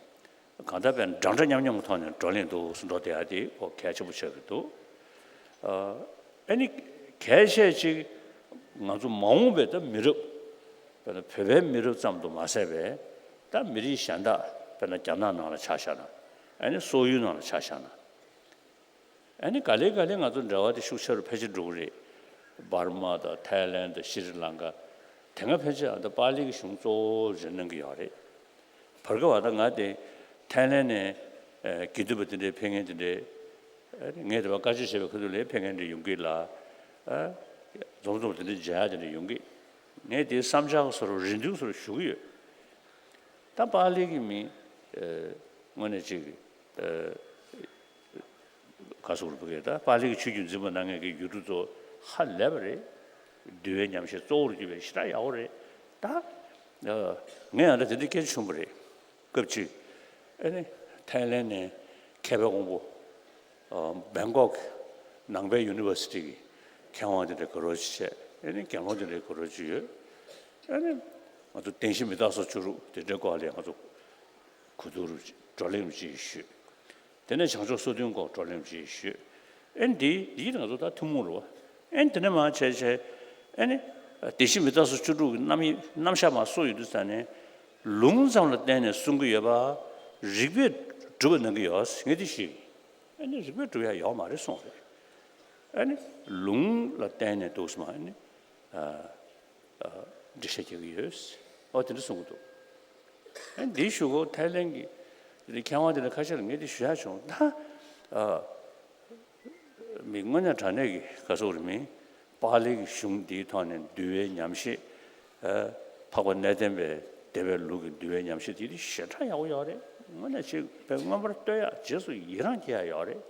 གང་ལྟར་དཔེར་ན་འདྲ་འདྲ་མཉམ་མཉམ་གྱི་ཐོག་ནས་བགྲོ་གླེང་འདུག་སེ་འགྲོ་བསྡད་ཡག་དེ་ཁོ་གལ་ཆེན་པོ་ཆགས་ཀྱི་འདུག་ཨ་ཨ་ནི་གལ་ཆེ་ཅིག་ང་ཚོ་མ་འོངས་པའི་ད་མི་རབས། དཔེར་ན་བོད་པའི་མི་རབས་ཙམ་དུ་མ་ཟད་པའི་ད་མི་རིགས་གཞན་དག། དཔེར་ན་རྒྱ་ནག་ནང་ལ་ཆ་བཞག་ན། ཨ་ནི་སོག་ཡུལ་ནང་ལ་ཆ་བཞག་ན། ཨ་ནི་ག་ལེ་ག་ལེ་ང་ཚོ་འབྲེལ་བ་དེ་ཤུགས་ཆེ་རུ་འཕེལ་རྒྱས་འགྲོ་གི་རེད། འབར་མ་དང་ཐའི་ལེན་དང་ཤྲི་ལང་ཀ། དེ་སྔ་ཕལ་ཆེར་ཨ་ད་པཱ་ལི་གི་གཞུང་གཙོ་བོ་རེ་གནང་གི་ཡོད་རེད། བར་སྐབས་ཨ་ད་ང་དེ་ཐའི་ལེན་ནས་ཨ་དགེ་འདུན་པ་དེ་འདྲའི་ཕེབས་མཁན་དེ་འདྲའི། ཨ་ངས་དེ་བ་བཀའ་ཆོས་བྱས་པའི་ཁ་ཐུག་ལ་ཕེབས་མཁན་འདྲ་ཡོང་གི་ལ། ཨ་འཛོམས་འཛོམས་དེ་འདྲའི་མཇལ་ཡག་དེ་འདྲ་ཡོང་གི། ངས་དེ་བསམ་འཆར་བཟོ་འདྲ་རེ་འདུན་བཟོ་འདྲ་ཞུ་གི་ཡོད། ད་པཱ་ལི་གི་མི་ཨ་དངོས་གནས་ཅིག་ཨ་ག་སོགས་རུ་བུ་གས་ད་པཱ་ལི་གི་ཆོས་བརྒྱུད་འཛིན་པ་གནང་མཁན་གྱི་ཡུལ་གྲུ་ཚོ་ཧ་ལས་པ་རེད། འདུལ་བའི་ཉམས་བཞེས་གཙོ་བོར་གྱུར་པའི་ཞེ་དྲག་ཡག་པོ་རེད། ད་ཨ་ངས་ཡང་ད་དེ་འདྲའི་སྐད་ཆ་བྱུང་བ་རེད། སྐབས་གཅིག་ཨ་ནི་ཐའི་ལེན་ནས་མཁས་པའི་དབང་པོ། ཨ་བེང་ཀོག་གི་ནང་པའི་ཡུ་ནི་ཝར་སི་ཊི་གི་མཁས་དབང་དེ་འདྲ་དགའ་རབ་ཅིག་བྱས། ཨ་ནི་དགེ་སློང་དེ་འདྲ་དགའ་རབ་ཅིག་ཡོད། ཨ་ནི་ང་ཚོ་བདེན་བཞི་མི་རྟག་སོགས་བཅུ་དྲུག་དེ་འདྲའི་སྐོར་ལ་ང་ཚོ་གོ་བསྡུར་བགྲོ་གླེང་ཅིག་ཞུས། དེ་ནས་བྱང་ཕྱོགས་སོ་བདུན་སྐོར་བགྲོ་གླེང་ཅིག་ཞུས། ཨ་ནི་འདི་འདི་ང་ཚོ་ད་ཐུན་མོང་རེད་བ། ཨ་ནི་དེ་ནས་མར་བྱས་བྱས། ཨ་ནི་བདེན་བཞི་མི་རྟག་སོགས་བཅུ་དྲུག་གི་རྣམ་དབྱེ་རྣམ་གཞག་མར་གསུངས་ཡོང་དུས་ཙ་ནས། ལུང་ཙམ་ལ་བརྟེན་ནས་གསུང་གི་ཡོད་པ། རིགས་པས་སྒྲུབ་པ་གནང་གི་ཡོད་ངས་འདི་ཞུས། ཨ་ནི་རིགས་པས་སྒྲུབ་ཡ་ཡོད་མ་རེད་གསུངས་རེད། ཨ་ནི་ལུང་ལ་བརྟེན་ནས་འདུག་སེ་མར་ཨ་ནི་ཨ་ཨ་འགྲེལ་བཤད་རྒྱག་གི་ཡོད། ཨོ་དེ་འདྲ་གསུང་གི་འདུག་ཨ་ནི་འདི་ཞུ་གོ་ཐའི་ལེན་གྱི་དེ་ནི་མཁས་དབང་དེ་འདྲ་ཁ་ཤས་ལ་ངས་འདི་ཞུ་ཡ་བྱུང་། ད་ཨ་མི་དངོས་གནས་དྲང་གནས་ཀྱི་ག་སོགས་རེད། མི་པཱ་ལི་གི་གཞུང་འདིའི་ཐོག་ནས་འདུལ་བའི་ཉམས་བཞེས། ཨ་འཕགས་པ་གནས་བརྟན་པའི་སྡེ་པའི་ལུགས་ཀྱི་འདུལ་བའི་ཉམས་བཞེས་དེ་ཞེ་དྲག་ཡག་པོ་ཡོད་རེད། དངོས་གནས་ཅིག་དཔེ་མངོན་པར་བསྟོད་ཡག་རྗེས་སུ་ཡི་རང་སྐྱེ་ཡག་ཡོད་རེད།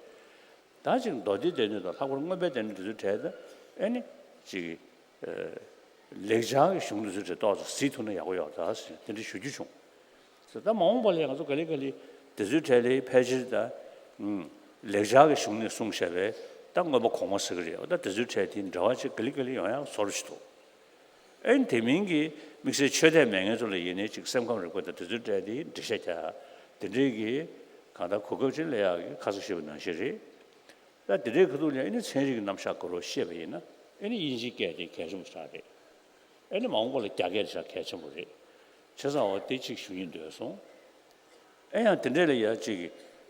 ད་ཅིག་མདོ་སྡེའི་སྡེ་སྣོད་དང་ལྷག་པར་མངོན་པའི་སྡེ་སྣོད་དེ་ཚོའི་གྲས་དེ་ཨ་ནི་ཅིག་ཨ་ལེགས་སྦྱར་གྱི་གཞུང་དེ་ཚོའི་གྲས་ཏོག་ཙམ་གཟིགས་ཐུབ་ན་ཡག་པོ་ཡོད་ད་ཟེར་དེ་འདྲ་ཞུ་རྒྱུ་བྱུང་། ད་མ་འོངས་པ་ལ་ང་ཚོ་ག་ལེ་ག་ལེ་དེ་ཚོའི་གྲས་ལ་ཕལ་ཆེར་ད་ཨུམ་ལེགས་སྦྱར་གྱི་གཞུང་ནས་གསུངས་བཞག་པའི་ད་མངོན་པ་གོང་མ་ཟེར་གྱི་རེད། ད་དེ་ཚོའི་གྲས་དེ་འབྲེལ་བ་ཅིག་ག་ལེ་ག་ལེ་ཡོང་ཡག་བཟོ་འདྲ་ཞིག་འདུག་ཨ་ནི་དེ་མིན་གྱི་དམིགས་བསལ་ཆོས་དད་མེད་མཁན་ཚོ་ལ་ཡིན་ནའི་ཅིག་སེམས་ཁམས་རིག་པ་དང་དེ་ཚོའི་གྲས་དེ་འགྲེལ་བཤད་རྒྱག་དེ་འདྲའི་གི་གང་ལྟར་གོ་སྐབས་ཅིག་སླེབས་ཡག་གི་ཁ་སང་ཞུས་པ་ནང་བཞིན་རེད། ད་དེ་འདྲའི་ཁ་ཐུག་ལ་ཨ་ནི་ཚན་རིག་གི་རྣམ་གཞག་ག་རེ་བཤད་པ་ཡིན་ན་ཨ་ནི་དབྱིན་ཇིའི་སྐད་དེ་གལ་ཆེན་པོ་ཞིག་རེད། ཨ་ནི་མ་འོངས་པ་ལ་རྒྱ་སྐད་དེ་ཞེ་དྲག་གལ་ཆེན་པོ་རེད། བྱས་ཙང་འོ་དེ་གཅིག་ཞུ་སྙིང་འདོད་སོང་། ཨེ་ཡང་དེ་འདྲས་ལ་ཡ་གཅིག་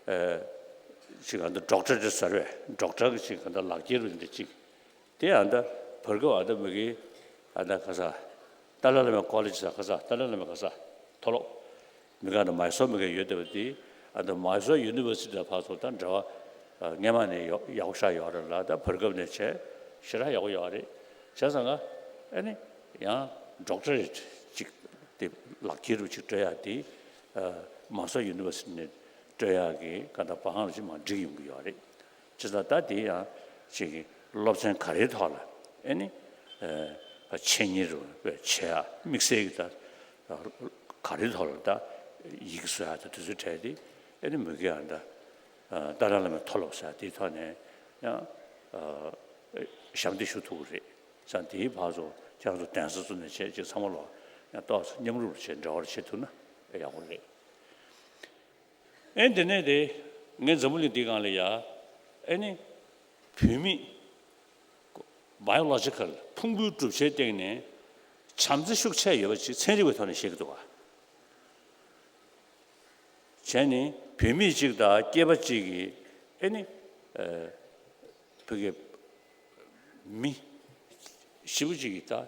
ཨ་གཅིག་ཨ་ད་ཌོག་ཊར་ཟེར་བས། ཌོག་ཊར་གི་གཅིག་ཨ་ད་ལག་འཁྱེར་རུ་འདི་གཅིག་དེ་ཨ་ད་བར་སྐབས་ཨ་ད་མི་གི་ཨ་ད་ག་ས་ཏཱ་ལའི་བླ་མའི་ཀོ་ལེཇ་ཟེར། ག་ས་ཏཱ་ལའི་བླ་མའི་ག་ས་མཐོ་སློབ། མི་ག་ད་མའི་སོར་མི་ག་ཡོད་བསྡད་པ་དེ་ཨ་ད་མའི་སོར་ཡུ་ནི་ཝར་སི་ཊི་དང་ཕར་ཚུར་ད་འབྲེལ་བ་ཨ་སྔས་མ་ནས་ཡོ་ཡག་པོ་ཞེ་དྲག་ཡོད་རེད་ལ། ད་བར་སྐབས་ནས་བྱས་ཞེ་དྲག་ཡག་པོ་ཡོད་རེད། བྱས་ཙང་ང་ཨ་ནི་ཡང་ཌོག་ཊར་ཨེཊ་ཅིག་དེ་ལག་འཁྱེར་རུ་ཅིག་སྤྲོད་ཡག་དེ་ཨ་མའི་སོར་ཡུ་ནི་ཝར་སི་ཊི་ནས་སྤྲོད་ཡག་གི་ག་ད་བ་ཧང་རུ་ཅིག་མར་འགྲིག་ཡོང་གི་ཡོད་རེད། བྱས་ཙང་ད་དེ་ཡང་ཅིག་གི་སློབ་ཚན་ག་རེའི་ཐོག་ལ་ཨ་ནི་ཨ་ཆེད་གཉེར་རུ་བྱེད་ཡ་དམིགས་བསལ་གྱི་ད་ག་རེའི་ཐོག་ལ་ད་ཡིག་བཟོ་ཡ་ད་དེ་ཚོའི་གྲས་དེ་ཨ་ནི་མུ་གེ་ཡང་ད་ཏཱ་ལའི་བླ་མའི་མཐོ་སློབ་ཟེར་ཡ་དེའི་ཐོག་ནས་ཡང་ཨ་ཞབས་འདེགས་ཞུ་ཐུབ་ཀྱི་རེད། བྱས་ཙང་དེའི་བར་དུ་ཁྱེད་རང་ཚོ་གདན་ས་ཚོ་ནས་བྱས་ཅིག་ཚང་མ་ལོ་ཡང་ཏོག་ཙམ་མཉམ་རུབ་བྱས་འབྲེལ་བ་བྱེད་ཐུབ་ན་ཡག་པོ་རེད། ཨེ་འདི་ནས་དེ་ངས་འཛམ་བུ་གླིང་འདིའི་སྒང་ལ་ཡ་ཨེ་ནི་བུད་མེད་བྷའི་ཡོ་ལོ་ཇི་ཀལ་ཕུང་པོའི་གྲུབ་ཆའི་སྟེང་ནས་བྱམས་བརྩེ་ཤུགས་ཆེ་ཡོད་པ་ཅིག་ཚན་རིག་པའི་ཐོག་ནས་བཤད་ཀྱི་འདུག་ག་བྱས་ནས་བུད་མེད་ཅིག་དང་སྐྱེས་པ་ཅིག་གིས་ཨེ་ནི་ཨ་བུ་གའི་མི་ཞེ་པོ་ཅིག་གིས་ད་ཨ་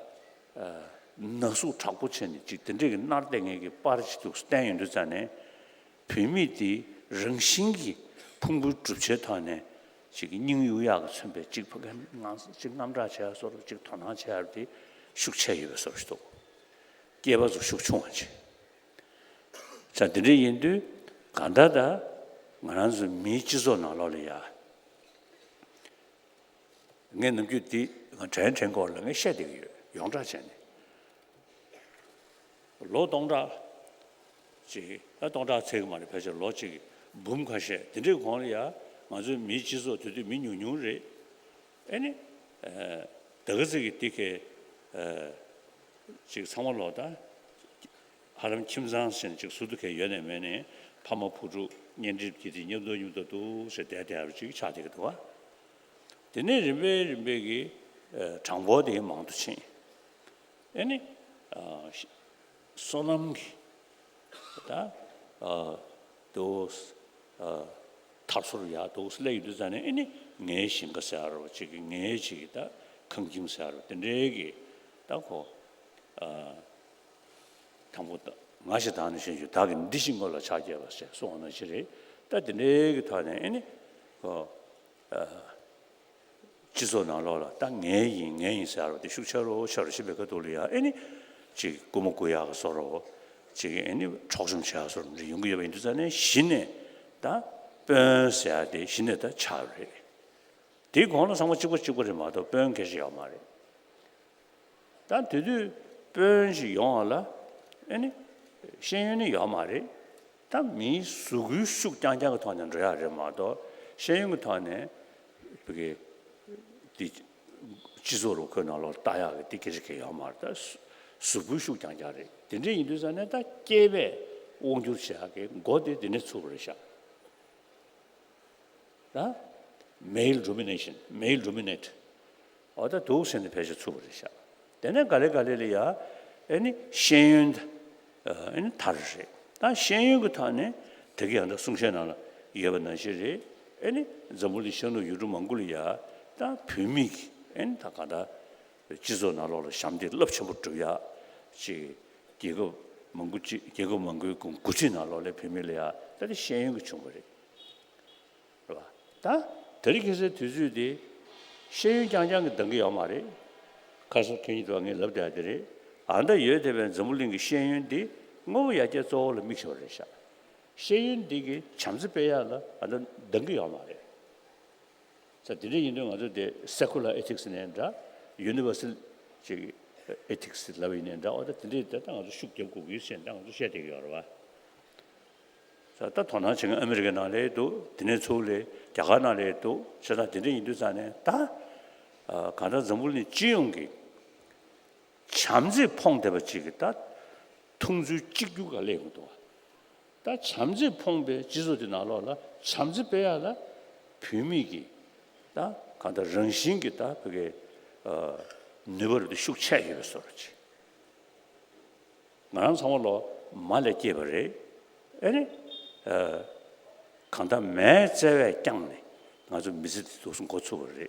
ན་ཟུག་དྲག་པོ་བྱས་ནས་ཅིག་དེ་འདྲས་ཀྱི་མནར་བསྡད་མཁན་གྱི་པར་ཅིག་འདུག་བསྟན་ཡོང་དུས་ཙ་ནས། བུད་མེད་དེ་རང་བཞིན་གྱིས་ཕུང་པོའི་གྲུབ་ཆའི་ཐོག་ནས་ཅིག་སྙིང་གཡུག་ཡག་གི་མཚོན་པའི་ཅིག་ཕ་གིར་ངང་ཅིག་དངངས་སྐྲག་བྱེད་ཡ་བཟོ་འདྲ་ཅིག་དོ་སྣང་བྱེད་ཡ་དེ་ཤུགས་ཆེ་ཡོད་པའི་བཟོ་འདྲ་ཞིག་འདུག་སྐྱེས་པ་ཚོ་ཤུགས་ཆུང་བ་ཅིག་ཙང་དེ་འདྲ་ཡིན་དུས་གང་ལྟར་ད་ང་རང་ཚོ་མིའི་སྤྱི་ཚོགས་ནང་ལོགས་ལ་ཡ། ངས་ནམ་རྒྱུན་འདི་ང་དྲན་དྲན་སྐོར་ལ་ངས་བཤད་བསྡད་ཀྱི་ཡོད། ཡོངས་གྲགས་བྱས་ནས། ལོ་སྟོང་ཕྲག་ཅིག་ཨ་སྟོང་ཕྲག་ཚད་ཀྱི་མ་རེད། ཕལ་ཆེར་ལོ་གཅིག་འབུམ་ཁ་ཤས་དེ་འདྲའི་གོང་ལ་ཡ་ང་ཚོའི་མིའི་སྤྱི་ཚོགས་དེ་དུས་མི་ཉུང་ཉུང་རེད། ཨེ་ནི། ད་ག་ཚོད་ཀྱི་འདི་གའི་ཅིག་ཚང་མ་ལོག་ད། ཧ་ལམ་ཁྱིམ་ཚང་ཟེར་ནས་ཅིག་ཟུར་དུ་གས་ཡོད་ནས་མེད་ནས་ཕ་མ་བུ་ཕྲུག་གཉེན་སྒྲིག་གི་དེ་མཉམ་དུ་མཉམ་དུ་འདུག་ཟེར་བསྡད་བསྡད་པ་ཅིག་ཆགས་བསྡད་ཀྱི་འདུག་བ། དེ་ནས་རིམ་པས་རིམ་པས་ཀྱི་གྲངས་འབོར་དེ་མང་དུ་ཕྱིན། ཨེ་ནི། བསོད་ནམས་ཀྱི་ད་དུ་མཐར་སོར་ཡག་འདུག་སླེབས་ཡོང་དུས་ཙང་ནས་ཨེ་ནི་ངའི་ཞིང་ཁ་ཟེར་བ་ཅིག་གི་ངའི་ཅིག་གི་ད་ཁང་ཁྱིམ་ཟེར་བ་དེ་འདྲའི་གི་ད་ཁོ། དང་པོ་ང་ཞིག་དང་ནི་ཤེས་རྒྱུ་བདག་གི་འདི་ཞིག་སྔོན་ལ་ཕྱག་བགྱིས་པ་ཞེས་གསུངས་པ་ནང་བཞིན་རེད། ད་དེ་འདྲའི་གི་ཐོག་ནས་ཨེ་ནི་ཁོ། སྤྱི་ཚོགས་ནང་ལོགས་ལ་ད་ངའི་ཡིན་ངའི་ཡིན་ཟེར་བ་དེ་ཤུགས་ཆེ་རུ་ཆེ་རུ་ཕྱིན་པའི་ཁ་ཐུག་ལ་ཡ་ཨེ་ནི་ཅིག་རྐུ་མ་རྐུ་ཡག་གི་བཟོ་འདྲ་ཅིག་ཨེ་ནི་འཕྲོག་བཅོམ་བྱེད་ཡག་བཟོ་འདྲ་ཡོང་གི་ཡོད་པ་ཡིན་དུས་ཙང་ནས་གཞི་ནས་ད་དཔོན་ཟེར་ཡག་དེ་གཞི་ནས་ད་ཆགས་རེད། དེའི་གོང་ལ་ཚང་མ་གཅིག་པ་གཅིག་པ་རེད་མ་གཏོགས་དཔོན་སྐད་ཆ་ཡོད་མ་རེད། ད་དེ་དུས་དཔོན་ཞིག་ཡོང་བ་ལ་ཨེ་ནི་ཤེས་ཡོན་ནི་ཡོད་མ་རེད། ད་མིའི་གཟུགས་པོའི་ཤུགས་རྐྱང་རྐྱང་གི་ཐོག་ནས་འགྲོ་ཡག་རེད་མ་གཏོགས་ཤེས་ཡོན་གྱི་ཐོག་ནས་བི་གེ་དེ་སྤྱི་ཚོགས་རུ་ཁོའི་ནང་ལོགས་ལྟ་ཡག་གི་དེ་སྐད་ཆ་གང་ཡང་ཡོད་མ་རེད། ད་གཟུགས་པོའི་ཤུགས་རྐྱང་རྐྱང་རེད། དེ་འདྲ་ཡིན་དུས་ཙང་ནས་ད་སྐྱེས་པས་དབང་སྒྱུར་བྱེད་ཡག་གི་འགོ་དེ་དེ་ནས་ཚུགས་པ་རེད་ཤག་ད་male domination, male dominate. འོ་ད་འདུག་ཟེར་ནས་ཕལ་ཆེར་ཚུགས་པ་རེད་ཤག་དེ་ནས་ག་ལེ་ག་ལེ་ལ་ཡ་ཨེ་ནི་ཤེས་ཡོན་ཨེ་ནི་དར་རེད། ད་ཤེས་ཡོན་གྱི་ཐོག་ནས་དེ་གི་ཡང་ད་གསུང་བཤད་ནང་ལ་ཡོད་པ་ནང་བཞིན་རེད། ཨེ་ནི་འཛམ་བུ་གླིང་ཤར་ནུབ་ཡུལ་གྲུ་མང་པོ་ལ་ཡ་ད་བུད་མེད་ཀྱི་ཨེ་ནི་ད་ག་ད་སྤྱི་ཚོགས་ནང་ལོགས་ལ་ཞབས་འདེགས་རླབས་ཆེན་པོ་སྒྲུབ་ཡག་ཅིག་རྒྱལ་ཁབ་མང་པོ་ཅིག་རྒྱལ་ཁབ་མང་པོའི་འགོ་འགོ་ཁྲིད་ནང་ལོགས་ལ་བུད་མེད་ལ་ཡ་ད་དེ་ཤེས་ཡོན་གྱི་བྱུང་བ་རེད། རེད་བ། ད་དེ་རིང་ཁ་སང་དུས་ཚོད་དེ་ཤེས་ཡོན་རྐྱང་རྐྱང་གིས་འདང་གི་ཡོད་མ་རེད། ཁ་སང་ཁྱེད་ཉིད་དུ་ངས་ལབ་བསྡད་དེ་རེད། ཨ་ད་ཡོད་བསྡད་པའི་འཛམ་བུ་གླིང་གི་ཤེས་ཡོན་དེ་དངོས་པོ་ཡར་རྒྱས་གཙོ་བོ་ལ་དམིགས་བྱས་པ་རེད་ཤག་ཤེས་ཡོན་འདི་གི་བྱམས་བརྩེ་སྤེལ་ཡག་ལ་ཨ་ད་འདང་གི་ཡོད་མ་རེད། ས་དེ་འདྲ་ཡིན་དུས་ང་ཚོ་དེ་secular ethics ནས་འདྲ་universal་ཅིག་ethics་ལབ་ཡིན་ནའི་འདྲ་འོ་ད་དེ་འདྲའི་ད་ལྟ་ང་ཚོ་ཤུགས་རྒྱབ་དགོས་ཀྱི་ཟེར་ད་ང་ཚོ་བཤད་བསྡད་ཀྱི་ཡོད་རེད་བ། ད་དོ་སྣང་བྱེད་མཁན་ཨ་མི་རི་ཀའི་ནང་ལ་འདུག་དེ་ནས་ཚུར་ལ་རྒྱ་གར་ནང་ལ་འདུག་བྱས་ཙང་དེ་འདྲ་ཡིན་དུས་ཙང་ནས་ད་གང་ལྟར་འཛམ་བུ་གླིང་སྤྱི་ཡོངས་ཀྱི་བྱམས་བརྩེས་ཕོངས་བསྡད་པ་ཅིག་གི་ད་མཐོང་ཚུལ་གཅིག་གྱུར་ག་སླེབས་ཡོང་གི་འདུག་ད་བྱམས་བརྩེས་ཕོངས་པའི་སྤྱི་ཚོགས་དེ་ནང་ལོགས་ལ་བྱམས་བརྩེ་སྤེལ་ཡག་ལ་བུད་མེད་ཀྱི་ད་གང་ལྟར་རང་བཞིན་གྱི་ད་བོད་ཀྱི་ནུས་པ་རུ་དེ་ཤུགས་ཆེ་ཡོད་པའི་བཟོ་འདྲ་ཅིག་ང་རང་ཚང་མ་ལོ་མ་ལས་སྐྱེས་པ་རེད། ཨེ་ནི། གང་ལྟར་མའི་བརྩེ་བས་བསྐྱངས་ནས་ང་ཚོ་མི་ཚེ་འདི་འདུག་སེ་འགོ་ཚུགས་པ་རེད།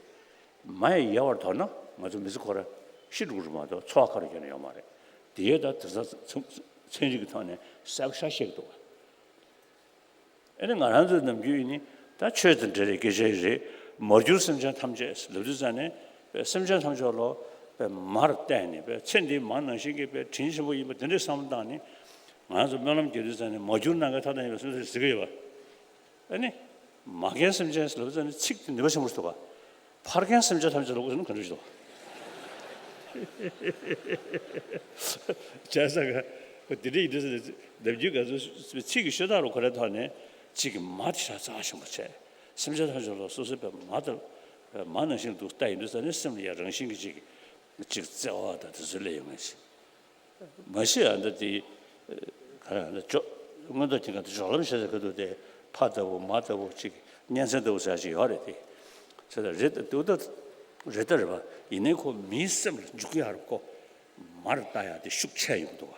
མ་ཡི་ཡལ་བར་དོར་ན་ང་ཚོ་མི་ཚེ་ཁོ་ར་ཤི་འགྲོ་གི་རེད་མ་གཏོགས་འཚོ་བ་ག་རེ་ཡོད་ན་ཡོད་མ་རེད། དེ་ཡས་ད་དེང་སང་ཚན་རིག་གི་ཐོག་ནས་གསལ་པོ་ཤ་བཤད་ཀྱི་འདུག་བ། ཨེ་ནི་ང་རང་ཚོའི་ནམ་རྒྱུན་ཡིན་ནི་ད་ཆོས་དང་འབྲེལ་བའི་སྐད་ཆ་ཡིན་རེད། མར་གྱུར་སེམས་ཅན་ཐམས་ཅད་ལབ་དུས་ཙང་ནས་སེམས་ཅན་ཐམས་ཅད་ལོ་པའི་མར་བལྟས་ནས་པའི་ཚེ་འདིའི་མ་ནང་བཞིན་གྱི་པའི་དྲིན་ཆེན་པོ་ཡིན་པ་དེ་འདྲའི་བསམ་བློ་བཏང་ནས་ང་རང་ཚོ་སྨོན་ལམ་རྒྱག་དུས་ཙང་ནས་མར་གྱུར་ནམ་མཁའི་མཐའ་དང་མཉམ་པའི་སེམས་ཅན་ཟེར་གྱི་ཡོད་པ། ཨེ་ནི། མ་རྒན་སེམས་ཅན་ལབ་ཙང་ནི་ཚིག་དེ་ནུས་པ་ཆེན་པོ་འདུག་ག་ཕར་རྒན་སེམས་ཅན་ཐམས་ཅད་ལབ་དགོས་ཟེར་ན་ག་འདྲ་ཞིག་འདུག་བྱས་ཙང་ག་དེ་འདྲ་ཡིན་དུས་ནམ་རྒྱུན་ང་ཚོ་ཚིག་གི་ཤོད་སྟངས་རུ་ཁོ་རའི་ཐོག་ནས་ཚིག་གི་མ་དེ་ཤ་ཚ་ཞིང་པ་བྱས། སེམས་ཅན་ཐམས་ཅད་ལ་སོ་སོའི་པའི་མ་ལྟར་མ་ནང་བཞིན་དུ་ལྟ་ཡིན་དུས་ཙང་ནི་སེམས་ལ་ཡང་རང་བཞིན་གྱི་ཅིག་ཅིག་བརྩེ་བ་དང་དེ་ཚོ་སླེབས་ཡོང་ངེས་ཤིང་། མ་གཞི་ཨ་མདའ་དེ་ག་རེ་ཨ་མདའ་ཅོ་མངོན་རྟོགས་ཀྱི་ཁ་དུ་སྦྱོར་ལམ་ཞེས་ཟེར་གི་འདུག་སྟེ། ཕ་ལྟ་བུ་མ་ལྟ་བུ་ཅིག་གཉེན་ཚན་ལྟ་བུ་ཟེར་ཅིག་ཡོད་རེད་དེ། ཟེར་ད་རེད་ད་འདུག་ད་རེད་ད་རེད་པ། ཡིན་ནའི་ཁོ་མིའི་སེམས་ལ་འཇུག་ཡག་རུ་ཁོ་མར་ལྟ་ཡག་དེ་ཤུགས་ཆེ་ཡོང་གི་འདུག་བ།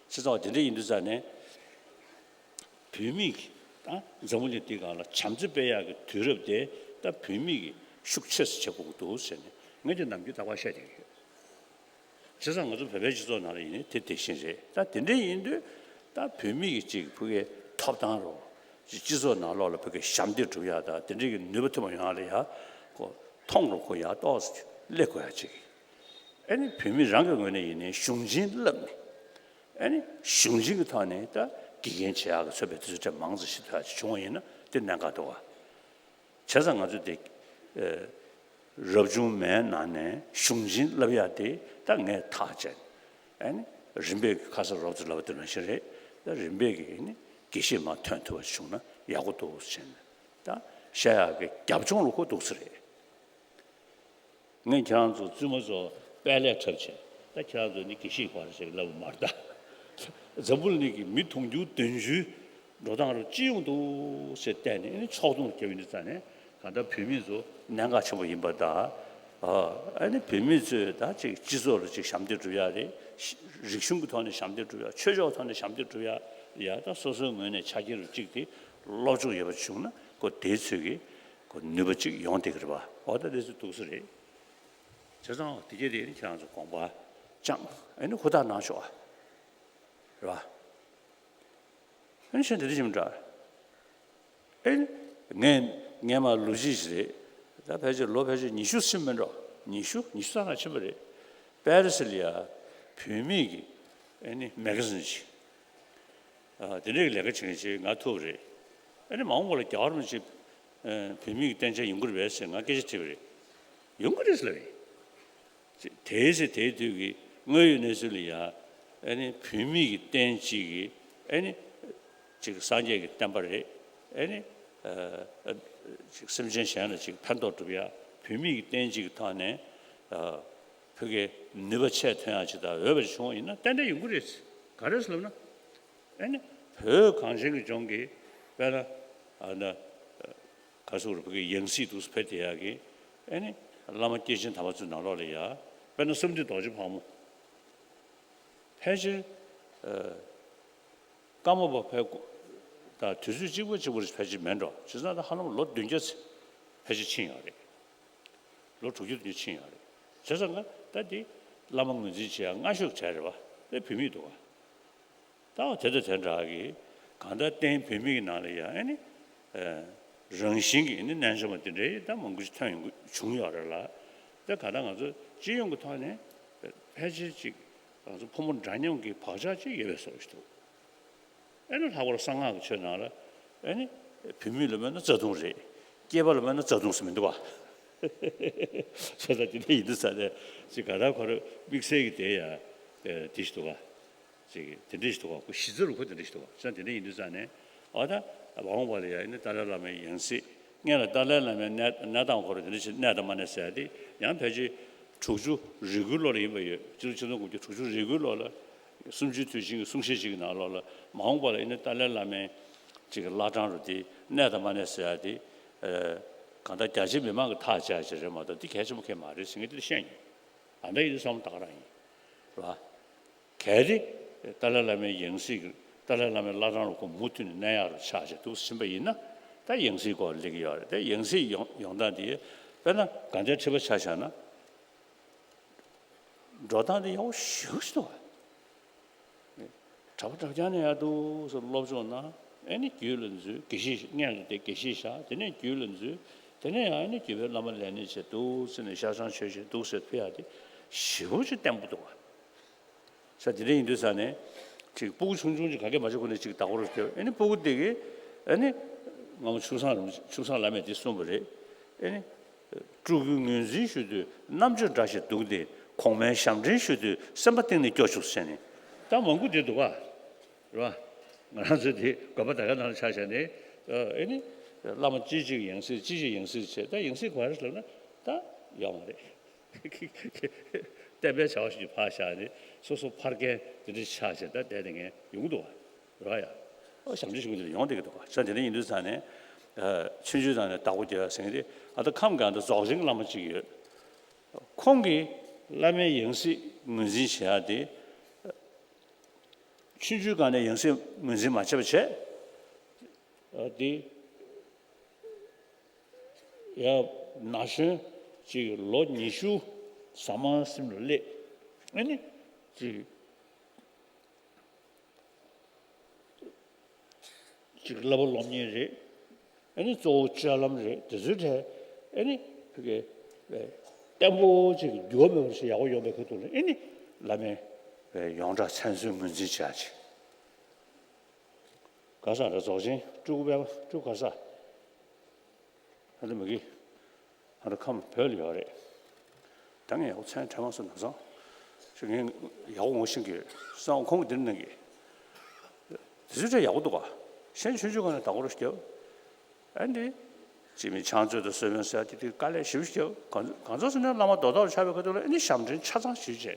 ཟེར་ཙང་བ་དེ་འདྲ་ཡིན་དུས་ཙང་ནས། བུད་མེད་ཀྱི་ད་འཛམ་བུ་གླིང་འདིའི་སྒང་ལ་བྱམས་བརྩེ་སྤེལ་ཡག་གི་དུས་རབས་དེ་ད་བུད་མེད་ཀྱིས་ཤུགས་ཆེ་ཙམ་བྱེད་དགོས་ཀྱི་འདུག་ཟེར་ནས་ངས་དེ་ནམ་རྒྱུན་རྟག་པར་བཤད་བསྡད་ཀྱི་ཡོད། བྱས་ཙང་ང་ཚོ་བོད་པའི་སྤྱི་ཚོགས་ནང་ལ་ཡིན་ནའི་དེ་དེ་བཞིན་རེད། ད་དེ་འདྲ་ཡིན་དུས་ད་བུད་མེད་ཀྱི་ཅིག་ཕ་གིའི་ཐོབ་ཐང་རོ། སྤྱི་ཚོགས་ནང་ལོགས་ལ་ཕ་གིའི་ཞབས་འདེགས་སྒྲུབ་ཡག་དང་དེ་འདྲའི་གི་ནུས་པ་ཐོན་པ་ཡོང་ཡག་ལ་ཡ་ཁོ་མཐོང་རུ་ཁོ་ཡག་ཏོག་ཙམ་སླེབས་དགོས་ཡག་ཅིག་ཨེ་ནི་བུད་མེད་རང་གི་ངོས་ནས་ཡིན་ནའི་གཞུང་ཆེན་བསླབས་ནས། ཨེ་ནི་གཞུང་ཆེན་གྱི་ཐོག་ནས་ད་ དགེ་རྒན་བྱེད་ཡག་གི་ཚོད་པའི་དུས་ཚོད་དེ་མང་ཙམ་ཞིག་ཐོན་ཡག་ཅིག་བྱུང་བ་ཡིན་ན་དེ་གནད་འགག་འདུག་ག་བྱས་ཙང་ང་ཚོས་དེ་ཨ་རབ་བྱུང་མའི་ནང་ནས་གཞུང་ཆེན་བསླབ་ཡག་དེ་ད་ངས་ཐག་བཅད་ནས་ཨ་ནི་རིམ་པས་ཀྱི་ཁ་སང་རོབ་ཙམ་ལབ་པ་དེ་ནང་བཞིན་རེད། ད་རིམ་པས་ཀྱི་ཨ་ནི་དགེ་བཤེས་མར་ཐོན་ཐུབ་པ་བྱུང་ན་ཡག་པོ་འདུག་ཟེར་ནས་ད་བཤད་ཡག་གི་རྒྱབ་ལྗོངས་ལ་ཁོ་འདུག་ས་རེད། ངས་ཁྱེད་རང་ཚོ་བཙུན་མ་ཚོ་དཔལ་ལས་འཁྲབ་བྱས། ད་ཁྱེད་རང་ཚོ་ནི་དགེ་བཤེས་ག་རེ་ཞིག་ལབ་མ་རེད་ད། འཛམ་བུ་གླིང་གི་མི་དུང་ཕྱུར་བདུན་ཅུའི་འགྲོ་སྟངས་རུ་སྤྱི་ཡོངས་འདུག་ཟེར་བལྟས་ནས་ཨ་ནི་ཕྱོགས་སྡོམ་བརྒྱབ་ཡོད་ཙང་ནས་གང་ལྟར་བོད་མི་ཚོ་གནད་འགག་ཆེན་པོ་ཡིན་པ་དང་། ཨ་ནི་བོད་མི་ཚོས་ད་ཅིག་སྤྱི་ཚོགས་ལ་ཅིག་ཞབས་འདེགས་སྒྲུབ་ཡག་རེད། རིག་གཞུང་གི་ཐོག་ནས་ཞབས་འདེགས་སྒྲུབ་ཡག་ཆོས་ཕྱོགས་ཐོག་ནས་ཞབས་འདེགས་སྒྲུབ་ཡག་ཡ་ད་སོ་སོའི་ངོས་ནས་ཆ་རྐྱེན་རུ་གཅིག་དེ་སློབ་སྦྱོང་ཡོད་པ་བྱུང་ན་ཁོ་དེའི་ཚོད་ཀྱི་ཁོ་ནུས་པ་གཅིག་ཡོང་བསྡད་ཀྱི་རེད་པ། འོ་ད་དེ་ཚོ་འདུག་ས་རེད། བྱས་ཙང་དེ་གྱད་དེ་ནི་ཁྱེད་རང་ཚོ་དགོངས་པ་བཅངས་ཨ་ནི་ཧུར་ཐག་གནང་ཤོག་ཨ། རེད་པ། ཨ་ནི་གཞན་དེ་འདྲ་ཞིག་མི་འདྲ། ཨེ་ནི་ངས་ངས་མ་ལོ་གཅིག་ཞིག་རེད། ད་ཕལ་ཆེར་ལོ་ཕལ་ཆེར་ཉི་ཤུ་ཕྱིན་མིན་འགྲོ། ཉི་ཤུ་ཉི་ཤུ་ཙམ་ལ་ཕྱིན་པ་རེད། པེ་རི་སི་ལ་ཡ་བོད་མིའི་གི་ཨེ་ནི་མེ་ག་ཟིན་ཞིག་ཨ་དེ་འདྲའི་ལས་ཀ་བྱེད་མཁན་ཅིག་ང་ཐུག་པ་རེད། ཨ་ནི་མ་འོངས་པ་ལ་རྒྱ་གར་མི་ཅིག་ཨ་བོད་མི་གི་བསྟེན་བྱ་ཡོང་གི་རེད་པས་ཟེར་ང་སྐད་ཆ་དྲིས་པ་རེད། ཡོང་གི་རེད་ཟེར་ལབ་པས། དེའི་ཚེ་དེའི་དུས་ཀྱི་དངོས་ཡོད་གནས་ཚུལ་ལ་ཡ་ཨ་ནི་བོད་མི་གི་བསྟེན་ཅིག་གི་ཨ་ནི་ཅིག་སངས་རྒྱས་ཀྱི་བསྟན་པ་རེད། ཨ་ནི་ཨ་ཅིག་སེམས་ཅན་གཞན་ལ་ཅིག་ཕན་ཐོགས་སྒྲུབ་ཡ་བོད་མི་གི་བསྟེན་ཅིག་གི་ཐོག་ནས་ཨ་ཕ་གིའི་ནུས་པ་ཆེ་ཐོན་ཡག་ཅིག་དང་འོས་པ་བྱུང་བ་ཡིན་ན་ཏན་ཏན་ཡོང་གི་རེད། ག་རེ་ཟེར་ལབ་ན། ཨ་ནི་བོད་གངས་ཅན་གྱི་ལྗོངས་ཀྱི་དཔེར་ན་ཨ་ན་ག་སུ་རུ་ཕ་གི་ཡང་སྲིད་དུ་ཕེབས་བསྡད་ཡག་གི་ཨ་ནི་བླ་མ་སྐྱེས་ཆེན་དམ་པ་ཚོའི་ནང་ལོགས་ལ་ཡ་དཔེར་ན་བསམ་འདུས་རྡོ་རྗེ་ཕག་མོ་ཕལ་ཆེར་ཨ་ཀརྨ་པ་ཕལ་དང་དུས་ཚོད་གཅིག་པ་གཅིག་པ་རེ་ཕལ་ཆེར་མེད་འགྲོ། བྱས་ཙང་ད་ཧ་ལམ་ལོ་བདུན་བརྒྱ་ཕལ་ཆེར་ཕྱིན་ཡོད་རེད། ལོ་དྲུག་ཅུ་བདུན་ཅུ་ཕྱིན་ཡོད་རེད། བྱས་ཙང་ད་འདི་བླ་མ་ངོས་འཛིན་བྱེད་ཡག་སྔ་ཤོས་གྲས་རེད་པ། དེ་བོད་མི་འདུག་ག་ད་དེ་དང་དེ་འདྲ་གི་གང་ལྟར་བསྟན་བོད་མི་གི་ནང་ལ་ཡང་ཨ་ནི་ཨ་རང་བཞིན་གྱི་ཨ་ནི་རྣལ་འབྱོར་པ་དེ་འདྲའི་ད་མང་པོ་ཞིག་ཐོན་ཡོང་གི་བྱུང་ཡོད་རེད་ལ། ད་གང་ལྟར་ང་ཚོ་སྤྱི་ཡོངས་ཀྱི་ཐོག་ནས་ཕལ་ཆེར་ཅིག་ང་ཚོ་ཕོ་མོ་འདྲ་མཉམ་གྱི་བག་ཆགས་ཅིག་ཡོད་པའི་བཟོ་ཞིག་འདུག་ཨ་ནི་ལྷག་པར་གསང་སྔགས་ཀྱི་ཆོས་ནང་ལ་ཨ་ནི་བུད་མེད་ལ་མོས་ན་རྩ་ལྟུང་རེད། སྐྱེས་པ་ལ་མོས་ན་རྩ་ལྟུང་ཟེར་མི་འདུག་ག་བྱས་ཙང་དེ་འདྲ་ཡིན་དུས་ཙང་ནས་ཅིག་ག་རེ་ཁོ་རང་དམིགས་བསལ་གྱི་དེ་ཡ་དེ་ཞིག་འདུག་ག་ཅིག་དེ་འདྲ་ཞིག་འདུག་ག་ཁོ་གཞི་རྩ་རུ་ཁོ་དེ་འདྲ་ཞིག་འདུག་ག་བྱས་ཙང་དེ་འདྲ་ཡིན་དུས་ཙང་ནས་ཨ་ད་མ་འོངས་པ་ལ་ཡ་ཨ་ནི་ཏཱ་ལའི་བླ་མའི་ཡང་སྲིད་སྔོན་ལ་ཏཱ་ལའི་བླ་མའི་གནས་གནས་སྟངས་ཁོ་རང་དེ་འདྲ་ཞིག་གནས་དང་མ་གནས་ཟེར་ཡ་དེ་ཡང་ཕལ་ཆེར་དྲུག་ཅུ་རེ་དགུའི་ལོ་ལ་ཡིན་པ་ཡོད། སྤྱི་ལོ་ཆིག་སྟོང་དགུ་བརྒྱ་དྲུག་ཅུ་རེ་དགུའི་ལོ་ལ། གསུམ་བཅུའི་དུས་ཆེན་གྱི་གསུང་བཤད་ཅིག་གི་ནང་ལོགས་ལ་མ་འོངས་པ་ལ་ཨ་ནི་ཏཱ་ལའི་བླ་མའི་ཅིག་གི་བླ་བྲང་རུ་དེ་གནས་དང་མ་གནས་ཟེར་ཡ་དེ་ཨ་གང་ལྟར་རྒྱ་ཆེ་མི་མང་གི་ཐག་བཅད་ཡ་ཅིག་རེད་མ་གཏོགས་དེ་གལ་ཆེན་པོ་གང་ཡང་མ་རེད་ཟེར་མཁན་དེ་བཤད་མྱོང་། ད་ལྟ་ཡིན་དུས་བསམ་བློ་ད་ག་རང་ཡིན། རེད་བ། གལ་ཏེ་ཏཱ་ལའི་བླ་མའི་ཡང་སྲིད་ཀྱི་ཏཱ་ལའི་བླ་མའི་བླ་བྲང་རུ་ཁོ་མུ་མཐུད་ནས་གནས་ཡག་རུ་ཆགས་བྱས་འདུག་ཟིན་པ་ཡིན་ན་ད་ཡང་སྲིད་སྐོར་སླེབས་ཀྱི་ཡོད་རེད། ད་ཡང་སྲིད་ཡོང་ཡོང་སྟངས་དེ་དཔེར་ན་གང་ལྟར་ཁྲི་པ་ཆ་བཞག་ན། འགྲོ་སྟངས་དེ་ཡག་པོ་ཞེ་པོ་ཞིག་འདུག་བ། གྲྭ་པ་གྲྭ་རྐྱང་ནས་ཡར་འདུག་སེ་སློབ་སྦྱོང་གནང་། ཨེ་ནི་རྒྱུད་ལ་འཛུལ། དགེ་བཤེས་སྔོན་ལ་དེ་དགེ་བཤེས་བཞག་དེ་ནས་རྒྱུད་ལ་འཛུལ། དེ་ནས་ཡང་ཨེ་ནི་རྒྱུད་པའི་བླ་མ་ལས་སྣེ་བྱས་འདུག་སེ་ནས་ཤར་བྱང་ཆོས་བཤད་འདུག་སེ་ཕུལ་ཡག་དེ་ཞེ་པོ་ཅིག་བརྟན་པོ་འདུག་བ། ས་དེ་འདྲ་ཡིན་དུས་ས་ནས་ཅིག་སྤུ་གུ་ཆུང་ཆུང་ཅིག་ག་གེ་མ་བྱེད་ཁོ་ནས་ཅིག་བདག་པོ་རུ་སྐྱོབ། ཨེ་ནི་སྤུ་གུ་དེ་གིས་ཨེ་ནི་སྔ་མོ་ཆུ་བཟང་རིན་ཆུ་བཟང་བླ་མས་དེ་གསུངས་པ་རེད། ཨེ་ནི། སྤྲུལ་སྐུའི་ངོས་འཛིན་ཞུ་དུས་རྣམ་དཔྱོད་འདྲ་ཞིག་འདུག་སྟེ་གོང་མའི་ཞབས་འདྲེན་ཞུ་དུས་སེམས་པ་གཏིང་ནས་སྐྱོ་བཅུག་ཟེར་ནས། ད་མང་པོ་འདི་འདུག་ག་རེད་བ། ང་རང་ཚོའི་དེ་དགོན་པ་ད་ག་ནང་ལ་ཆ་བཞག་ནས་ཨེ་ནི། བླ་མ་ཅི་ཅིག་ཡང་སྲིད་ཅི་ཅིག་ཡང་སྲིད་བྱས་ད་ཡང་སྲིད་ག་རེ་ལབ་ན་ད་ཡོད་མ་རེད། བསྟན་པའི་བྱ་བ་ཞིག་ཕར་བཞག་ནས་སོ་སོ་ཕར་རྒན་དེ་འདྲ་ཆགས་བྱས་ད་བསྡད་དེ་ངས་ཡོང་གི་འདུག་ག་རེད་བ་ཡ། ཨོ་ཞབས་འདྲེན་ཞུ་མཁན་དེ་ཡོང་བསྡད་ཀྱི་འདུག་ག་ས་དེ་འདྲ་ཡིན་དུས་ཙང་ནས་ཨ་ཆུང་ཆུང་ཙང་ནས་བདག་པོ་རྒྱག་ཡ་ཟེར་མཁན་དེ་ཨ་ད་ཁམས་སྒང་དུ་རྫོགས་ཆེན་གྱི་བླ་མ་གཅིག་ཡོད། ཁོང་གིས་བླ་མའི་ཡང་སྲིད་ངོས་འཛིན་བྱེད་ཡ་དེ་ཆུང་ཆུང་སྒང་ནས་ཡང་སྲིད་ངོས་འཛིན་མ་བྱས་པ་བྱས། ཨ་དེ་ཡ་ན་གཞོན་གཅིག་ལོ་ཉི་ཤུ་ཟ་མ་ཟིན་ལ་སླེབས། ཨ་ནི་གཅིག་ཅིག་བསླབ་པ་སློབ་གཉེར་རེད། ཨ་ནི་གཙོ་བོ་སྤྱོད་ལམ་རེད། དེ་ཚོའི་གྲས་ཨ་ནི་ཕ་གི་བརྟན་པོ་ཅིག་འགྱུར་བ་མེད་པ་ཞིག་ཡག་པོ་ཡོང་པའི་ཁུལ་དུ་ནས་ཨ་ནི་བླ་མའི་ཡོངས་གྲགས་མཚན་གསོལ་ངོས་འཛིན་བྱ་ཅིག་ལ་ས་ར་རྫོགས་ཆེན་སྤྲུལ་སྐུ་སྤེལ་མ་སྤྲུལ་ག་ས། ཨ་ནི་མ་གི་ཨ་ནི་ཁམས་བོད་ལ་ཡོད་རེད། ད་ངས་ཡག་པོ་མཚན་དྲན་མ་སོང་ན་བཟང་། ཞེས་ངས་ཡག་པོ་ངོ་ཤེས་ཀྱི་ཡོད། སང་ཁོང་གི་འདིར་གནང་གི། དེ་ཚོའི་གྲས་ཡག་པོ་འདུག་ག་ཤན་ཆུང་ཆུང་ག་ནས་བདག་པོ་རེ་བརྒྱབ། ཨ་འདི། ཅི་མི་ཆང་མཛོད་དང་སོལ་མོན་ཟེར་ཡ་དེ་དེ་དཀའ་ལས་ཞེ་པོ་ཞིག་བརྒྱབ། གང་གང་ཚོད་ཟེར་ན་བླ་མ་རྡོ་ཐོག་ལ་ཆགས་པའི་ཁ་ཐུག་ལ་ཨ་ནི་ཞབས་འདྲེན་ཆ་ཚང་ཞེ་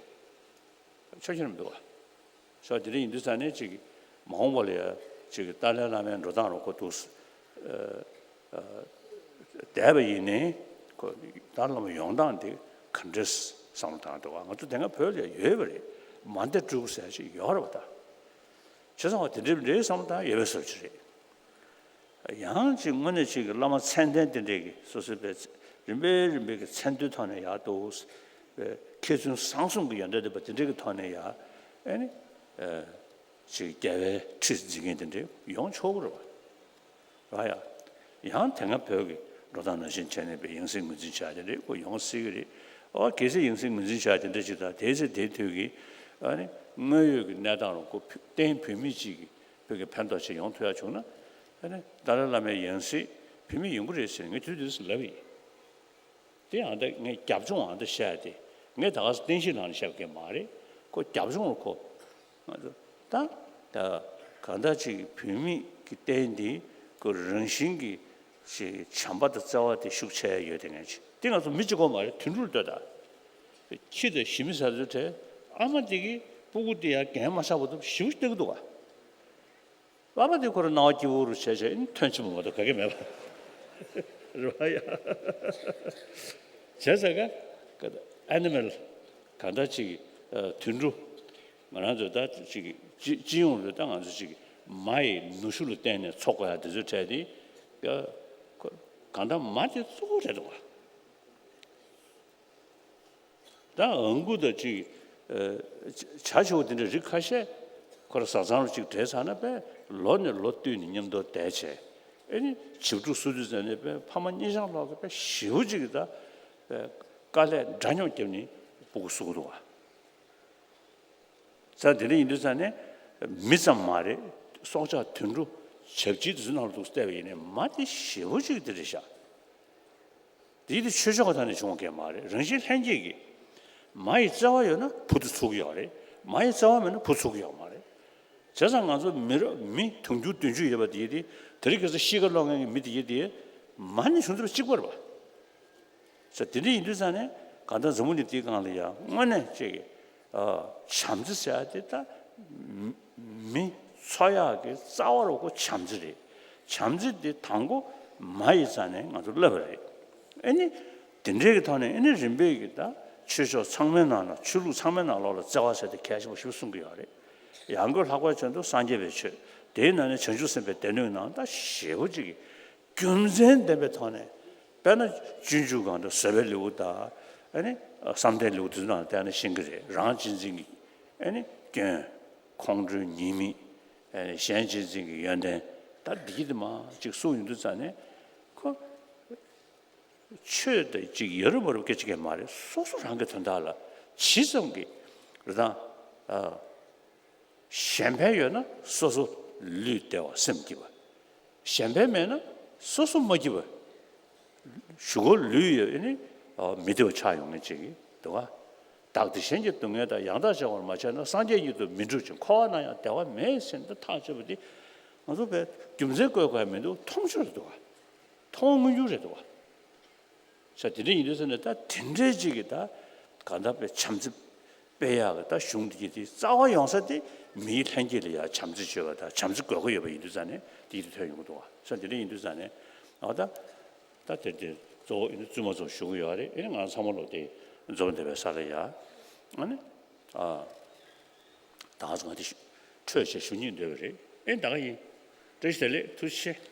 པོ་བྱས། ཆོག་ཤེས་མི་འདུག་ག་ཤོག་དེ་འདྲ་ཡིན་དུས་ཙང་ནས་ཅིག་མ་འོངས་པ་ལ་ཡ་ཅིག་ཏཱ་ལའི་བླ་མའི་འགྲོ་སྟངས་རུ་ཁོ་འདུག་ཨ་ཨ་བསྡད་པ་ཡིན་ནའི་ཁོ་ཏཱ་ལའི་བླ་མ་ཡོང་སྟངས་དེ་ག་འདྲས་བསམ་བློ་བཏང་འདུག་ག་ང་ཚོ་དེ་སྔ་བོད་ལ་ཡ་ཡོད་པ་རེད། མ་འདས་སྤྲུལ་སྐུ་ཟེར་ཡ་ཅིག་ཡོད་རེད་པ་ད། བྱས་ཙང་བ་དེ་འདྲའི་འདྲའི་བསམ་བློ་བཏང་ཡོད་པའི་བཟོ་ཅིག་རེད། ཡང་ཅིག་དངོས་གནས་ཅིག་གི་བླ་མ་མཚན་ལྡན་དེ་འདྲས་ཀྱི་སོ་སོའི་པའི་རིམ་པས་རིམ་པས་ཀྱི་མཚན་ཐོའི་ཐོག་ནས་ཡར་འདུག་པའི་མཁས་བཙུན་བཟང་གསུམ་གྱི་ཡོན་ཏན་ལྡན་པ་དེ་འདྲས་ཀྱི་ཐོག་ནས་ཡར་ཨེ་ནི་ཨ་ཅིག་རྒྱལ་བའི་ཁྲི་འཛིན་མཁན་དེ་འདྲས་ཡོང་ཆོག་གི་རེད་པ། ར་ཡ། ཡང་དེ་སྔ་བོད་ཀྱི་འགྲོ་སྟངས་ནང་བཞིན་བྱས་ནས་པའི་ཡང་སྲིད་ངོས་འཛིན་བྱ་དེ་འདྲས་ཁོ་ཡོང་སྲིད་ཀྱི་རེད། ཨོ་གལ་སྲིད་ཡང་སྲིད་ངོས་འཛིན་བྱ་དེ་འདྲས་ཅིག་དང་དེའི་ཚེ་དེའི་དུས་ཀྱི་ཨ་ནི་དངོས་ཡོད་ཀྱི་གནས་སྟངས་རུ་ཁོ་བསྟན་བོད་མི་གཅིག་གི་བོད་ཀྱི་ཕན་ཐོགས་ཆེད་ཡོང་ཐུབ་ཡ་བྱུང་ན། ཨ་ནི་ཏཱ་ལའི་བླ་མའི་ཡང་སྲིད་བོད་མི་ཡོང་གི་རེད་ཟེར་ངས་དུས་དུས་སུ་ལབ་ཡིན། དེ་ཡང་ད་ངས་རྒྱབ་ལྗོངས་ཨང་ད་བཤད་དེ་ངས་ད་ག་སེ་བསྟན་བཤིག་ནང་ནས་བཤད་པ་གས་མ་རེད། ཁོ་རྒྱབ་ལྗོངས་རུ་ཁོ་ང་ཚོ་ད་ད་གང་ལྟར་ཅིག་བོད་མི་གི་བསྟན་འདི་ཁོ་རང་བཞིན་གྱི་ཞེས་བྱམས་པ་དང་བརྩེ་བ་དེ་ཤུགས་ཆེ་ཡོད་དེ་ངས་ཅི་དེ་ང་ཚོ་མི་གཅིག་པོ་མ་རེད། དུད་འགྲོར་ལྟོས་ད། ཁྱི་དང་ཞི་མི་ཟ་ཚོའི་གྲས་ཨ་མ་དེ་གིས་སྤུ་གུ་དེ་ཡར་རྒན་མ་ཆགས་པ་དུ་ཞིབ་བལྟ་གི་འདུག་ག་བླ་མ་དེ་ཁོ་རང་སྣང་བ་སྐྱིད་པོ་རུ་བྱས་བྱས་ཨིན་ཐོན་ཆེན་པོ་མ་གཏོགས་ག་གེ་མེད་པ་རེད་བ་ཡ། བྱས་ཙང་ཀ་ཨེ་ནི་མལ་གང་ལྟར་ཅིག་དུད་འགྲོ་ང་རང་ཚོ་ད་ཅིག་སྤྱི་སྤྱི་ཡོངས་ལ་ད་ང་ཚོ་ཅིག་མ་ཡི་ནུ་ཞོ་ལ་བརྟེན་ནས་འཚོ་དགོས་ཡ་དེ་ཚོའི་གྲས་དེ་ཀ་གང་ལྟར་མ་དེ་གཙོ་བོ་རེད་འདུག་བ། ད་ཨང་ཀུ་ད་ཅིག་ཨ་བྱ་བྱེའུ་དེ་འདྲའི་རིགས་ཁ་ཤས་ཁོ་ར་བཟའ་ཚང་རུ་ཅིག་འབྲེལ་ཚར་ན་པས་ལོ་ནས་ལོ་བསྟུད་ནས་མཉམ་དུ་བསྡད་བྱས། ཨེ་ནི་བྱིའུ་ཕྲུག་གསོ་དུས་ཙམ་ནས་པས་ཕ་མ་གཉིས་ཆ་ལོག་གི་པས་ཞེ་པོ་ཅིག་གི་ད་པས་དཀའ་ལས་འདྲ་མཉམ་བརྒྱབ་ནས་སྤུ་གུ་གསོ་གི་འདུག་བ། ཙང་དེ་འདྲ་ཡིན་དུས་ཙང་ནས་མི་ཙམ་མ་རེད། སྲོག་ཆགས་དུད་འགྲོ་བྱ་བྱིའུ་དེ་ཚོ་ནང་ལ་འདུག་བལྟས་པ་ཡིན་ནའི་མ་དེ་ཞེ་པོ་ཅིག་དེ་རེད་ཤག་དེ་དེ་ཆོས་ཕྱོགས་ཀྱི་ཐོག་ནས་བྱུང་བ་གང་མ་རེད། རང་བཞིན་ལྷན་སྐྱེས་ཀྱི་མ་ཡི་བརྩེ་བ་ཡོད་ན་བུ་དེ་ཚུགས་ཀྱི་ཡོད་རེད། མ་ཡི་བརྩེ་བ་མེད་ན་བུ་ཚུགས་ཀྱི་ཡོད་མ་རེད། བྱས་ཙང་ང་ཚོ་མི་རབས་མི་དུང་ཕྱུར་བདུན་ཅུ་ཡོད་པ་དེ་དེ་དེ་རིང་ཁ་སང་གཤིས་ཀ་སློང་མཁན་གྱི་མི་དེ་དེ་མ་ནས་བྱུང་ཚུལ་གཅིག་པ་རེད་པ། ས་དེ་འདྲ་ཡིན་དུས་ཙང་ནས་གང་ལྟར་འཛམ་བུ་གླིང་འདིའི་སྒང་ལ་ཡང་དངོས་གནས་ཅིག་གི་ཨ་བྱམས་བརྩེ་ཟེར་ཡ་དེ་ད་མི་མི་འཚོ་ཡག་གི་རྩ་བ་རུ་ཁོ་བྱམས་བརྩེ་རེད། བྱམས་བརྩེ་དེ་དང་པོ་མ་ཡི་རྩ་ནས་ང་ཚོ་བསླབས་པ་རེད། ཨེ་ནི་དེ་འདྲའི་གི་ཐོག་ནས་ཨེ་ནི་རིམ་པས་ཀྱི་ད་ཆོས་ཕྱོགས་ཚང་མའི་ནང་ན་ཆོས་ལུགས་ཚང་མའི་ནང་ལོགས་ལ་བརྩེ་བ་ཟེར་དེ་གལ་ཆེན་པོ་ཞིག་གསུང་གི་ཡོད་རེད། ཡང་སྒོས་ལྷག་པར་དུ་སངས་རྒྱས་པའི་ཆོས་དེའི་ནང་ནས་བྱང་ཆུབ་སེམས་དཔའི་སྡེ་སྣོད་ནང་ད་ཞེ་པོ་ཅིག་གི་རྒྱུ་མཚན་ལྡན་པའི་ཐོག་ནས། དཔེར་ན་སྤྱོད་འཇུག་སྒང་དུ་བཟོད་པའི་ལེའུ་དང་ཨ་ནི་བསམ་གཏན་ལེའུ་དེ་ཚོ་ནང་བལྟས་ན་ཤེས་ཀྱི་རེད། རང་གཅེས་འཛིན་གྱི་ཨ་ནི་སྐྱོན། ཁོང་ཁྲོའི་ཉེས་དམིགས། ཨ་ནི་གཞན་གཅེས་འཛིན་གྱི་ཡོན་ཏན་ད་འདི་གི་དེ་མ་ཅིག་གསུངས་ཡོང་དུས་ཙང་ནས་ཁོ་ཆོས་དེ་ཅིག་ཡ་རབས་མ་རབས་སྐད་ཆ་གང་མ་རེད། སོ་སོ་རང་གི་དོན་དག་ལ་ཇི་ཙམ་གྱི་རེད་དང་ཨ། གཞན་ཕན་ཡོད་ན་སོ་སོ་ལུས་བདེ་བ་སེམས་སྐྱིད་པ། གཞན་ཕན་མེད་ན་སོ་སོ་མ་སྐྱིད་པ། གཞུག་གུ་ལུས་ཡོད་ནི་མི་བདེ་བ་ཆགས་ཡོང་ངེས་ཅིག་འདུག་ག་བདག་བདེ་གཞན་གྱི་སྡུག་བསྔལ་དང་། ཡང་དག་བྱ་བར་མ་བྱས་ན། སངས་རྒྱས་ཉིད་དུ་མི་འགྲུབ་ཅིང་། འཁོར་བ་ན་ཡང་བདེ་བ་མེད་ཟེར་ནས་ཐག་ཆོད་པ་འདི་ང་ཚོ་བས་རྒྱུ་མཚན་བཀོད་དགོས་མི་འདུག་མཐོང་ཆོས་རེད་འདུག་ག་མཐོང་མངོན་གྱུར་རེད་འདུག་ག་ས་དེ་འདྲ་ཡིན་དུས་ཙམ་ནས་ད་དེ་འདྲའི་ཅིག་གི་ད་གང་ལྟར་དཔེ་བྱམས་བརྩེ་སྤེལ་ཡག་གི་ད་གཞུང་འདི་གི་དེ་རྩ་བ་ཡོང་ས་དེ་མིའི་ལྷན་སྐྱེས་ལ་ཡང་བྱམས་བརྩེ་བྱེད་པ་དང་བྱམས་བརྩེ་དགོས་མཁོ་ཡོད་པ་ཡིན་དུས་ཙམ་ནས་དེ་ཡིད་དུ་ཐོན་ཡོང་གི་འདུག་བ། ས་དེ་འདྲ་ཡིན་དུས་ཙམ་ནས་ཨ་ད་ད་དེ་དེ་གཙོ་བོ་ཡིན་ན་བཙུན་མ་ཚོ་ཞུ་གི་ཡོད་རེད། ཨེ་ནི་ང་ཚང་མ་ལོ་དེ་འཛོམས་བསྡད་པའི་ས་ལ་ཡ་ཨ་ནི་ཨ། ད་ག་ང་དེ་ཞུ་འཕྲོས་བྱས་ཞུ་སྙིང་འདོད་པ་རེད། ཨེ་ད་ག་ཡིན། བཀྲ་ཤིས་བདེ་ལེགས། ཐུགས་རྗེ་ཆེ།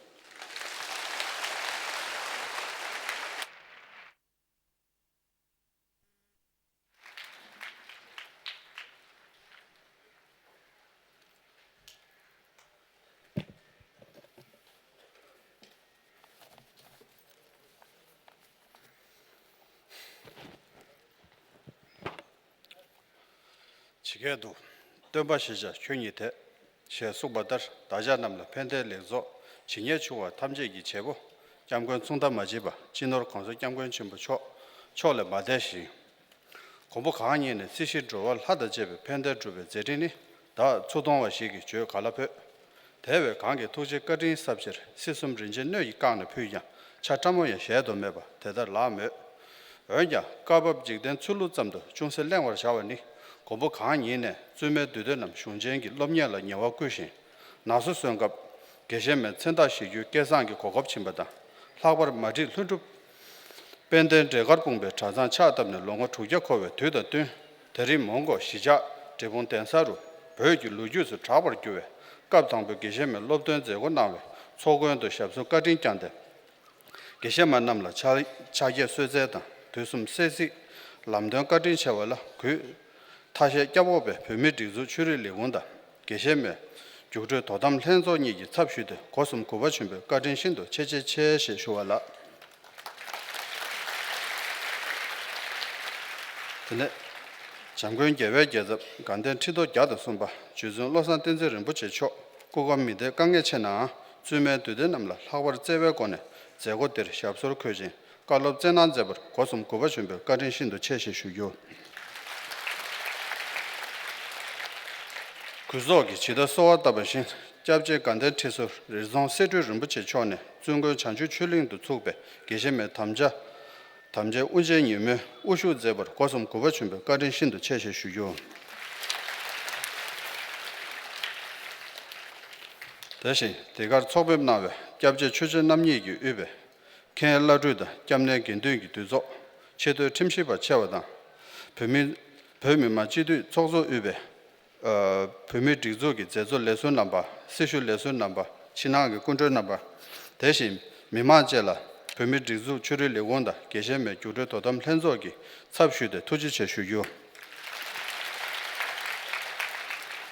ཇི་སྐད་དུ། སྟོན་པ་ཞེས་བྱ་ཁྱོད་ཉིད་དེ། ཞེས་གསུངས་པ་ལྟར། བདག་ཅག་རྣམས་ལ་ཕན་བདེའི་ལེགས་ཚོགས་ཇི་སྙེད་བྱུང་བ་ཐམས་ཅད་ཀྱི་བྱེད་པོ། སྐྱབས་མགོན་མཚུངས་ཟླ་མ་མཆིས་པ་སྤྱི་ནོར་༸གོང་ས་༸སྐྱབས་མགོན་ཆེན་པོ་མཆོག་མཆོག་ལས་མ་འདས་ཤིང་། མགོན་པོ་གང་ཉིད་ནས་སྲིད་ཞིའི་འགྲོ་བ་ལྷ་དང་བཅས་པའི་ཕན་བདེ་སྒྲུབ་པའི་མཛད་འཕྲིན་ནི། བདག་ཚུར་མཐོང་བ་ཞིག་གིས་བརྗོད་ག་ལ་ཕོད། དེ་བས་གང་གི་ཐུགས་རྗེ་བཀའ་དྲིན་ཟབ་ཕྱིར། སྲིད་གསུམ་རིན་ཆེན་སྣོད་ཀྱིས་བསྐངས་ནས་ཕུལ་ཀྱང་། ཆ་བཀྲ་མོ་ཡང་གཞལ་དུ་མེད་པ་དེ་ལྟར་ལགས་མོད། འོན་ཀྱང་། བཀའ་བབས་འཇིག་རྟེན་ཚུལ་ལུགས་ཙམ་དུ་ཅུང་ཟད་གླེང་བར་བྱ་བ་ནི། མགོན་པོ་གང་ཉིད་ནས་བཙུན་མའི་འདུས་སྡེ་རྣམས་གཞུང་ཆེན་གྱི་སློབ་གཉེར་ལ་ཉེ་བར་བསྐུལ་ཞིང་། ནང་སོ་སོན་སྐབས། དགེ་བཤེས་མའི་མཚན་རྟགས་བཞེས་རྒྱུའི་སྐལ་བཟང་གི་གོ་སྐབས་བྱིན་པ་དང་། ལྷག་པར་མ་བསྒྲིགས་ལྷུན་གྲུབ། དཔལ་ལྡན་འབྲས་དཀར་སྤུངས་པའི་གྲྭ་ཚང་ཕྱག་བཏབ་ནས་ལོ་ངོ་དྲུག་བརྒྱ་འཁོར་བའི་དུས་དང་བསྟུན། དེ་རིང་མོན་གྷོ་གཞིས་ཆགས་འབྲས་སྤུངས་གདན་ས་རུ། བོད་ཀྱི་ལོ་རྒྱུས་སུ་གྲགས་པར་གྱུར་བའི། སྐབས་དང་པོའི་དགེ་བཤེས་མའི་སློབ་ཐོན་མཛད་སྒོ་གནང་བའི་ཚོགས་མགོན་དུ་ཞབས་སོར་བཀའ་དྲིན་བསྐྱངས་ཏེ། དགེ་བཤེས་མ་རྣམས་ལ་ཕྱག་ཕྱག་རྒྱས་གསོལ་སྩལ་དང་། དུས་གསུམ་གསལ་གཟིགས། ལམ་སྟོན་བཀའ་དྲིན་ཆེ་བ་ལ་གུས། ཐ་ཤལ་སྐྱབས་འོག་པའི་བོད་མིའི་སྒྲིག་འཛུགས་ཆོས་རིག་ལས་ཁུངས་དང་། དགེ་བཤེས་མའི་རྒྱུགས་སྤྲོད་དོ་དམ་ལྷན་ཚོགས་གཉིས་ཀྱི་ཚབ་ཞུས་ཏེ། སྒོ་གསུམ་གུས་པ་ཆེན་པོས་བཀའ་དྲིན་ཤིན་ཏུ་ཆེ་ཆེ་ཆེ་ཞེས་ཞུ་བ་ལགས། དེ་ནས། འཇམ་མགོན་རྒྱལ་བའི་རྒྱལ་ཚབ་དགའ་ལྡན་ཁྲི་ཐོག་བརྒྱ་དང་གསུམ་པ་རྗེ་བཙུན་བློ་བཟང་བསྟན་འཛིན་རིན་པོ་ཆེ་མཆོག་སྐུ་ཁམས་མི་བདེ་དཀའ་ངལ་ཆེ་ནའང་། བཙུན་མའི་འདུས་སྡེ་རྣམས་ལ་ལྷག་པར་བརྩེ་བའི་སྒོ་ནས་མཛད་སྒོ་འདིར་ཞབས་སོར་འཁོད་ཅིང་། བཀའ་སློབ་སྩལ་གནང་མཛད་པར་སྒོ་གསུམ་གུས་པ་ཆེན་པོས་བཀའ་དྲིན་ཤིན་ཏུ་ཆེ་ཞེས་ཞུ་རྒྱུ། གུས་ཚོགས་ཀྱིས་ཇི་ལྟར་གསོལ་བ་བཏབ་པ་བཞིན། སྐྱབས་རྗེ་དགའ་ལྡན་ཁྲི་ཟུར་རི་རྫོང་གསེར་སྦྲུལ་རིན་པོ་ཆེ་མཆོག་ནས་བཙུན་དགོན་བྱང་ཆུབ་ཆོས་གླིང་དུ་ཚུགས་པའི་དགེ་བཤེས་མའི་དམ་བཅའ། དམ་བཅའི་དབུ་འབྱེད་ཉིན་མོའི་དབུ་བཞུགས་མཛད་པར་སྒོ་གསུམ་གུས་པ་ཆེན་པོས་བཀའ་དྲིན་ཤིན་ཏུ་ཆེ་ཞེས་ཞུ་རྒྱུ། དེ་བཞིན་འདི་གར་ཚོགས་ཕེབས་གནང་བའི་སྐྱབས་རྗེ་ཆོས་རྗེ་རྣམ་གཉིས་ཀྱིས་དབུས་པའི་མཁན་བླ་སྤྲུལ་དང་སྐྱབས་གནས་དགེ་འདུན་གྱི་འདུས་ཚོགས། ཆེས་མཐོའི་ཁྲིམས་ཞིབ་པ་ཆེ་བ་དང་། བོད་མི། བོད་མི་མང་སྤྱི་འཐུས་ཚོགས་གཙོ། དབུས་པའི། ཨ། བོད་མིའི་སྒྲིག་འཛུགས་ཀྱི་མཛད་གཙོ་ལས་ཟུར་རྣམ་པ། སྲི་ཞུ་ལས་ཟུར་རྣམ་པ། ཕྱི་ནང་གི་སྐུ་མགྲོན་རྣམ་པ། དེ་བཞིན་མི་མང་བཅས་ལ་བོད་མིའི་སྒྲིག་འཛུགས་ཆོས་རིག་ལས་ཁུངས་དང་དགེ་བཤེས་མའི་རྒྱུགས་སྤྲོད་དོ་དམ་ལྷན་ཚོགས་ཀྱི་ཚབ་ཞུས་ཏེ་ཐུགས་རྗེ་ཆེ་ཞུ་རྒྱུ།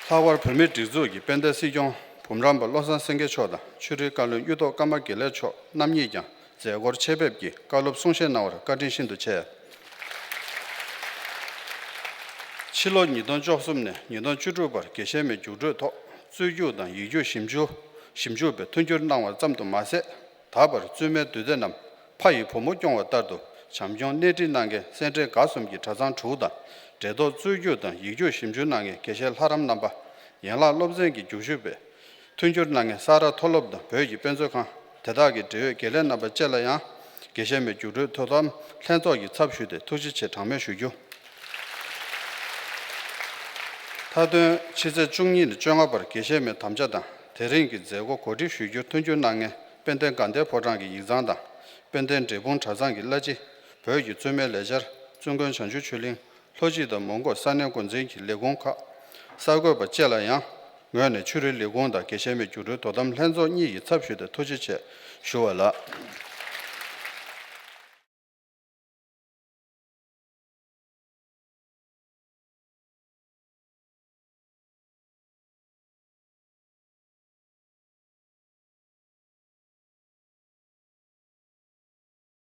ལྷག་པར་བོད་མིའི་སྒྲིག་འཛུགས་ཀྱི་དཔལ་ལྡན་སྲིད་སྐྱོང་འབུམ་རམས་པ་བློ་བཟང་སེང་གེ་མཆོག་དང་ཆོས་རིག་བཀའ་བློན་གཡུ་ཐོག་ཀརྨ་དགེ་ལེགས་མཆོག་རྣམ་གཉིས་ཀྱང་། མཛད་སྒོར་ཆེད་ཕེབས་ཀྱིས་བཀའ་སློབ་གསུང་བཤད་གནང་བར་བཀའ་དྲིན་ཤིན་ཏུ་ཆེ། ཕྱི་ལོ་ཉིས་སྟོང་བཅུ་གསུམ་ནས་ཉིས་སྟོང་བཅུ་དྲུག་བར་དགེ་བཤེས་མའི་རྒྱུགས་སྤྲོད་ཐོག་རྩོད་རྒྱུགས་དང་ཡིག་རྒྱུགས་ཞིབ་འཇུག་ཞིབ་འཇུག་པའི་མཐུན་འགྱུར་གནང་བ་ཙམ་དུ་མ་ཟད། ད་བར་བཙུན་མའི་འདུས་སྡེ་རྣམས་ཕ་ཡི་བུ་མོ་སྐྱོང་བ་ལྟར་དུ་བྱམས་སྐྱོང་སྣེ་ཁྲིད་གནང་མཁན་སེ་འབྲས་དགའ་གསུམ་གྱི་གྲྭ་ཚང་དྲུག་དང་། འབྲེལ་ཐོག་རྩོད་རྒྱུགས་དང་ཡིག་རྒྱུགས་ཞིབ་འཇུག་གནང་མཁན་དགེ་བཤེས་ལྷ་རམས་རྣམ་པ། ཡན་ལག་སློབ་ཚན་གྱི་རྒྱུགས་ཞུགས་པའི། མཐུན་འགྱུར་གནང་མཁན་ས་རཱ་མཐོ་སློབ་དང་བོད་ཀྱི་དཔེ་མཛོད་ཁང་། དེ་དག་གི་འབྲེལ་ཡོད་དགེ་ལས་རྣམ་པ་བཅས་ལ་ཡང་། དགེ་བཤེས་མའི་རྒྱུགས་སྤྲོད་དོ་དམ་ལྷན་ཚོགས་ཀྱི་ཚབ་ཞུས་ཏེ་ཐུགས་རྗེ་ཆེ་གྲངས་མེད་ཞུ་རྒྱུ། མཐའ་དོན་ཕྱི་ཚེས་བཅུ་གཉིས་ནས་བཅོ་ལྔ་བར་དགེ་བཤེས་མའི་དམ་བཅའ་དང་དེ་རིང་གི་མཛད་སྒོ་གོ་སྒྲིག་ཞུ་རྒྱུར་མཐུན་འགྱུར་གནང་མཁན་དཔལ་ལྡན་དགའ་ལྡན་ཕོ་བྲང་གི་ཡིག་ཚང་དང་། དཔལ་ལྡན་འབྲས་སྤུངས་གྲྭ་ཚང་གི་བླ་སྤྱི། བོད་ཀྱི་བཙུན་མའི་ལས་འཆར། བཙུན་དགོན་བྱང་ཆུབ་ཆོས་གླིང་། ལྷོ་སྤྱི་དང་མོན་གྷོ་ས་གནས་འགོ་འཛིན་གྱི་ལས་ཁུངས་ཁག་གསར་འགོད་པ་བཅས་ལ་ཡང་། ངོས་ནས་ཆོས་རིག་ལས་ཁུངས་དང་དགེ་བཤེས་མའི་རྒྱུགས་སྤྲོད་དོ་དམ་ལྷན་ཚོགས་གཉིས་ཀྱི་ཚབ་ཞུས་ཏེ་ཐུགས་རྗེ་ཆེ་ཞུ་བ་ལགས།